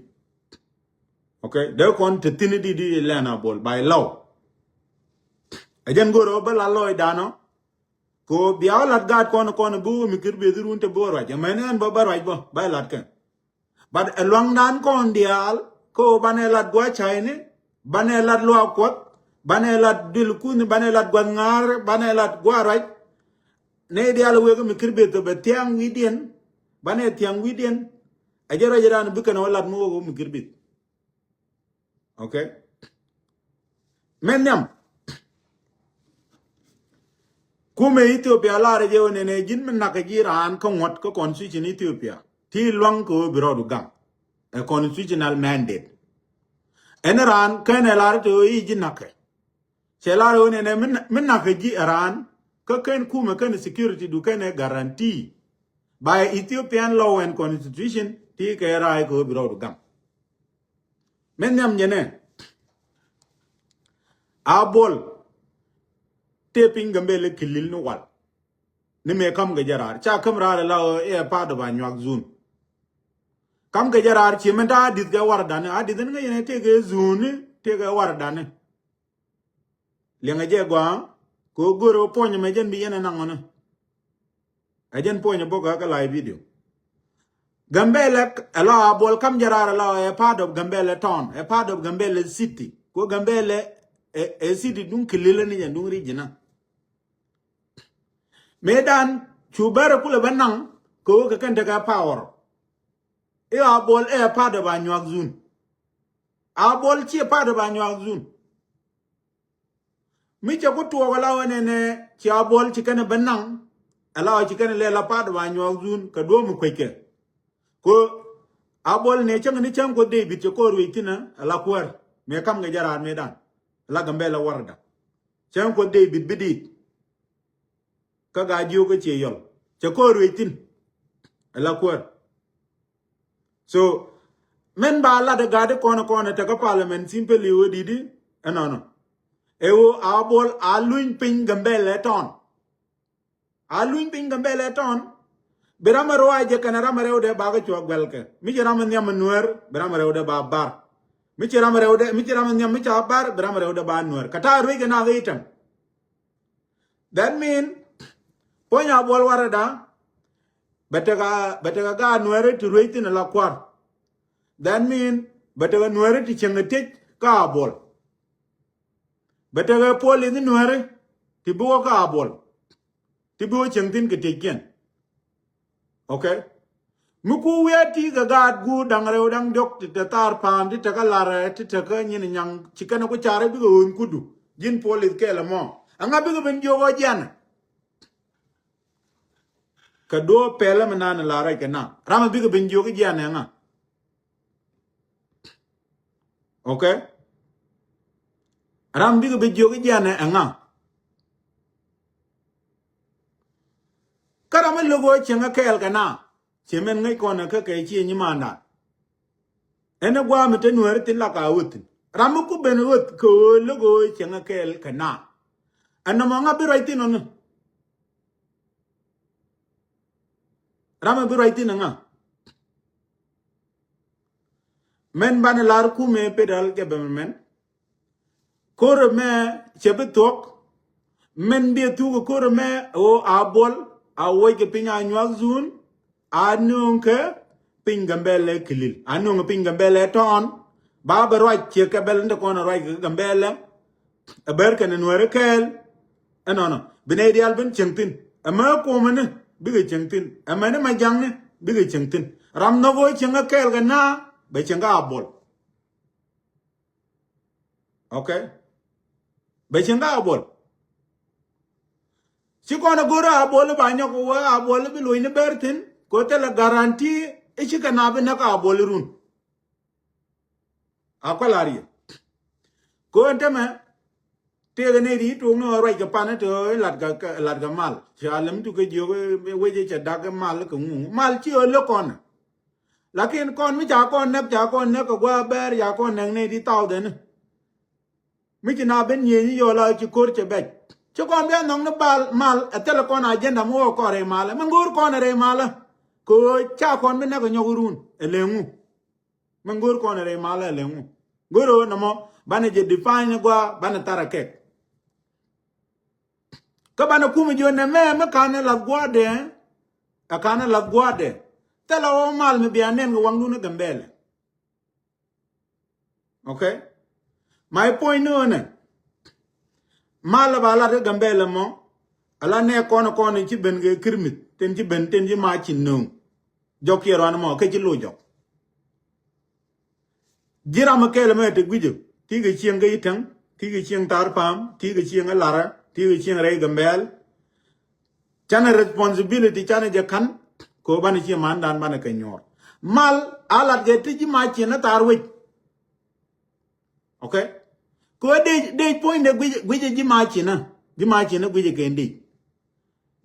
Okay? Dee kɔn te thi̱n ɛ di̱t di lɛn a buɔl, by law. Ɛ jɛn go̱o̱rɛ ɣöö bä la lɔɔcdan ɔ. Kɛ ɣöö bia wä lat gaat kɔn kɔn bi wä mi kir beth run te bi wä ruac. Ɛmɛn ɛn bä bä ruac bä, bä lat kɛ. But ɛ luaŋdan kɔn diaal, kä ɣöö banɛ lat gua̱a̱c ca̱yni, banɛ lat luaak kuɔth, banɛ lat duël kuthni, banɛ lat gua̱th ŋa̱a̱r, banɛ lat gua̱a̱c ruac. Nɛy diaal wek mi kir beth bɛ thia̱a̱ŋ wi̱i̱diɛn, banɛ thia̱a̱ŋ wi̱i̱diɛn. Ɛ jɛ ruac ɛ dan bi kɛn ɣä lat mi wä mi kir beth. Okay? Mɛn nhiam. Kumɛ Ethiopia lar jɛ wä nɛnɛ ji̱n mi nak ji̱ raan kä ŋuɔ̱t kä constitution Ethiopia. Ti luaŋ kɛ wä bi rɔɔdu gaŋ. A constitutional mandate. Ɛn raan kɛn ɛ lar te wä i̱ ji̱ nakä. Cɛ lar wä nɛnɛ mi nak ji̱ raan kä kɛn kumɛ kɛn security du kɛn ɛ guarantee. By Ethiopian law and constitution ti kɛ raay kɛ wä bi rɔɔdu gaŋ. Mɛn nhiam jɛ nɛ. A buɔl. Tëë piny Gambɛl kilil ni wal. Ni mëë kam kɛ jɛ raar. Ca käm raar ila ɣöö ɛ part of Anyuak zone. Kam kɛ jɛ raar ci mɛn ta Adith kɛ Waradani. Adith ni ŋäc yɛn ɛ tëë kɛ zone ni tëë kɛ Waradani. Liɛŋɛ jɛ gɔaa kɛ ɣöö go̱o̱rɛ ɣöö puɔ̱ny ɛmɛ jɛn bi yɛn ɛ naŋ ɣɔni. Ɛ jɛn puɔ̱ny ɛ bok ɛ kɛ live video. Gambɛlɛ ɛ la a buɔl kam jɛ raar ɛ la ɛ part of Gambɛlɛ town, ɛ part of Gambɛlɛ city. Kɛ ɣöö Gambɛlɛ ɛ, ɛ city duŋ kililä ni jɛn duŋ region. Mëëdan cu bɛr ɛ kulɛ bä naŋ kɛ ɣöö kɛ kɛn tekɛ power. I̱ a buɔl ɛ part of Anyuak zone. A buɔl ci part of Anyuak zone. Mi cɛ ku tuɔɔk ala wä nɛnɛ ci a buɔl ci kɛn ɛ ben naŋ. Ala wä ci kɛn ɛ lɛ la part of Anyuak zone kɛ duɔ̱ɔ̱p mi kueckɛ. Ko a buɔl nɛ cäŋ ni cäŋ Kuoth David cɛ ko̱r wec thi̱n ala kuäär. Mëë kam kɛ jɛ raar mëëdan. Ala Gambɛlɛ Warada. Cäŋ Kuoth David bi diit. Kä Gaa-jiök kä Ciɛ Yɔl. Cɛ ko̱r wec thi̱n. Ala kuäär. So mɛn ba lat ɛ gat kɔn kɔn ɛ tekä parliament simply ɣöö di̱t i̱ ɛnɔnɔ. Ɛ ɣöö a buɔl a luny piny Gambɛlɛ tɔn. A luny piny Gambɛlɛ tɔn. Bi ram ɛ ruac jɛ kɛnɛ ram ɛ rɛwdɛ bakɛ cuɔ guɛlkɛ. Mi ci ram ɛ nhiam ɛ Nuɛr, bi ram ɛ rɛwdɛ ba bar. Mi ci ram ɛ rɛwdɛ, mi ci ram ɛ nhiam mi ca bar, bi ram ɛ rɛwdɛ ba Nuɛr. Kɛ ta̱a̱ ruec kɛ nak i̱ tɛm. That mean, puɔ̱ny a buɔl Warada, Bɛ tekɛ, bɛ tekɛ gaat Nuɛri ti ruec thin ala kua̱r. That mean bɛ tekɛ Nuɛri ti cieŋ ɛ tiec kä Abuɔl. Bɛ tekɛ puɔl ithi Nuɛri ti bi wä kä Abuɔl, ti bi wä cieŋ thin kɛ tieckiɛn. Okay. Mi ku wiat ti kɛ gaat guur da̱ŋ rɛw da̱ŋ diɔ̱k ti te thar pa̱a̱m ti te kä Larɛ ti te kä Nyinyaŋ, ci kɛn ku carɛ bikɛ ɣööny kudu. Ji̱n puɔl ithi kɛɛl ɛmɔ, ɛŋa bikɛ ben jiök ɔ jianɛ? Kɛ duɔ̱ɔ̱p pɛlɛ mi naan lar rɛc kɛ na, ram mi bikɛ ben jiök jianɛ ɛŋa? Okay. Ram bikɛ ben jiök jianɛ ɛŋa? Kä ram mi lo̱k ɣöö cieŋ ɛ kɛɛl kɛ na, ciɛ mɛn ŋäc kɔn ɛ kä kɛ ciɛ nyimaandan. Ɛn ɛ gua̱a̱ mi te Nuɛri thin la ka ɣöt thin. Ram mi ku ben ɣöt kɛ ɣöö lo̱k ɣöö cieŋ ɛ kɛɛl kɛ na, ɛn nɔmɔ ŋa bi ruac thin ɔni? Ram mi bi ruac thin ɛŋa? Mɛn banɛ lar kumɛ federal government. Ko̱r ɛmɛ cɛ bi thuɔ̱k. Mɛn bi thuk ko̱r ɛmɛ ɣöö Abuɔl a wuɔc kɛ piny Anyuak zone, a nööŋ kɛ piny Gambɛlɛ kilil, a nööŋ kɛ piny Gambɛlɛ tɔ̱ɔ̱n. Ba bɛ ruac ciɛ kɛ bɛl ni te kɔn ruac kɛ Gambɛlɛ. Ɛ bär kɛn Nuɛri kɛɛl. Ɛnɔnɔ bi nɛy diaal ben cieŋ thin. Ɛmɛ kumɛ ni bikɛ cieŋ thin. Ɛmɛ ni Majaŋni bikɛ cieŋ thin. Ram nhɔk ɣöö cieŋ ɛ kɛɛl kɛ na, bɛ cieŋ kä Abuɔl. Okay. Bɛ cieŋ kä Abuɔl. Ci kɔn ɛ go̱r Abuɔl ba nyɔk wä Abuɔl bi luɔ̱c ni bär thin. Kɛ thilɛ guarantee i̱ ci kɛ na bi näk Abuɔl irun. A kualar yɛ. Kɛ ɛn tämɛ tëëkɛ nɛy ti tuɔɔk ni ɣöö ruac kɛ pan i̱ te ɣöö i̱ lat kɛ, lat kɛ mal. Ca lɛm tu kɛ jiök i̱ wec i̱ cɛ dak i̱ mal kɛ ŋu. Mal ci ɣöö lek kɔn. Lakin kɔn mi ca kɔn näk, ca kɔn näk kɛ gua̱a̱ bɛɛr, ca kɔn näk nɛy ti thousand. Mi ci na ben nyieny i̱ yɔl a ci ko̱r cɛ bɛc. Ci kɔn bia nhɔk ni bal mal ɛ thilɛ kɔn agenda mi wä kɔn rɛy malä. Mi ŋo̱o̱r kɔn rɛy malä. Kɛ ɣöö ca kɔn bi näk ɛ nyɔk irun ɛ leŋu. Mi ŋo̱o̱r kɔn rɛy malä ɛ leŋu. Go̱o̱r ɣöö nɔmɔ banɛ jɛ define gua̱a̱ banɛ thar ɛ kɛk. Kä banɛ kumɛ jiök nɛmɛ mi ka̱n ɛ lath gua̱a̱dɛ. Ɛ ka̱n ɛ lath gua̱a̱dɛ. Thilɛ ɣöö mal mi bia nɛn kɛ waŋdun ɛ Gambɛlɛ. Okay. My point ni ɣöö nɛ mal ɛ ba lat kä Gambɛlɛ mɔ. Ala nɛ kɔn kɔn ci ben kɛ kirmith tin ci ben tin ci mac ci nööŋ. Jɔk kiɛ ruan mɔ kɛ ci lo̱c jɔk. Ji̱ ram mi kɛɛl ɛmɛ te gui̱cä. Ti kɛ cieŋ kä Itäŋ, ti kɛ cieŋ Thar Pa̱a̱m, ti kɛ cieŋ ɛ Larä, ti kɛ cieŋ rɛy Gambɛl. Canɛ responsibility canɛ jɛ ka̱n kɛ ɣöö banɛ ciɛ mandan banɛ kɛ nyuɔɔr. Mal a lat kɛ ti ji̱ mac ciɛ ni thar wec. Okay. Kɛ ɣöö dec, dec puɔ̱nydɛ gui̱cä, gui̱cä ji̱ mac ciɛ ni, ji̱ mac ciɛ ni gui̱cä kɛn dec.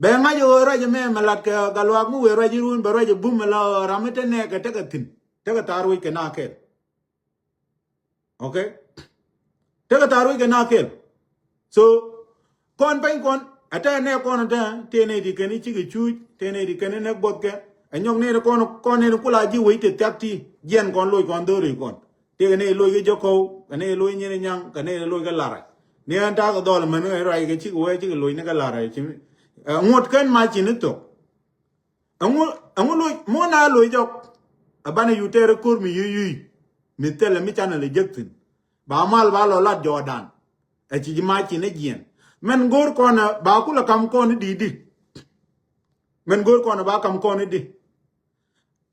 Bɛ ŋa̱c ɣöö ruac ɛmɛ mɛ lat kɛ Gatluak mi wëë ruac irun bɛ ruac ɛ bum ɛ la ɣöö ram mi te nɛɛkɛ tekɛ thi̱n tekɛ thar wec kɛ na kɛl. Okay. Tekɛ thar wec kɛ na kɛl. So kɔn pɛny kɔn ɛ tɛɛ nɛɛ kɔn ɛ tɛɛ tëë nɛy ti kɛn i̱ cikɛ cuuc tëë nɛy ti kɛn i̱ nɛk buɔth kɛ. Ɛ nyɔk nɛy ti kɔn kɔn nɛy ti kula ji̱ wec ti thiak ti jiɛn kɔn loc kɔn dho̱ri kɔn. Tëëkɛ nɛy loc kä Jɔkɔw kɛ nɛy loc Nyinɛ Nyaŋ kɛ nɛy loc kä Larɛ. Ni ɛn ta̱a̱ kɛ dhɔl män kɛ ruac kɛ cikɛ wee cikɛ loc ni kä Larɛ ci. Ɛ ŋuɔ̱t kɛn mac ci ni thok. Ɛŋu, ɛŋu loc muɔ̱n a loc jɔk. Ɛ banɛ yu tɛɛr ɛ ko̱r mi yuc yuc mi thilɛ mi canɛ lɛ jek thi̱n. Ba mal ba lɔ lat jɔɔdan. Ɛ ci ji̱ mac ci ni jiɛn. Mɛn go̱o̱r kɔn ɛ ba kulɛ kam kɔn i̱ di̱i̱t di̱. Mɛn go̱o̱r kɔn ɛ ba kam kɔn i̱ di̱.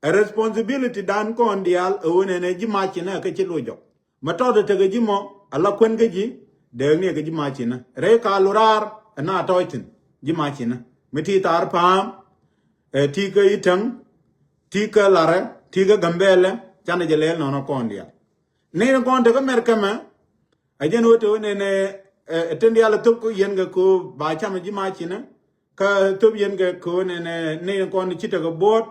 Ɛ responsibility dan kɔn diaal ɛ ɣöö nɛnɛ ji̱ mac ci ni ɛ kɛ ci loc jɔk. Mɛ tɔt ɛ tekɛ ji̱ mɔ ala kuän kä ji̱ dɛɛk ni ɛ kɛ ji̱ mac ci ni rɛy ka lurar ɛ na tɔc thi̱n ji̱ mac ci ni mi ti Thar Pa̱a̱m. Ɛ ti kä Itäŋ ti kä Larɛ ti kä Gambɛlɛ canɛ jɛ lɛɛl nɔnɔ kɔn diaal. Ni ni kɔn tekɛ mɛr kɛmɛ. Ɛ jɛn ɣöö te ɣöö nɛnɛ ɛ tin diaal ɛ thop kä yɛn kɛ ko̱o̱p ba cam ɛ ji̱ mac ci ni. Kä thop yɛn kɛ ko̱o̱n ɛn ɛ nɛy kɔn ci tekɛ bo̱o̱t.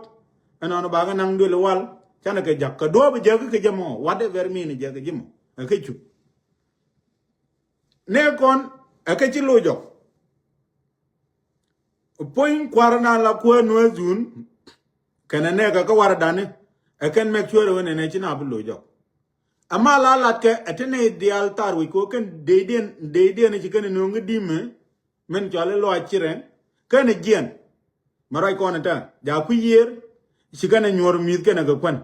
Ɛnɔn bakɛ naŋ duël wal canɛ kɛ jak kɛ duɔ̱ɔ̱p jäk kɛ jɛ mɔ whatever mean jäk kɛ jɛ mɔ ɛ kɛ cuk. Nɛy kɔn ɛ kɛ ci loc jɔk. Puɔ̱ny kua̱r na la kuäär nuäär dhun kɛnɛ nɛɛkɛ kä war dani. Ɛ kɛn make sure ɣän ɛn ɛ ci na bi loc jɔk. Ama la lat kɛ ɛ ti nɛy diaal thar wi̱c kɛ ɣöö kɛn dec diɛn dec diɛn ci kɛn ɛ nööŋ kä di̱mɛ. Min cɔal i̱ lɔaac ci rɛn kɛn jiɛn. Ma ruac kɔn ɛ tɛ ja kui̱ yiër. Ci kɛn ɛ nyuɔr mi̱th kɛn ɛ kɛ kuän.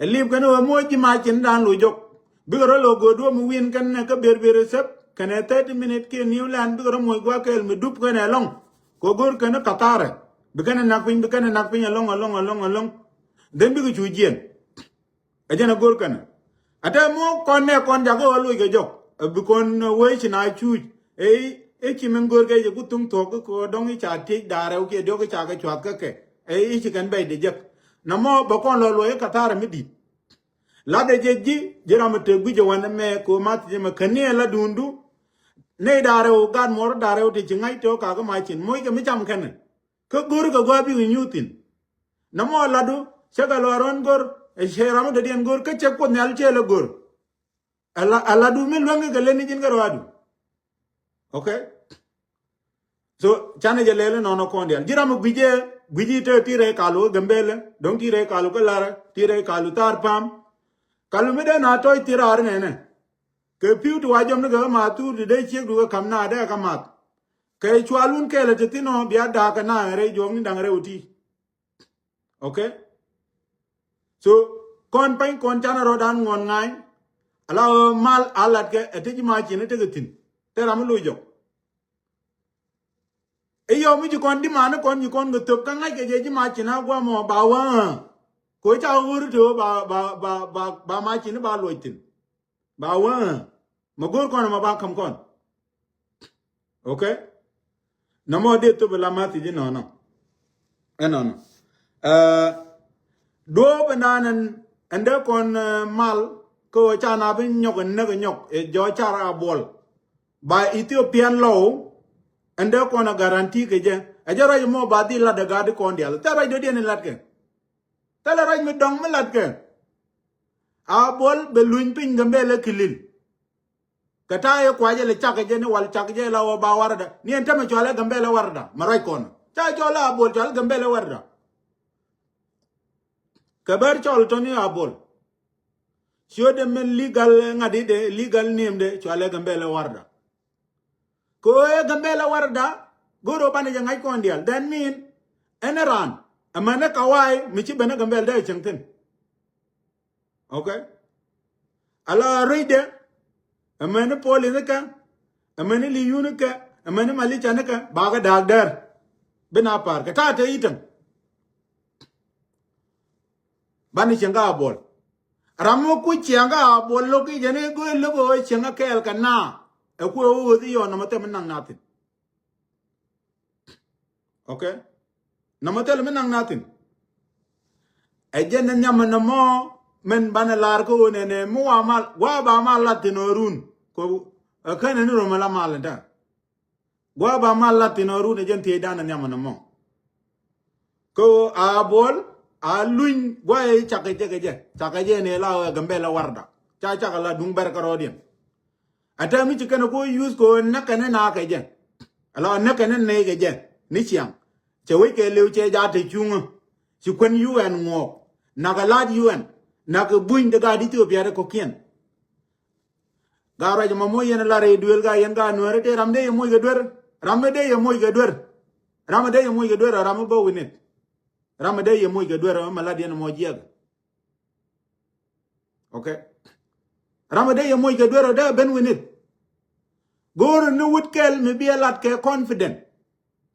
Ɛ lip kɛn ɛ ɣöö moc ji̱ ma cin dan loc jɔk. Bikɛ rɔ lo̱k go̱o̱r duɔ̱ɔ̱p mi wi̱n kɛn ɛ kä bier bier ɛ thäp kɛn ɛ thirty minute kiɛ New Land bikɛ rɔ moc gua̱a̱k kɛɛl mi dup kɛn ɛ lɔŋ. Kɛ go̱o̱r kɛn ɛ katharɛ bi kɛn ɛ nak piny bi kɛn ɛ nak piny ɛlɔŋ ɛlɔŋ ɛlɔŋ ɛlɔŋ. Then bikɛ cu jiɛn. Ɛ jɛn ɛ go̱r kɛnɛ. Ɛ tɛ muɔ̱ɔ̱k kɔn nɛ kɔn jakä ɣä loc kɛ jɔk. Ɛ bi kɔn wee ci na cuuc. Ɛ i̱ ci min go̱r kɛ jɛ ku thuŋ thuɔ̱k kä kɔ dɔ̱ŋ i̱ ca tiec da̱a̱ rɛw kiɛ diɔ̱k i̱ ca kɛ cuath kä kɛ. Ɛ i̱ ci kɛn bɛc dee jek. Nɔmɔ bɛ kɔn lɔ luɔc i̱ ka̱tha̱rɛ mi di̱t. Lat dee jɛ ji̱ ji̱ ram mi te gui̱c ɛ wän ɛmɛ kɛ ɣöö math jɛ mɛ kän ni ɛ la duundu. Nɛy da̱a̱ rɛw gat muɔr da̱a̱ rɛw te ci ŋa̱c te ɣä kakä ma cin moc kɛ mi cam kɛnɛ. Kä go̱r kɛ gua̱a̱ bikɛ nyuuth thi̱n. Nɔmɔ ladu cä kɛ lɔaar ɣän go̱r ɛ cɛ ram mi dɔ̱diɛn go̱r kä cɛ Kuoth Nhial cɛ lɛ go̱r. Ɛ la ɛ ladu mi luäŋ kɛ kɛ leni ji̱n kɛ rɔadu. Okay. So canɛ jɛ lɛl inɔnɔ kɔn dial ji̱ ram mi gui̱c ɛ gui̱c i̱ te ti rɛy kalu kä Gambelɛ do̱ŋ ti rɛy kalu kä Larɛ ti rɛy kalu thar pam. Kalu mi dee na tɔc thir raar inɛnɛ. Kɛ pi̱w ti wa jɔm ni kɛ kä math thuur ti dee ciek du kɛ ka̱m na dee kɛ math. Kɛ cual wun kɛɛl ɛ ti thin ɔ bia da̱a̱k kɛ na rɛy juɔ̱ɔ̱k ni da̱ŋ rɛw ti. Okay. So kɔn pany kɔn canɛ rɔdan ŋuɔn ŋa̱ny. Ala ɣä mal a lat kɛ ɛ ti ji̱ ma cin ɛ tekɛ thi̱n. Te ram mi loc jɔk. I̱ yɔw mi ci kɔn di̱ mani kɔn ci kɔn kɛ thöp kä ŋa̱c kɛ jɛ ji̱ ma cin a guam ɔ ba wä. Ko ca ɣöri te ɣä ba ba ba ba ba ma cin ba luɔc thi̱n. Ba wä. Ma go̱o̱r kɔn ma ba ka̱m kɔn. Okay. Nɔmɔ dee thop ila mathi ji̱ nɔnɔ. Ɛnɔnɔ. Ɛ duɔ̱ɔ̱p ɛnan ɛn dee kɔn mal kä ɣöö ca na bi nyɔk ɛn näk ɛ nyɔk ɛ jɔ̱ɔ̱c car a buɔl. Ba Ethiopian law ɛn dee kɔn ɛ guarantee kɛ jɛ. Ɛ jɛ ruac ɛmɔ ba dhil lat ɛ gaat di kɔn diaal thɛl ruac dɔ̱diɛn in latkɛ. Thɛl ruac mi dɔ̱ŋ mi latkɛ. A buɔl bɛ luny piny Gambelɛ kilil. Kɛ ta̱a̱ yɛ kuacɛ lɛ cak jɛ ni wal cak jɛ la wä ba warda ni ɛn tämɛ cɔalɛ Gambelɛ warda ma ruac kɔn ca cɔl a bol cɔal Gambelɛ warda. Kɛ bɛr cɔl tɔni a bol. Ciötdɛ min legal ŋa̱t i̱dɛ legal name dɛ cɔalɛ Gambelɛ warda. Kɛ ɣöö ɛ Gambelɛ warda go̱r ɣöö banɛ jɛ ŋa̱c kɔn diaal that mean ɛn ɛ raan ɛmɛn ɛ kawaai mi ci ben ɛ Gambelɛ dee ɛ cieŋ thi̱n. Okay. Ala rɛydɛ ɛmɛni police ni kɛ ɛmɛni liyun ni kɛ ɛmɛni malica ni kɛ bakɛ daak dɛr. Bi na pa̱a̱r kɛ ta̱a̱ te i̱täŋ. Bani cieŋ kä a buɔl. Ram mi ku cieŋ kä a buɔl lo̱k i̱ jɛn i̱ go̱o̱r lo̱k ɣöö cieŋ kä kɛɛl kɛ na ɛ ku ɛ ɣöö ɣöth i̱ yɔn nɔmɔ thɛm in naŋ na thi̱n. Okay. Nɔmɔ thɛl mi naŋ na thi̱n. Ɛ jɛn ni nhiam mi nɔmɔ min banɛ lar kä ɣöö nɛnɛ mi wa mal wa ba mal lat thi̱n ɣöö run. Kɛ ɛ känɛ ni rom ala mal in tɛr. Gua̱a̱ ba mal lat thi̱n ɔ run ɛ jɛn thiecdan ɛ nhiam ɛn ɛmɔ. Kä ɣöö a buɔl a luny gua̱a̱ ɛ cakɛ jɛ kɛ jɛ cakɛ jɛ ni la ɣöö ɛ Gambelɛ warda ca cakɛ la duŋ bɛr kärɔɔdiɛn. Ɛ tɛm mi ci kɛn ɛ ko̱ yuth kɛ ɣöö näk kɛn ɛ na kɛ jɛ. Ala näk kɛn ɛ nɛy kɛ jɛ ni ciaŋ. Cɛ wec kɛ lëw cɛ jaat te cuŋä. Ci kuän U N ŋuɔɔk. Nakä la̱t U N. Nakä buny de gaat Ethiopia de kɔ̱kiɛn. Gaa ruac ɛmɔ moc yɛn lar i̱ duëël gaa yɛn gaa nuääri tëë ram dee yɛ moc kɛ duer. Ram mi dee yɛ moc kɛ duer. Ram mi dee yɛ moc kɛ duer ram mi bä wi̱nit. Ram mi dee yɛ moc kɛ duer ram mi lat yɛn ɛmɔ jiɛk. Okay. Ram mi dee yɛ moc kɛ duer ɔ dee ben wi̱nit. Go̱o̱r ni wut kɛl mi bi ɛ lat kɛ confident.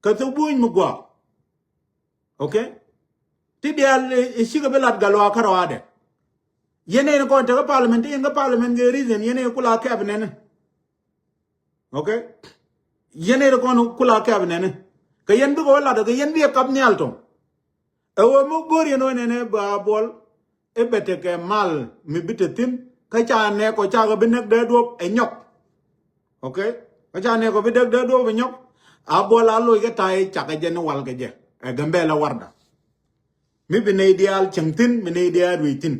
Kä thok buny mi guɔ. Okay. Ti diaal i̱ cikɛ bi lat gal wa kärɔadɛ. Yɛn ɛn kɔn tekä parliament ti yɛn kä parliament kɛ reason yɛn ɛn kula kɛp nɛni. Okay. Yɛn ɛn kɔn kula kɛp nɛni. Kɛ yɛn bikɛ wä lat kɛ yɛn bi ɛ kap nhial tɔŋ. Ɛ wä mi go̱r yɛn wä nɛni ba buɔl. I̱ bɛ tekɛ mal mi bi te thi̱n kä ca nɛɛkɔ cakɛ bi näk dee duɔ̱p ɛ nyɔk. Okay. Kä ca nɛɛkɔ bi näk dee duɔ̱p ɛ nyɔk. A buɔl a loc kä ta̱a̱ i̱ cakɛ jɛ ni wal kɛ jɛ ɛ Gambelɛ warda. Mi bi nɛy diaal cäŋ thi̱n mi nɛy diaal ruëc thi̱n.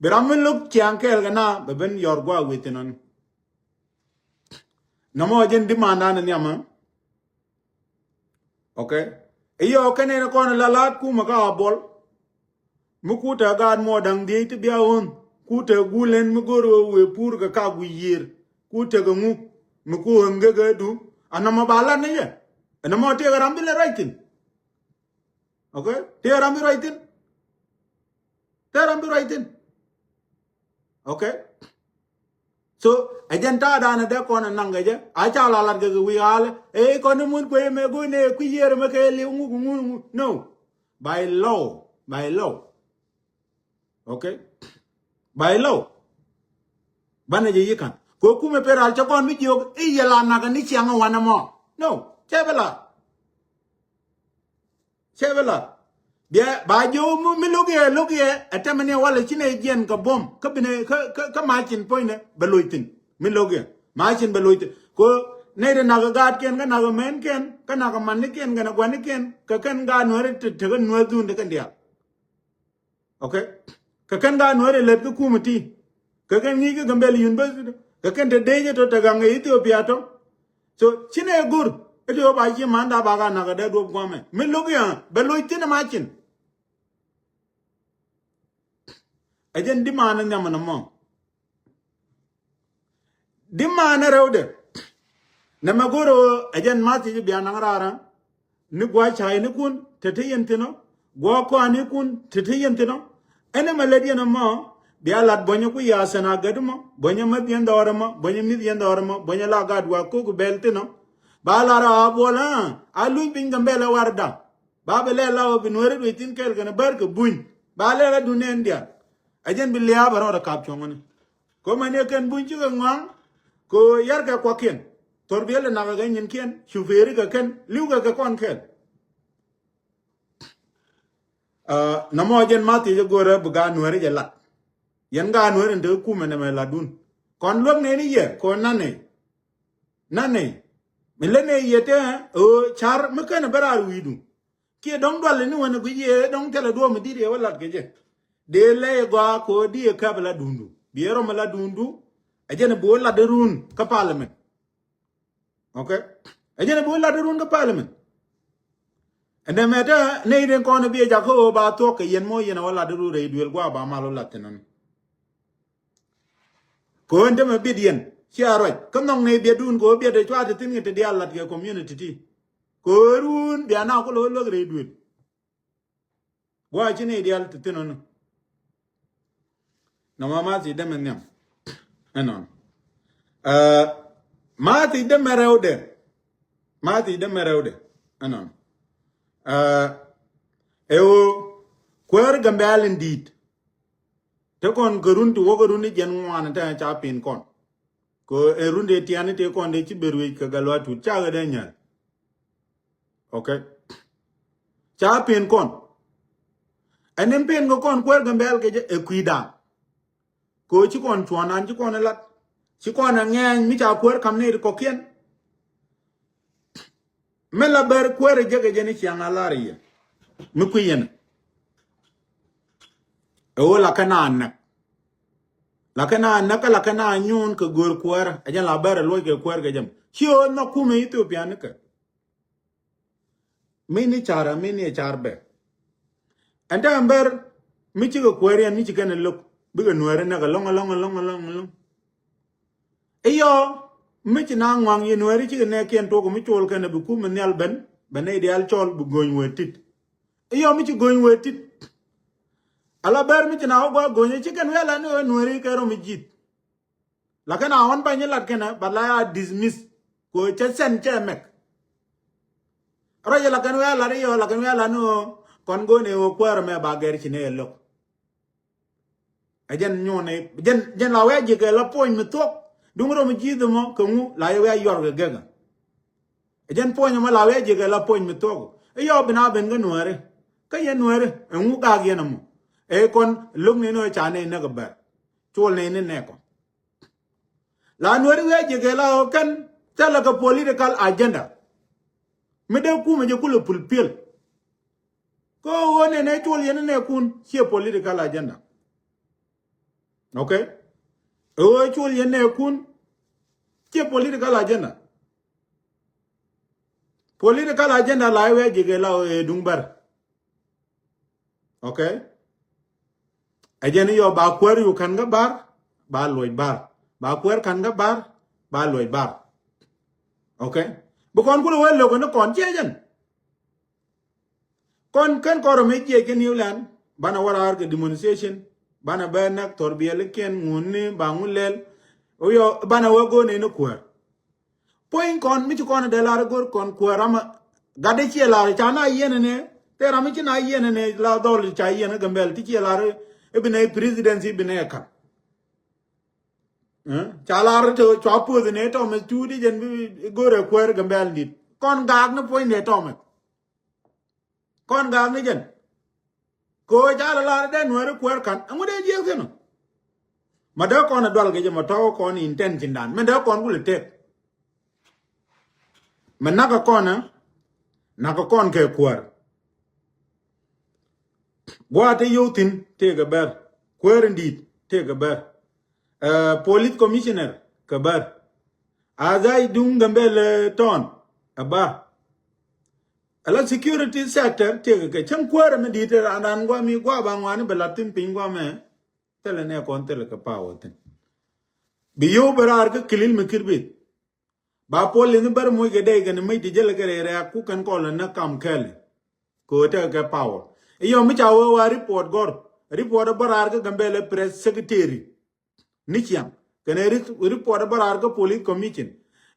Bi ram mi lo̱k ciaŋ kɛɛl kɛ na bɛ ben yɔr gua̱a̱ wëë thi̱n ɔni. Nɔmɔ jɛn dimandan nhiamä. Okay. Iyɔ kɛn ɛn kɔn la la̱a̱t kumä kä a buɔl. Mi kutɛ gaat muɔ da̱ŋ dhiec ti bia ɣöön kutɛ gul ɛn mi go̱r ɣöö wëë pur kɛ kak wi̱i̱ yiër. Kutɛ kɛ ŋu mi ku ɣöön gekä du. Anɔmɔ ba lat ni yɛ. Ɛnɔmɔ tëëkɛ ram bi lɛ ruac thi̱n. Okay? Tëë ram bi ruac thi̱n. Tëë ram bi ruac thi̱n. Okay? So ɛ jɛn ta̱a̱ danɛ dee kɔn ɛ naŋ kɛ jɛ. A ca la lat kɛ kɛ wi̱i̱ alɛ ɛ kɔn ni mun kuey mɛ go̱o̱n ɛ kui̱ yiëër mɛ kɛ liw ŋuk ŋun ŋun. No. By law. By law. Okay? By law. Banɛ jɛ yi̱ ka̱n kɛ kumɛ pe ral cɛ kɔn mi jiök i̱ yɛ la nakä ni ciaŋ wanɛ mɔ. No. Cɛ bɛ la. Cɛ bɛ la. Biɛ ba jiök mi lo̱k yɛ lo̱k yɛ ɛ tɛmɛ ni walɛ cinɛ jiɛn kɛ buɔ̱m kä binɛ kä kä kä macin puɔ̱nynɛ bɛ loc thi̱n. Mi lo̱k yɛ macin bɛ loc thi̱n kɛ nɛy ti nakä gaatkiɛn kä nakä mɛnkiɛn kä nakä mannikiɛn kɛnɛ gua̱nikiɛn kɛ kɛn gaat nuääri te tekä nuäär dhun te kɛn diaal. Okay? Kɛ kɛn gaat nuääri lät kä kumɛ ti kɛ kɛn ŋi̱i̱c kä Gambɛl University kɛ kɛn te dee jɛ tɔ te gaŋ ɛ Ethiopia tɔ. So cinɛ go̱r ɛ ti ɣöö ba ci manda ba ka nakä dee duɔp guamɛ mi lo̱k yɛ bɛ loc thi̱n ɛ macin. Ɛ jɛn dimaanɛ nhiamɛ nɔmɔ. Dimaanɛ rɛwdɛ. Nɛmɛ go̱r ɣöö ɛ jɛn math i̱ ji̱ bia naŋ raarä. Ni gua̱a̱c ca̱ynikun te te yɛn thi̱n ɔ. Gua̱a̱c kɔanikun te te yɛn thi̱n ɔ. Ɛn ɛmɛ lät yɛn ɛmɔ bia lat buɔ̱nyɛ ku ya̱a̱ sɛn a gät ɛmɔ buɔ̱nyɛ mäth yɛn dhɔr ɛmɔ buɔ̱nyɛ mi̱th yɛn dhɔr ɛmɔ buɔ̱nyɛ la gat wa ko̱k bɛl thi̱n ɔ. Ba lar a buɔl a a luny piny Gambɛl ɛ warda. Ba bɛ lɛl la ɣöö bi nuääri duec thi̱n kɛɛl kɛnɛ bär kɛ buny ba lɛl a duŋ nɛn diaal. Ɛ jɛn bi lia̱a̱ bɛ rɔɔdɛ kap cuɔ̱ŋäni. Kɛ mɛn yɛ kɛn buny cikɛ ŋɔaŋ kɛ ɣöö yar kɛ kuakiɛn. Thor biɛl ɛ nakä kɛ nyinkiɛn cuperi kɛ kɛn li̱w kɛ kɛ kɔn kɛɛl. Nɔmɔ jɛn ma thiec ɛ go̱rɛ bi gaat nuääri jɛ lat. Yɛn gaat nuääri ni te kumɛ nɛmɛ latdun. Kɔn luäk nɛni yɛ kɛ ɣöö nanɛ. Nanɛ mi lät nɛ yɛ te ɣöö car mi känɛ bä raar wi̱i̱du. Kiɛ dɔ̱ŋ dual ni wänɛ guic yɛ dɔ̱ŋ thilɛ duɔ̱ɔ̱p mi di̱t yɛ wä lat kɛ jɛ. Dee lɛ yɛ gɔaa kɛ ɣöö di yɛ käp ɛ la duundu bi yɛ rɔm ɛ la duundu. Ɛ jɛn ɛ bi wä lat dee ruun kä parliament. Okay. Ɛ jɛn ɛ bi wä lat dee ruun kä parliament. Ɛn dee mɛt ɛ nɛy den kɔn ɛ bi ɛ jak kä ɣöö ba thuɔ̱k kɛ yɛn mɔ yɛn ɛ wä lat dee ruun rɛy duël gua̱a̱ ba mal wä lat thin ɔn. Kɛ ɣöö ɛn tämɛ bit yɛn cia ruac kä nhɔk nɛy biɛtdun kɛ ɣöö biɛt ɛ cua te thi̱n kɛ te diaal lat kɛ community ti. Kɛ ɣöö ruun bia na kulɛ wä luäk rɛy duël. Gua̱a̱ ci nɛy diaal te thi̱n ɔn. Nɔmɔ ma thiec dämɛ nhiam. Ɛnɔn. Ma thiec dämɛ rɛwdɛ. Ma thiec dämɛ rɛwdɛ. Ɛnɔn. Ɛ ɣöö kuäär Gambɛl in di̱i̱t. Te kɔn kɛ run ti wäkɛ run ni jiɛn ŋuan te ca pin kɔn. Kɛ ɛ run dee tiani tëë kɔn dee ci ben ruëc kɛ Gatluak Tut cakɛ dee nyäl. Okay. Ca pin kɔn. Ɛn in pin kɛ kɔn kuäär Gambɛl kɛ jɛ ɛ kui̱dan. Kɛ ɣöö ci kɔn cuɔ̱ɔ̱ŋdan ci kɔn ɛ lat ci kɔn ɛ ŋɛɛny mi ca kuäär ka̱m ni ti kɔ̱kiɛn. Mi la bär kuäärä jekɛ jɛ ni ciaŋ a lar yɛ mi kui̱ yɛn. Ɛ ɣöö la kɛ na näk. La kɛ na näk kä la kɛ na nyuun kɛ gör kuäärä ɛ jɛn la bär ɛ luɔc kɛ kuäär kɛ jɛ mɔ ci ɣöö nhɔk kumɛ Ethiopia ni kɛ. Mi ni car ɛ mi ni ɛ car bɛ. Ɛn te ɛn bär mi cikɛ kuäär yɛn mi ci kɛn ɛ lo̱k bikɛ nuääri näk ɛlɔ̱ŋ ɛlɔ̱ŋ ɛlɔ̱ŋ ɛlɔ̱ŋ ɛlɔ̱ŋ. Iyɔ mi ci na ŋuaŋ yɛ nuääri cikɛ nɛɛkiɛn tuɔk mi col kɛn ɛ bi kum mi nhial ben bɛ nɛy diaal cɔl bi go̱ny wee tit. Iyɔ mi ci go̱ny wee tit. Ala bär mi ci na wä gɔaa go̱ny ɛ ci kɛn wee ala ni ɣöö nuääri kɛ rɔ mi ji̱th. Lakin a ɣɔn bany ilat kɛnɛ but la ya dismiss. Kɛ cɛ sɛn cɛ mɛk. Rɔy ilat kɛn wee ala ni ɣöö lakin wee ala ni ɣöö kɔn go̱o̱n ɛ ɣöö kuäärä mɛ ba gɛr ci ni ɛ lo̱k. Ɛ jɛn nyuun ɛ jɛn jɛn la wee ji̱ kɛ la puɔ̱ny mi thuɔ̱k. Duŋ rɔ mi ji̱th mɔ kɛ ŋu la yɛ wee yuɔr kɛ gɛkä. Ɛ jɛn puɔ̱ny mɔ la wee ji̱ kɛ la puɔ̱ny mi thuɔ̱k. Iyɔ bi na ben kä nuääri kä yɛn nuääri ɛ ŋu gak yɛn mɔ. Ɛ kɔn lo̱k ni ni ɣöö ca ni näk ɛ bär. Col ni ni nɛɛkɔ. La nuääri wee ji̱ kɛ la ɣöö kɛn thilɛ kɛ political agenda. Mi dee kumɛ jɛ kulɛ fulfill. Kä ɣöö nɛnɛ col yɛn nɛɛkun ciɛ political agenda. Okay. Ɣöö col yɛn nɛɛkun ciɛ political agenda. Political agenda la iwɛ jikɛ la ɣöö ɛ duŋ bär. Okay. Ɛ jɛn iyɔ ba kuäär yu ka̱n kä bar ba luɔc bar ba kuäär ka̱n kä bar ba luɔc bar. Okay. Bi kɔn kulɛ wee lo̱k ni kɔn ciɛ jɛn. Kɔn kɛn kɔrɔ mi jiɛc kä New Land, banɛ wä raar kɛ demonstration, banɛ bɛ näk thɔr biɛl kiɛn ŋun ni ba ŋun lɛl. Ɔ yɔ, banɛ wä go̱o̱n ni kuäär. Puɔ̱ny kɔn mi ci kɔn dee lar go̱r kɔn kuäär ram gat dee ciɛ lar ca na yiɛn ni, te ram mi ci na yiɛn ni la dhɔl ca yiɛn Gambɛl ti ciɛ lar ibi nɛ presidency ibi nɛ ka̱n. Ca lar te cua puɔth ni tɔmɛ tuut i̱ jɛn bi go̱rɛ kuäär Gambɛl dit. Kɔn gaak ni puɔ̱ny ni tɔmɛ. Kɔn gaak ni jɛn. Ko ca la lar dee nuɛɛri kuäär ka̱n. Ɛŋu dee jiɛk thi̱n ɔ? Ma dee kɔn a dual kɛ jɛ ma tɔ̱ kɔn intention dan. Mɛn dee kɔn kulɛ tek. Mɛ nakä kɔn ɛ, nakä kɔn kɛ kuäär. Gua̱a̱ te yio̱w thi̱n tëëkɛ bɛr. Kuäär in di̱i̱t tëëkɛ bɛr. Police commissioner kɛ bɛr. Azai duŋ Gambɛl tɔn ɛ bä. Ala security sector tëëkɛ kɛ cäŋ kuäärɛ mi di̱i̱t ran ran gua̱ mi gua̱ ba ŋuani bɛ lat thi̱n piny gua̱ mɛ. Thilɛ nɛ kɔn thilɛ kɛ power thi̱n. Bi yio̱w bɛ raar kä kilil mi kir bith. Ba police ni bär muc kɛ dee kɛn mec ti jälɛ kɛ rɛy rɛ̈ɛ̈k ku kɛn kɔl ni näk kam kɛɛli. Kɛ ɣöö tekɛ kɛ power. I̱ yɔm mi ca wee wa report gɔr. Report ɛ bä raar kä Gambɛlɛ press secretary. Ni ciaŋ kɛn ɛ report ɛ bä raar kä police commission.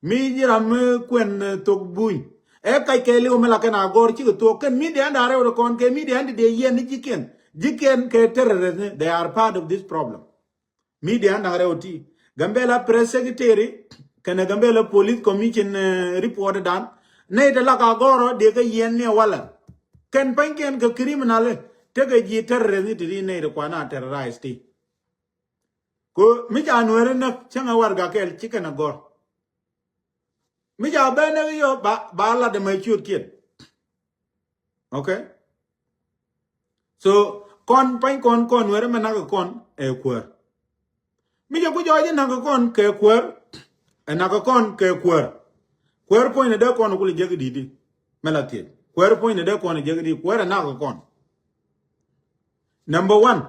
Mi ji̱ ram mi kuɛn thok buny. Ɛ kac kɛ liw mi la kɛn a gɔr cikɛ thok kɛn media ɛn da̱a̱ rɛw ti kɔn kɛ media ɛn ti dee yiɛn ni ji̱kiɛn. Ji̱kiɛn kɛ terrorist ni, they are part of this problem. Media ɛn da̱a̱ rɛw ti Gambɛla press secretary kɛnɛ Gambɛla police commission report dan. Nɛy ti lak a gɔrɔ dee kä yiɛn ni walɛ. Kɛn pa̱nykiɛn kɛ criminal tekɛ ji̱ terrorist ni ti ri nɛy ti kuan a terrorize ti. Ko mi ca nuɛri näk cäŋ a warga kɛl ci kɛn a gɔr. Mi ca bɛ näk yɔ ba lat ɛmɛ ciötkiɛn. Okay. So kɔn pa̱ny kɔn kɔn nuɛri mɛ nakä kɔn ɛ kuäär. Mi jɛ ku jɔɔc inakä kɔn kɛ kuäär. Ɛ nakä kɔn kɛ kuäär. Kuäär puɔ̱ny ni dee kɔn kulɛ jek idi̱i̱t di. Mɛ la thiec kuäär puɔ̱ny ni dee kɔn jek idi̱i̱t kuäär ɛ nakä kɔn. Number one.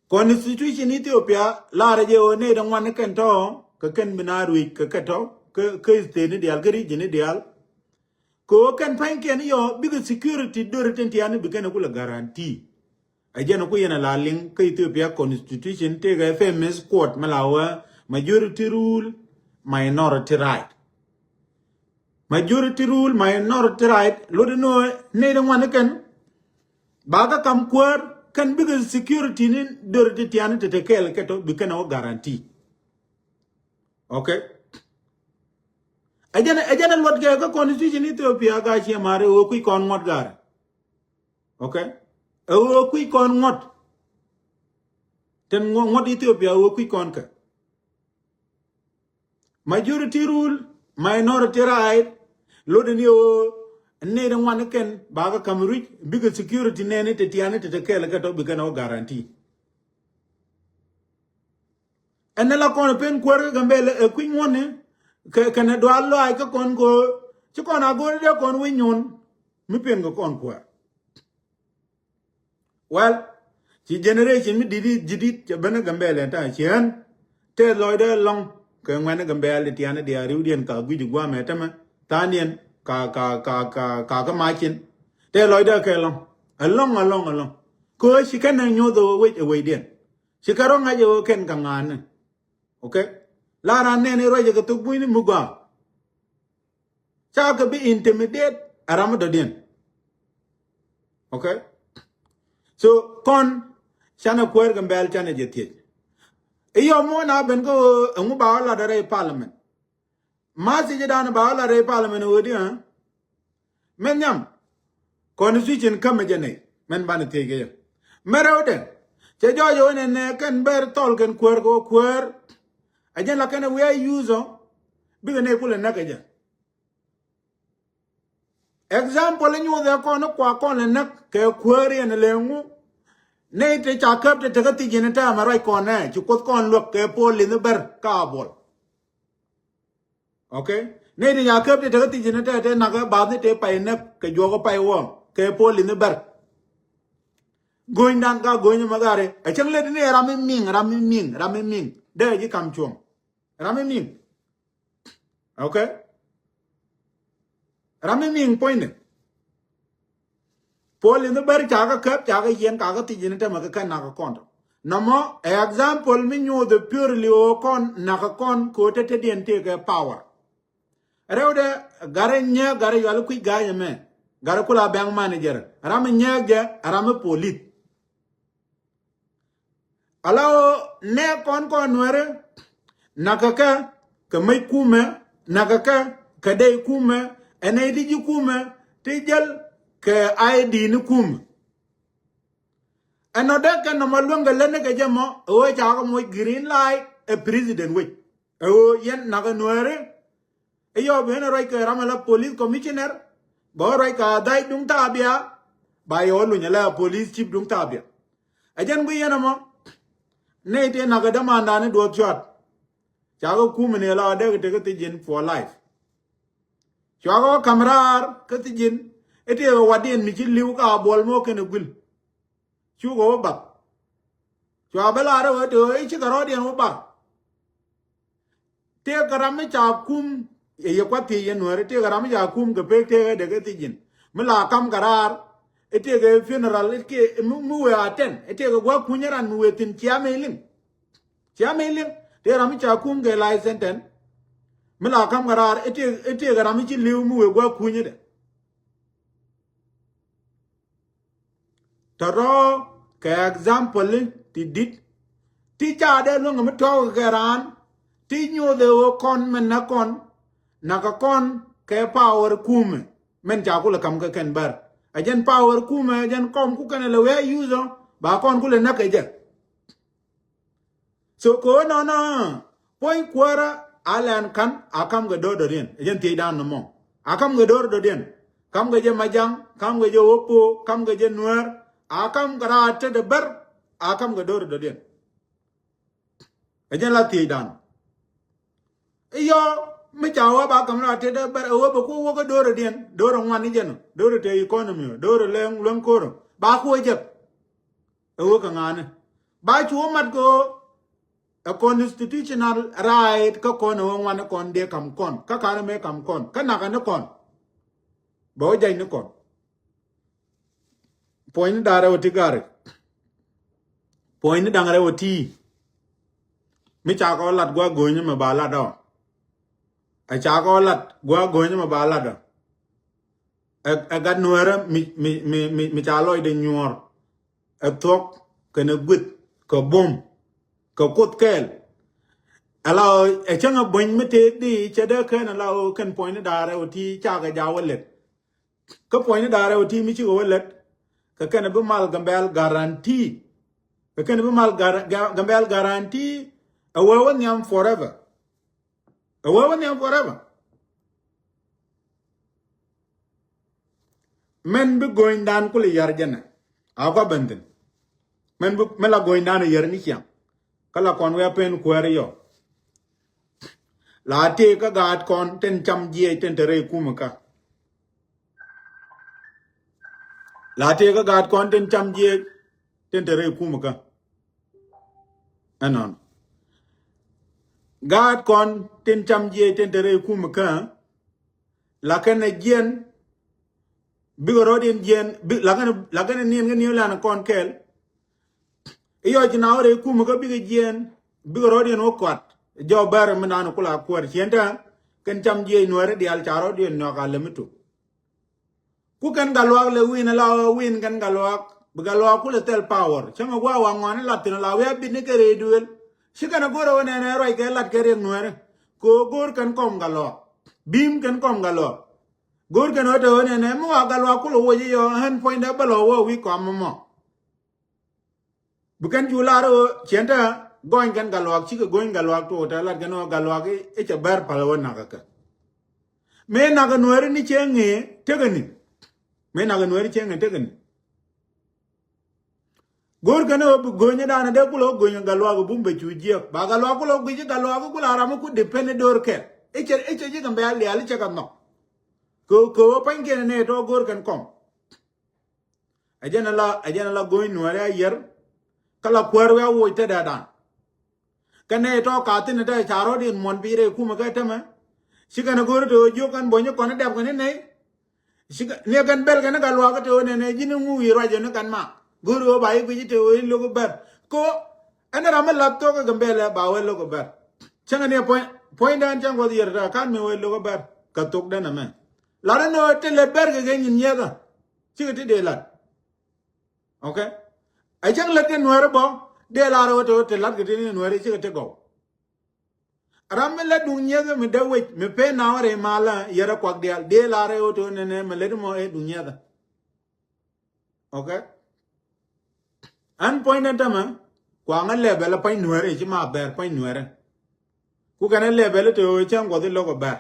Constitution Ethiopia laarɛ jɛ ɣöö nɛy dee ŋuan ni kɛn tɔ̱ kɛ kɛn bi na ruic kɛ kɛ tɔ̱ kä state ni diaal kä region ni diaal. Kɛ ɣöö kɛn pa̱nykiɛn yɔ bikɛ security döri tin tiani bi kɛn kulɛ guarantee. Ɛ jɛn ku yɛn a la liŋ kä Ethiopia constitution tëëkɛ famous quote mi la wee majority rule, minority right. Majority rule, minority right. Lot inɔ nɛy dee ŋuan ni kɛn ba kä kam kuäär kɛn bikɛ security ni döri ti tiani ti te kɛɛl kɛ tɔ bi kɛn ɔ guarantee. Okay. Ɛ jɛn ɛ jɛn ɛ luɔt kɛ kä constitution Ethiopia ga ciɛ mari ɣöö kui̱ kɔn ŋuɔt gaari. Okay. Ɛ ɣöö kui̱ kɔn ŋuɔt. Tin ŋuɔt Ethiopia ɣöö kui̱ kɔn kɛ majority rule, minority right. Lot in yɛ ɣöö nɛy dee ŋuan ni kɛn ba kä kam ruic bikɛ security nɛni ti tiani ti te kɛɛl kɛ tɔ bi kɛn ɔ guarantee. Ɛn ni la kɔn pen kuäär kä Gambɛlɛ ɛ kui̱ ŋuɔ̱ni kɛ kɛn ɛ dual lɔaac kä kɔn ko ci kɔn a go̱o̱ri dee kɔn wi̱c nyuɔ̱n mi pen kɛ kɔn kuäär. Well, ci generation mi di̱t ji̱ di̱t cɛ ben ɛ Gambɛlɛ ta ciɛn tɛ lɔcdɛ lɔŋ kɛ ŋuɛn ɛ Gambɛl ti tiani diaal riwdiɛn ka gui̱c guamɛ tämɛ tha̱a̱ndiɛn ka ka ka ka ka kä macin. Tɛ lɔcdɛ kɛ lɔŋ ɛlɔŋ ɛlɔŋ ɛlɔŋ. Kɛ ɣöö ci kɛn ɛ nyoth ɛ wec ɛ wecdiɛn. Ci kɛ rɔ ŋa̱c ɛ ɣöö kɛn kɛ ŋa̱a̱n ni. Okay. La ran nɛn i̱ ruacɛ kɛ thok bunyni mi gɔaa. Ca kɛ bi intimidate a ram mi dɔ̱diɛn. Okay. So kɔn canɛ kuäär kɛ mbɛl canɛ jɛ thiec. I̱ yɔm mɔ na ben kä ɣöö ɛŋu ba ɣä lat rɛy parliament. Message dan ba la rɛy parliament ɣöö di ɣä. Mɛn nhiam constitution kämɛ jɛ nɛy mɛn banɛ thiec kɛ yɛ. Mɛ rɛwdɛ cɛ jɔɔc ɣöö nɛnɛ kɛn bɛr thɔl kɛn kuäär kɛ wä kuäär. A jɛn la kɛn ɛ wi̱i̱ a use ɔ bikɛ nɛy kulɛ näk kɛ jɛ. Example inyuuth ɛ kɔn ikua kɔn lɛ näk kɛ kuäär yɛn lɛ ŋu. Nɛy te ca käp te tekä thiec yɛn tɛmɛ ruac kɔn ɛ ci kuoth kɔn luäk kɛ pol lith ni bär ka a buɔl. Okay. Nɛy ti nya käp ti tekä thiec ni tɛtɛ nakä bath ni tëë pay näk kɛ juɔk pay wä kɛ pol in ni bär. Go̱nydan ka go̱ny ma gari a cäŋ lät ni ram mi miŋ ram mi miŋ ram mi miŋ dee ji̱ kam cuɔ̱ŋ. Ram mi miŋ. Okay. Ram mi miŋ puɔ̱nyni. Puɔl in bär ca kɛ käp ca kɛ yiɛn ka kɛ thiec in tämɛ kɛ kɛ nak kɔn tɔ. Nɔmɔ ɛ example mi nyuuth ɛ purely ɣöö kɔn nak kɔn kɛ ɣöö te te diɛn tëëkɛ power. Rɛwdɛ garɛ nyɛ garɛ yual kui̱ ga̱a̱c ɛmɛ. Garɛ kula bank manager ram nyɛ jɛ ram police. Ala ɣöö nɛ kɔn kɔn nuɛri nakɛ kɛ kɛ mec kumɛ nakɛ kɛ kɛ dɛy kumɛ ɛn nɛy ti ji̱ kumɛ ti jäl kɛ I D ni kumɛ. Ɛn nɔ dee kɛ nɔmɔ luäŋ kɛ lätni kɛ jɛ mɔ ɛ ɣöö ca kɛ moc green light ɛ president wec ɛ ɣöö yɛn nakɛ nuɛri. Iyɔ ben ruac kɛ ram ala police commissioner bɛ ruac kɛ adhac duŋ tabia. Ba yɔ luny ala police chief duŋ tabia. Ɛ jɛn gui yɛn ɛmɔ nɛy tëë nakä dämandani duɔth cuat. Cakɛ kumɛ ni ala dee kɛ tekɛ thiec in for life. Cuakɛ wä ka̱m raar kä thiec in i̱ tëëkɛ watdiɛn mi ci li̱w ka a buɔl mɔ kɛnɛ guil. Cukɛ wä bath. Cua bä lar ɛ wee te ɣöö i̱ cikɛ rɔɔdiɛn wä bar. Tëëkɛ ram mi ca kum ɛ yɛ kuath thiec yɛ nuääri tëëkɛ ram mi ca kum kɛ pek tëëkɛ dee kɛ thiec in mi la ka̱m kɛ raar. I̱ tëëkɛ funeral i̱ tëëkɛ mi wëë a tɛn i̱ tëëkɛ gua̱a̱k kunyä ran mi wëë thi̱n cia mëë liŋ. Cia mëë liŋ tëëkɛ ram mi ca kum kɛ life sentence. Mi la ka̱m kɛ raar i̱ tëëkɛ ram mi ci li̱w mi wëë gua̱a̱k kunyädɛ. Tɔ̱tɔ̱ kɛ example ti di̱t ti ca dee luäŋ mi tɔ̱ɔ̱k kɛ raan ti nyuuth ɛ ɣöö kɔn mɛn nä kɔn nakä kɔn kɛ power kumɛ. Mɛn ca kulɛ ka̱m kɛ kɛn bär ɛ jɛn power kumɛ ɛ jɛn kɔm ku kɛn ɛ lɛ wee a yuthɔ ba kɔn kulɛ näk kɛ jɛ. So kɛ ɣöö nɔnɔ puɔ̱ny kuäärä a lɛn ka̱n a ka̱m kɛ do̱r dɔ̱diɛn ɛ jɛn thiecdan nɔmɔ. A ka̱m kɛ do̱r dɔ̱diɛn ka̱m kɛ jɛ majaŋ ka̱m kɛ jɛ ɣöpo ka̱m kɛ jɛ nuäär. A ka̱m kɛ raar tetdɛ bär a ka̱m kɛ do̱r dɔ̱diɛn. Ɛ jɛn la thiecdan. Iyɔ mi ca wä ba ka̱m raar tetdɛ bär ɛ ɣöö bɛ ku wä kä do̱r dɔ̱diɛn do̱r ŋuan ni jɛn do̱r te economy do̱r lɛŋ luäŋ ko̱r ba ku wä jɛp. Ɛ ɣöö kɛ ŋa̱a̱ni ba cu wä mat kɛ ɣöö ɛ constitutional right kä kɔn ɛ ɣöö ŋuan ni kɔn dee ka̱m kɔn kä ka̱n mëë ka̱m kɔn kä nakä ni kɔn. Bɛ wä jany ni kɔn. Puɔ̱nyni da̱ŋ rɛw ti gari. Puɔ̱nyni da̱ŋ rɛw ti mi ca kɔ lat gua̱a̱k go̱o̱nyä mɛ ba lat ɔ. Ɛ ca kɔ lat gua̱a̱k go̱o̱nyä mɛ ba lat ɔ. Ɛ gat nuäärä mi mi mi mi ca lɔcdɛ nyuɔ̱ɔ̱r. Ɛ thuɔ̱k kɛnɛ guith kɛ bom kɛ kuoth kɛɛl. Ala ɛ cäŋ ɛ buny mi tëëk di cɛ dee kɛn ala ɣöö kɛn puɔ̱nyni da̱ŋ rɛw ti cakɛ ja̱ wä lɛt. Kä puɔ̱nyni da̱ŋ rɛw ti mi cikɛ wä lɛt kɛ kɛn bi mal Gambɛl guarantee. Kɛ kɛn bi mal Gambɛl guarantee. Ɛ wee wä nhiam forever. Ɛ wee wä nhiam forever. Mɛn bi go̱nydan kulɛ yar jɛnɛ a kua ben thi̱n. Mɛn bi mɛ la go̱nydan yar ni ciaŋ. Kä la kɔn wia pen kuäär yɔ. La tëë kä gaat kɔn tin cam jiɛc tin te rɛy kumɛ kä. La tëë kä gaat kɔn tin cam jiɛc tin te rɛy kumɛ kä. Ɛnɔn gaat kɔn tin cam jiɛc tin te rɛy kumɛ kä. La kɛn ɛ jiɛn bikɛ rɔɔdiɛn jiɛn lakɛn ɛ niɛn kä niɛn lan kɔn kɛɛl. I̱ yɔc ci na wä rɛy kumɛ kä bikɛ jiɛn bikɛ rɔɔdiɛn wä kuat. Jɔw bɛr mi naan kula kuäär ciɛn tɛ kɛn cam jiɛc nuɛɛri diaal ca rɔɔdiɛn nyɔk a lɛ mi tok. Ku kɛn Gatluak lɛ win ala win kɛn Gatluak bi Gatluak kulɛ thɛl power cäŋ a gua̱a̱ wa ŋuani lat thin ala wiaa bit ni kɛ rɛy duëël. Ci kɛn a go̱r a wä nɛnɛ ruac kɛ lat kɛ riɛk nuɛɛri. Kɛ ɣöö go̱r kɛn kɔm Gatluak bi̱i̱m kɛn kɔm Gatluak. Go̱r kɛn ɣöö te ɣöö nɛnɛ mi wa Gatluak kulɛ woc i̱ yɔ ɣän puɔ̱nydɛ bä lɔ wä wi̱i̱ kɔam mɔ. Bi kɛn cu lar ɣöö ciɛn tɛ gɔny kɛn Gatluak cikɛ go̱ny Gatluak tuɔɔk tɛ lat kɛn ɣöö Gatluak i̱ cɛ bɛr päl ɣöö nakä kɛ. Mëë nakä nuɛɛri ni cieŋ ŋëë tekɛ ni. Mëë nakä nuɛɛri cieŋ ŋëë tekɛ ni. Go̱o̱r kɛn ɣöö bi go̱o̱nyä danɛ dee kulɛ wä go̱o̱nyä Gatluak bum bɛ cu jiɛk ba Gatluak kulɛ wä guic i̱ Gatluak kulɛ a ram i̱ ku depend i̱ do̱r kɛl. I̱ cɛ i̱ cɛ ji̱ kɛn bɛ a lial i̱ cɛ kɛ nhɔk. Kɛ kɛ ɣöö pa̱nykiɛn ɛ nɛy tɔ̱ go̱o̱r kɛn kɔm. Ɛ jɛn ala ɛ jɛn ala go̱o̱ny nuɛɛri a yɛr. Kä la kuäär wiaa woc te dɛɛdan. Kä nɛy tɔ̱ ka thi̱n ɛ te ca rɔ̱t in muɔ̱n pi̱i̱r ɛ kumɛ kɛ tämɛ. Ci kɛn ɛ go̱o̱r te ɣöö jiök kɛn bo̱nyä kɔn i̱ dɛp kɛn i̱ nɛy. Cikɛ ni kɛn bɛl kɛn ka luakä te ɣöö nɛnɛ ji̱n ŋu wi̱i̱ ruac ɣöö ni kɛn mak. Go̱o̱ri ɣöö ba i̱ guici te ɣöö i̱ lo̱k i̱ bɛr. Ko ɛn ram mi lath thok i̱ Gambɛlɛ ba wee lo̱k i̱ bɛr. Cäŋɛ ni puɔ̱ny, puɔ̱ny dan cäŋ kuɔth yɛr ta kan mi wee lo̱k i̱ bɛr kɛ thok den ɛmɛ. Lar ɛn ɣöö te lät bɛr kɛ kɛ nyin nyiɛthä. Cikɛ ti dee lat. Ok. Ɛ cäŋ lät kɛ nuɛɛri bä dee lar ɣöö te ɣöö te lat kɛ ti ni nuɛɛri cikɛ ti gɔw. Ram mi la duŋ nyieth mi dee wec mi pen na wä rɛy malä yɛrɛ kuak diaal dee lar ɛ ɣöö to̱ nɛnɛ mi lät mɔ ɛ duŋ nyieth. Ok. Ɛn puɔ̱ny den tämɛ kuaŋä lɛbɛl ɛ pa̱ny nuɛɛrɛ ci ma bɛɛr pa̱ny nuɛɛrɛ. Ku kɛn ɛ lɛbɛl ɛ te ɣöö cäŋ kuɔth i̱ lo̱k ɛ bɛɛr.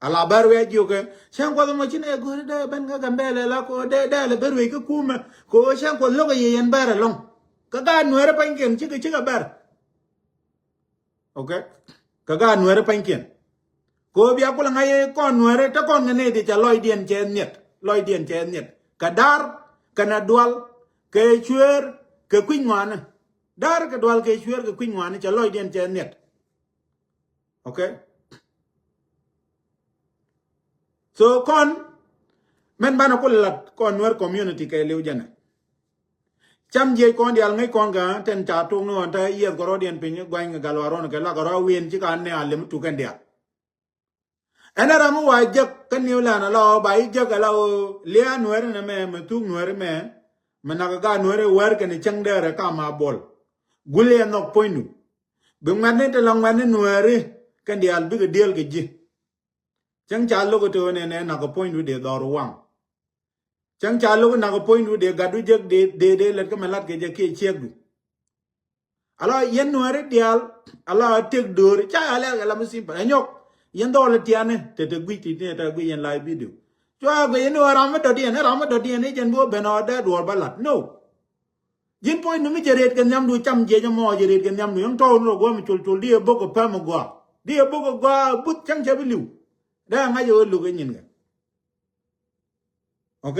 Ala bɛɛr wi̱i̱ a jiökɛ cäŋ kuɔth mɔ ci nɛ go̱ri dee ben kä Gambɛlɛ la ko dee dee lɛ bɛɛr wi̱i̱ kä kumɛ ko cäŋ kuɔth lo̱k ɛ yɛ yɛn bɛɛr ɛlɔ̱ŋ. Kä gaat nuɛɛrɛ pa̱nykiɛn cikɛ cikɛ bɛɛr. Ok. Kä gaat nuɛɛri pa̱nykiɛn. Kɛ ɣöö bia kulɛ ŋa̱c kɔn nuɛɛri te kɔn kɛ nɛy ti ca lɔcdiɛn cɛ nhiɛt lɔcdiɛn cɛ nhiɛt kɛ da̱r kɛnɛ dual kɛ cueer kɛ kui̱ny ŋuani. Da̱r kɛ dual kɛ cueer kɛ kui̱ny ŋuani ca lɔcdiɛn cɛ nhiɛt. Ok. So kɔn mɛn banɛ kulɛ lat kɔn nuɛɛri community kɛ liw jɛnɛ. Cam jiɛc kɔn diaal ŋäc kɔn kɛ tɛn ca tok ni ɣɔn te yiɛth kɛ rɔɔdiɛn piny guany kɛ gal waruɔn kɛ lak kɛ rɔɔ win ci ka nɛ a lem tuk kɛn diaal. Ɛn a ram mi wa jek kä niw lan ala ɣöö ba yi jek ala ɣöö liaa nuɛɛri nɛ mɛ mɛ thuk nuɛɛri mɛ mɛ nak gaa nuɛɛri wɛr kɛn cäŋ dɛɛrɛ ka ma bol. Gul yɛ nhɔk puɔ̱nydu bi ŋuɛ̈tni te la ŋuɛ̈tni nuɛɛri kɛn diaal bikɛ diëël kɛ ji̱. Cäŋ ca lo̱k ɛ te ɣöö nɛnɛ nak kɛ puɔ̱nydu dee dhɔr waŋ. Cäŋ ca lo̱k nak puɔ̱nydu dee gatdu jek dee dee lät kä mɛ lat kɛ jɛ kiɛ ciekdu. Ala yɛn nuɛɛri diaal ala tëk dööri ca ya lɛl kɛ la mi simple ɛ nyɔk. Yɛn dhɔl tiani te te guic ti ni te guic yɛn live video. Cua guic yɛn ni ɣöö ram mi dɔ̱diɛn ni ram mi dɔ̱diɛn ni jɛn bi wä ben ɣöö dee duɔ̱ɔ̱r bä lat no. Ji̱n puɔ̱nydu mi cɛ riet kɛ nhiamdu cam jiɛc ɛmɔ cɛ riet kɛ nhiamdu yäŋ tɔw ni rɔ guɔ mi col col di ɛ bok kɛ päm ɛ guɔ. Di ɛ bok ɛ guɔ buth cäŋ cɛ bi li̱w. Dee ɛ ŋa̱c ɛ ɣöö lo̱k ɛ nyin kɛ. Ok.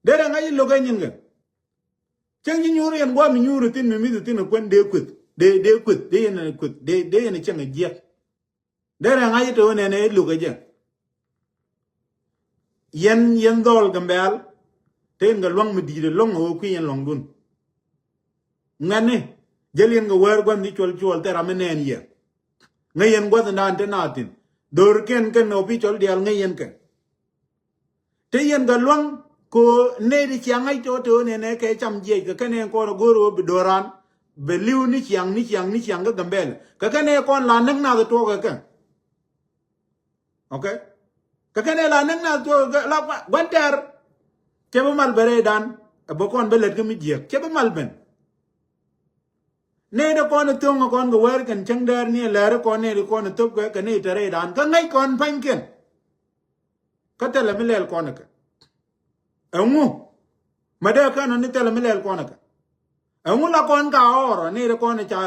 Derɛ ŋa̱c i̱ lo̱k ɛ nyin kɛ. Cäŋ ji̱ nyuur yɛn gua̱a̱m i̱ nyuur ithin mi mi̱th ithin ɛ kuän dee kueth dee dee kueth dee yɛn ɛ kueth dee dee yɛn ɛ cäŋ ɛ jiɛk. Derɛ ŋa̱c i̱ te ɣöö nɛnɛ i̱ lo̱k ɛ jɛ. Yɛn yɛn dhɔl Gambɛl te yɛn kɛ lua̱ŋ mi di̱i̱t ɛlɔ̱ŋ ɛ ɣöö kui̱ yɛn lua̱ŋdun. Ŋuɛ̈tni jäl yɛn kɛ wäär gua̱th ni cuɔl cuɔl thil ram mi nɛɛn yɛ. Ŋäc yɛn gua̱th in daan te naath thi̱n. Dho̱r kɛn kɛn official diaal ŋäc yɛn kɛ. Te yɛn kɛ lua̱ŋ ko nɛy ti ciaŋ ŋäc tɔ̱ te ɣöö nɛnɛ kɛ cam jiɛc kɛ kɛn ɛn kɔn ɛ go̱o̱r ɣöö bi do̱ran. Bɛ li̱w ni ciaŋ ni ciaŋ ni ciaŋ kä Gambɛl kɛ kɛn ɛ kɔn la näk nath ɛ tuɔɔk kɛ kɛ. Ok. Kɛ kɛn ɛ la näk nath tuɔɔk kɛ kɛ la gua̱n tɛr. Cɛ bi mal bɛ rɛydan ɛ bä kɔn bä lät kä mi jiäk cɛ bi mal ben. Nɛy dee kɔn ɛ thöŋ ɛ kɔn kɛ wäär kɛn cäŋ däär ni ɛ lɛr ɛ kɔn nɛy dee kɔn ɛ thöp kɛ kɛ nɛy te rɛydan kä ŋäc kɔn pa̱nykiɛn. Kä thilɛ mi lɛl kɔn ɛ kɛ ɛŋu. Ma dee kɛn ɔ ni thilɛ mi lɛl kɔn ɛ kɛ ɛŋu la kɔn ka ɣɔr ɔ nɛy dee kɔn ɛ ca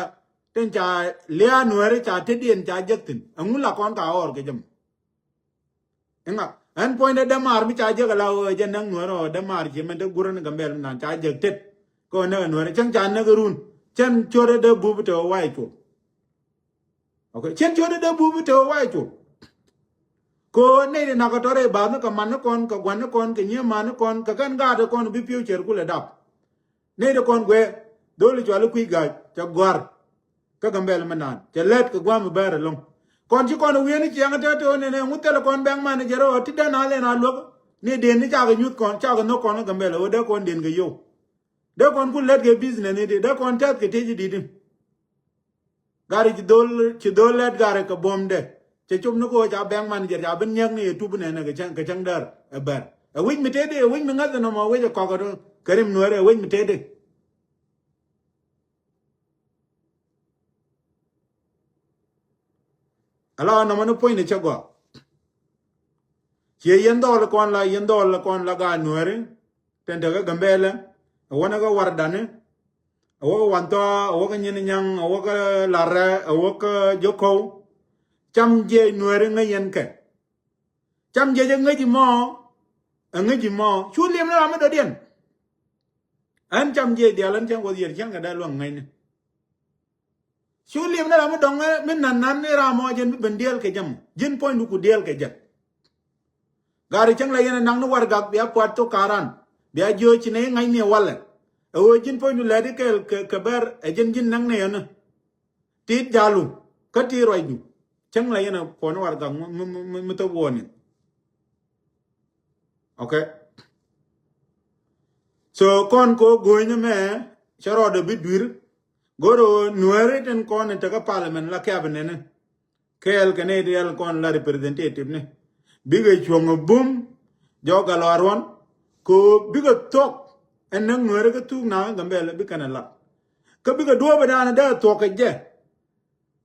tin ca liaa nuɛɛri ca tetdiɛn ca jek thi̱n ɛŋu la kɔn ka ɣɔr kɛ jɛ mɔ. Iŋa ɛn puɔ̱nydɛ dämaar mi ca jek ala ɣöö jɛ näk nuɛɛri ɔ dämaar ci mɛn te gurä ni Gambɛl mi nan ca jek tet. Kɛ ɣöö näk ɛ nuɛɛri cäŋ ca näk ɛ run cɛn ciötdɛ dee bup te ɣöö wa̱i̱ cuɔp. Ok cɛn ciötdɛ dee bup te ɣöö wa̱i̱ cuɔp. Kɛ ɣöö nɛy ti nak kɛ tɔ̱ rɛy ba̱a̱th ni kɛ man ni kɔn kɛ gua̱n ni kɔn kɛ nyiee man ni kɔn kɛ kɛn gaat ni kɔn bi pi̱w cɛr kulɛ dap. Nɛy ti kɔn guɛ dholi cuali kui̱ ga̱a̱c cɛ gua̱r. Kä Gambɛl mi naan cɛ lɛt kɛ gua̱a̱m mi bɛɛr ɛlɔ̱ŋ. Kɔn ci kɔn wi̱i̱ni ciɛŋ tɛtɛ ɣöö nɛnɛ ŋu thilɛ kɔn bɛŋ man jɛ rɔ ti dɛn a lɛn a luäk. Ni den ni cakɛ nyuth kɔn cakɛ nhök kɔn kä Gambɛl ɣöö dee kɔn den kɛ yow. Dee kɔn ku lɛt kɛ business ni ti dee kɔn tɛth kɛ tëë ci di̱t in. Gari ci dhol ci dhol lɛt gari kɛ buɔ̱mdɛ. Cɛ cop ni ko̱ ca bank manager ca bi niɛk ni ɛ tup nɛnɛ kɛ cäŋ kɛ cäŋ däär ɛ bɛr ɛ wec mi tëëdi ɛ wec mi ŋäth ɛnɔmɔ wec ɛ kɔk ɛ kɛ rim nuɛɛrɛ ɛ wec mi tëëdi. Ala nɔmɔ ni puɔ̱ny ni cä gɔaa. Ciɛ yɛn dhɔl kɔn la yɛn dhɔl kɔn la gaa nuɛɛri. Tɛn tekɛ Gambɛlɛ ɛ wänɛ kɛ Wardani. Ɛ wäkä Wanthɔa ɛ wäkä Nyinnyäŋ ɛ wäkä Larɛ ɛ wäkä Jokow. Cam jiɛc nuɛɛri ŋäc yɛn kɛ. Cam jiɛc ɛ ŋäc imɔ. Ɛ ŋäc imɔ cu liɛm ni ram mi dɔ̱diɛn. Ɛn cam jiɛc diaal ɛn cäŋ Kuɔth Yiëër cäŋ kɛ dee luäŋ ŋäcni. Cu liɛm ni ram mi dɔ̱ŋ mi nan nan ni ram mɔ jɛn bi ben diɛɛl kɛ jɛ mɔ ji̱n puɔ̱nydu ku diɛɛl kɛ jɛ. Gari cäŋ la yɛn ɛ naŋ ni warɛgak bia puat thok karan. Bia jiö ci nɛ iŋa̱c ni ɛ walɛ. Ɛ ɣöö ji̱n puɔ̱nydu lɛt ikɛɛl kɛ, kɛ bɛr ɛ ji̱n ji̱n näŋ ni ɛn. Tit jalu. Kä tit ruacdu. Cäŋ la yɛn ɛ puɔ̱n warɛgak mi, mi, mi, mi, mi thop wuɔni. Okay. So kɔn ko go̱o̱ny ni mɛ cɛ rɔɔdɛ bi dui̱r. Go̱o̱r ɣöö Nuääri tin kɔn in tekä parliament la cabinet ni. Kɛɛl kɛ nɛy diaal kɔn la representative ni. Bikɛ cuɔ̱ŋ ɛ bum jɔk a lɔaruɔn. Ko bikɛ thuɔk ɛn näk Nuääri kä thuk nakä Gambɛlɛ bikɛn ɛ lat. Kä bikɛ duɔ̱ɔ̱p ɛ da̱a̱n ɛ dee thuɔk kɛ jɛ.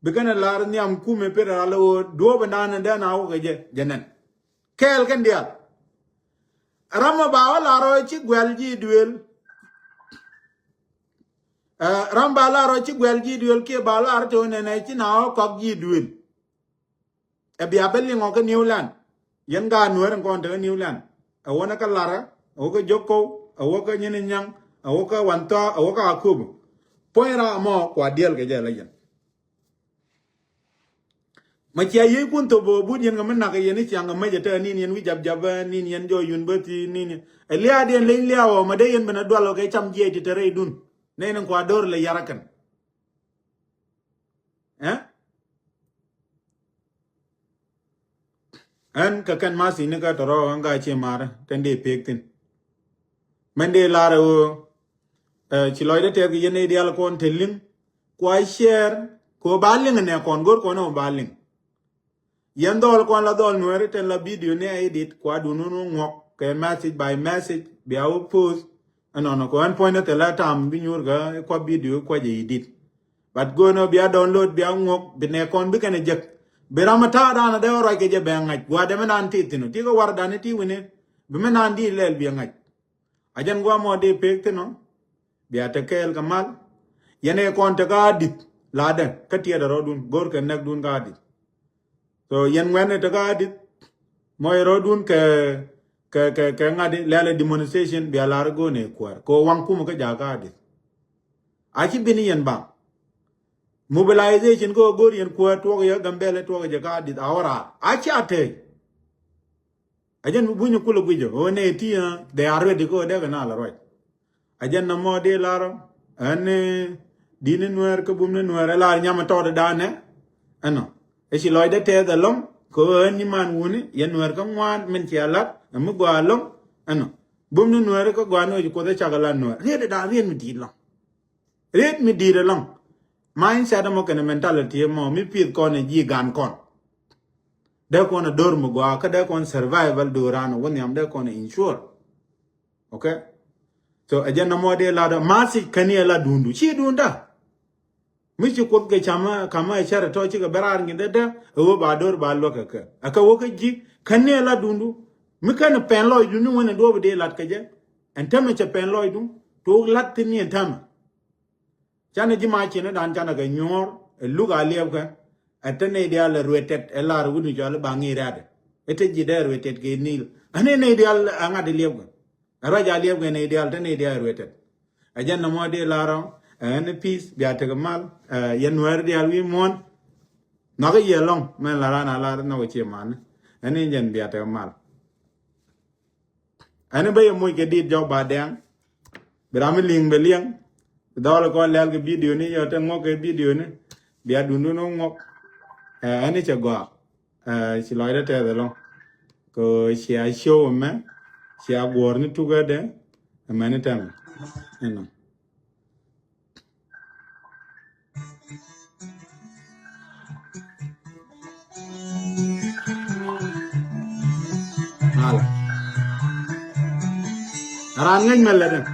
Bikɛn ɛ lar nhiam kumɛ pet ɛ ral ɛ ɣöö duɔ̱ɔ̱p ɛ da̱a̱n ɛ dee na wä kɛ jɛ jɛ nɛn. Kɛɛl kɛn diaal. Ram ɛ ba wä lar ɔ ci guɛl ji̱ duëël. Ɛ, ram ba lar ɔ ci guɛl ji̱ duëël kiɛ ba lar te wä nɛnɛ ci na ɔ kɔk ji̱ duëël. Ɛ bia bä liŋ ɔ kä New Land. Yɛn gaat Nuäär in kɔn te kä New Land. Ɛ wä ni kä Larä, ɛ wä kä Jokkow, ɛ wä kä Nyinɛnyaŋ, ɛ wä kä Wanthɔa, ɛ wä kä Akobo. Puɔ̱ny ram ɔ kua diɛl kɛ jɛ la yɛn. Ma cia yiëëkun thop bä but yɛn kɛ mi nak yɛn i̱ ciaŋ kɛ mec ɛ te nin yɛn wi̱c jap jap ɛ nin yɛn jɔɔc university nin yɛn. Ɛ liaadiɛn leny liaawä ma dee yɛn ben a dual ɔ kɛ cam jiɛc ti te rɛydun. Nɛy ni kua do̱r lɛ yar ɛ kɛn. Ɛ? Ɛn kɛ kɛn mathi ni kä tɔrɔ ɛn ka cie marä tɛn dee pek thin. Mɛn dee lar ɛ ɣöö, ɛ, ci lɔcdä tɛth kɛ yɛn nɛy diaal kɔn te liŋ kua share kɛ ɣöö ba liŋ nɛ kɔn go̱r kɔn ɛ ɣöö ba liŋ. Yɛn dhɔl kɔn la dhɔl Nuääri tɛn la video ni a edit kua dun wun wä ŋuɔk kɛ message by message bia wä post. Ɛnɔnɔ kɛ ɣän puɔ̱nydä thilɛ tam bi nyuur kɛ kua video kua jɛ edit. But go̱o̱nä bia download bia ŋuɔk bi nɛ kɔn bi kɛn ɛ jek. Bi ram ɛ ta̱a̱ dan ɛ dee wä ruac kɛ jɛ bɛ ŋa̱c gua̱a̱ dɛmɛ nan ti thi̱n ɔ ti kɛ war dan ti wi̱ni. Bi mi nan di lɛl bi ɛ ŋa̱c. A jɛn gua̱a̱ mɔ dee pek thi̱n ɔ. Bia te kɛɛl kɛ mal. Yɛn ɛ kɔn te ka di̱th ladɛ kä tiɛɛdɛ rɔɔdun go̱o̱r kɛ nɛkdun ka di̱th. So yɛn ŋuɛ̈tni te ka di̱th. Mɔc rɔɔdun kɛ kɛ kɛ kɛ ŋa̱t lɛl ɛ demonstration bia lar go̱o̱n ɛ kuäär kɛ waŋ kumä kä jakä adith. A ci bin yɛn baŋ mobilization kä go̱o̱r yɛn kuäär tuɔk yɛ Gambɛlɛ tuɔk jɛ kä adith a wä raar a ci a tɛy. A jɛn mi bunyä kulɛ guic ɔ ɣöö nɛ ti ɛ they are ready kä ɣöö dee kɛ na lɛ ruac. A jɛn nɔmɔ di lar ɔ ɛn, eh, di̱t ni Nuɛɛr kä bum ni Nuɛɛr ɛ lar nyam ɛ tɔɔt ɛ da̱a̱n ɛ ɛnɔ. Ɛ ci lɔcdä tɛth ɛlɔ̱ŋ kɛ ɣöö ɛn nyiman wuni yɛn Nuɛɛr kä ŋuan min cia lat ɛ mi gɔaa ɛlɔ̱ŋ ɛnɔ. Bum ni Nuɛɛr kä gɔaa ni ɣöö ci Kuoth ɛ cak ɛ lat Nuɛɛr riet ɛ da̱a̱n riet mi di̱i̱t ɛlɔ̱ŋ. Riet mi di̱i̱t ɛlɔ̱ŋ. Mindset ɛmɔ kɛnɛ mentality ɛmɔ mi pi̱th kɔn ɛ ji̱ gan kɔn. Dee kɔn ɛ do̱r mi gɔaa kä dee kɔn survival do̱ran ɛ wä nhiam dee kɔn ɛ insure. Okay. So ɛ jɛn nɔmɔ dee lat ɔ mathi kɛn yɛ la dundu ci dunda. Mi ci Kuoth kɛ camä kamä ɛ cärɛ tɔ cikɛ bɛ raar ŋi̱n dee dee ɛ wä ba do̱r ba luäk kɛ kɛ ɛ kɛ wä kä ji̱ kɛn yɛ la dundu. Mi kɛn pɛn lɔcdu ni wen ɛ duɔ̱p dee lat kɛ jɛ ɛn tämɛ cɛ pɛn lɔcdu. Tuuk lat thi̱n ni ɛn tämɛ. Canɛ ji̱ ma ciɛnɛ dan canɛ kɛ nyuɔ̱ɔ̱r ɛ luk a liɛpkɛ. Ɛ te nɛy diaal ɛ ruet tɛt ɛ lar wut ni cɔal i̱ ba ŋi̱i̱r rɛ̈tdɛ. Ɛ te ji̱ dee ruet tɛt kɛ nil. Ɛ ni nɛy diaal ɛ ŋa̱t ɛ liɛpkɛ. Ɛ ruac a liɛpkɛ nɛy diaal te nɛy diaal ɛ ruet tɛt. Ɛ jɛn nɔmɔ dee lar ɔ ɛ ni peace bia tekɛ mal. Ɛ yɛn Nuɛɛr diaal wi̱i̱ muɔ̱ɔ̱n. Nhɔakä yɛ lɔ̱ŋ mɛn la ran a lar nhɔk ɛ cie mani. Ɛ ni jɛn bia tekɛ mal. Ɛn bä yɛ moc kɛ dit jɔk ba dɛŋ. Bi ram mi liŋ bɛ liɛŋ. Dhɔl kɔn lɛl kɛ video ni yɔ te ŋuɔk kɛ video ni. Bia dundun ŋuɔk. Ɛ ɛn cɛ gɔaa. Ɛ ci lɔcdä tɛth ɛlɔ̱ŋ. Kɛ cia show ɛmɛ. Cia guɔ̱ɔ̱r ni tukädɛ. Ɛmɛ ni tɛmɛ. Ɛnɔ. Ala. Raan ŋäc mɛ lɛt ɛn.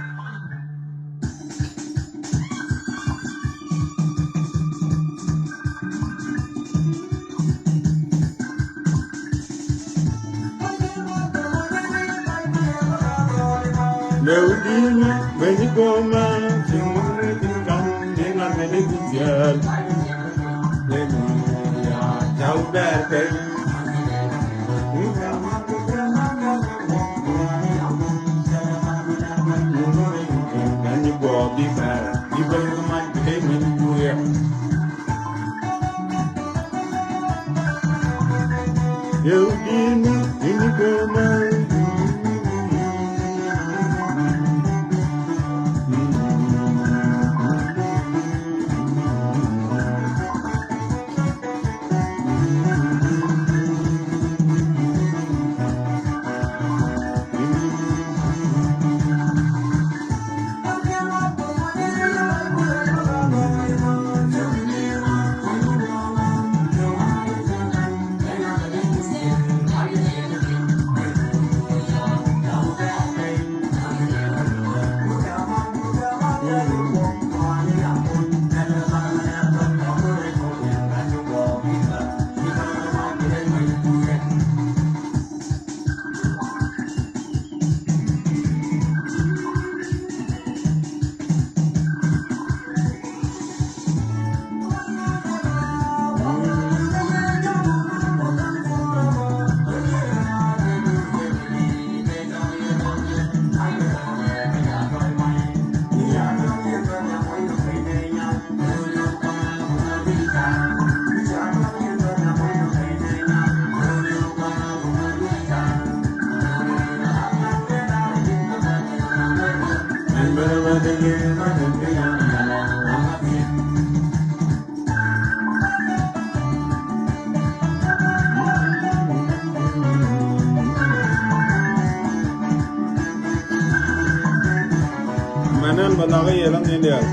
Mɛnɛn bɛ lak i̱ yɛ läŋ in diaal.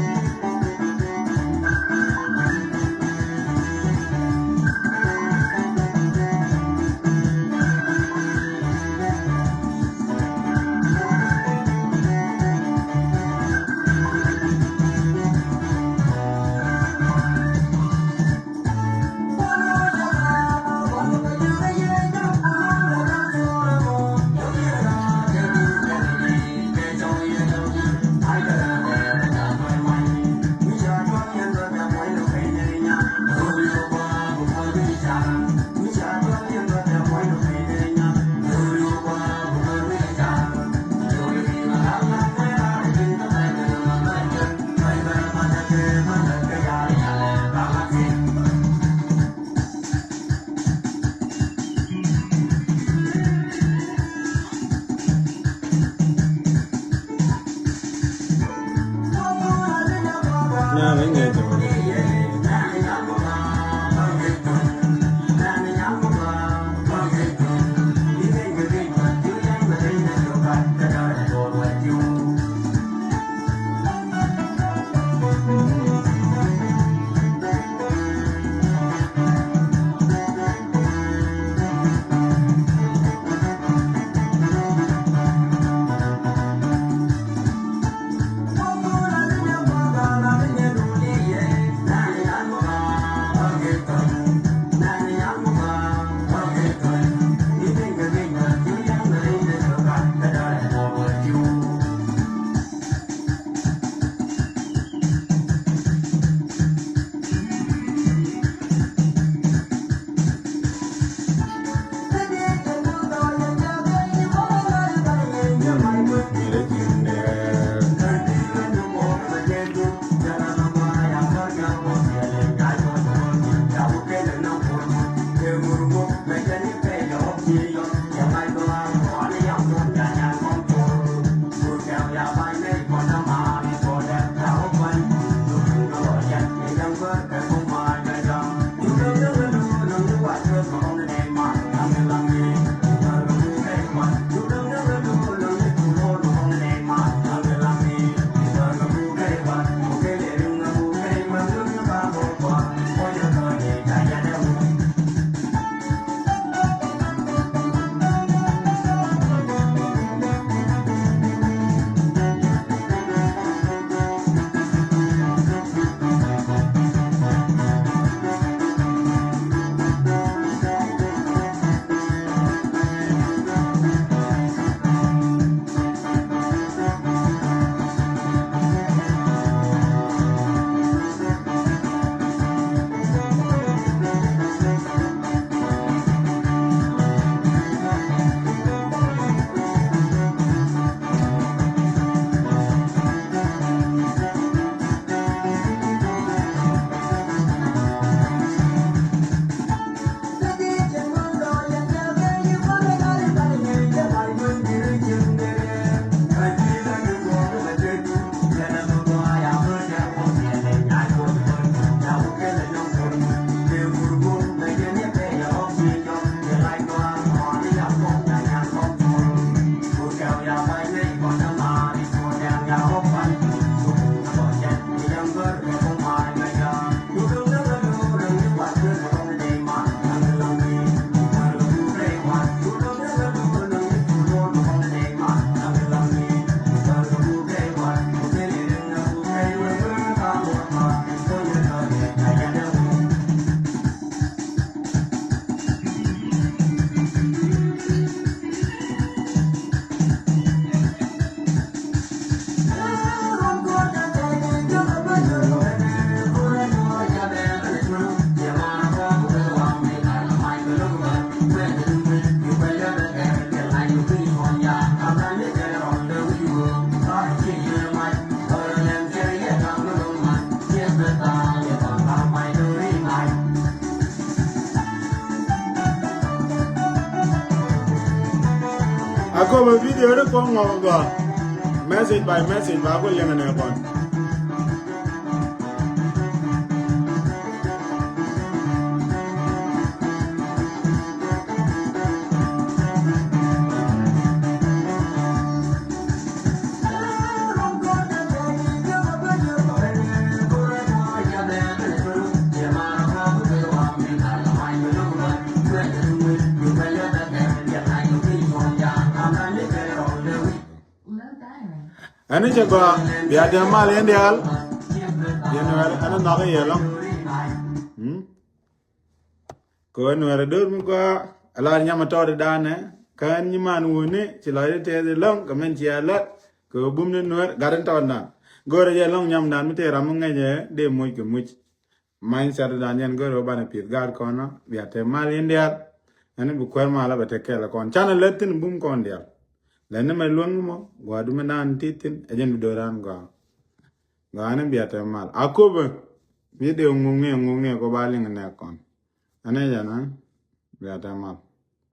A köpɛ video ri kɔn ŋɔk gɔaa. Message by message ba ku liŋ nɛ kɔn. Ɛn cɛ gɔaa bia dee mal yɛn diaal. Yɛn wɛr ɛn nhɔk yɛ lɔŋ. Kɛ wä nuɛr a dor mi gɔaa a lar nyam a tɔɔt danɛ. Kän nyi man wuni ci lɔc di tɛth ilɔŋ kɛ min ci a lat kɛ wä bum ni nuɛr gat in tɔɔt dan. Go̱rɛ jɛ lɔŋ nyam dan mi tëë ram mi ŋäcɛ dee muc kɛ muc. Many sat dan yɛn go̱rɛ wä banɛ pieth gaat kɔn bia te mal in dial. Ɛn bi kuɛr mal a bɛ te kɛl kɔn canɛ lät thin bum kɔn dial. Lɛn ni mɛ luäŋ mɔ gɔaa du mi dan ti thin ɛ jɛn bi doran gɔaa. Gɔaa ni bia te mal a kopɛ. Bi dee ŋuŋ ŋiɛ ŋuŋ ŋiɛ kɔ ba liŋ nɛ kɔn. Ɛn ɛ jɛn a bia te mal.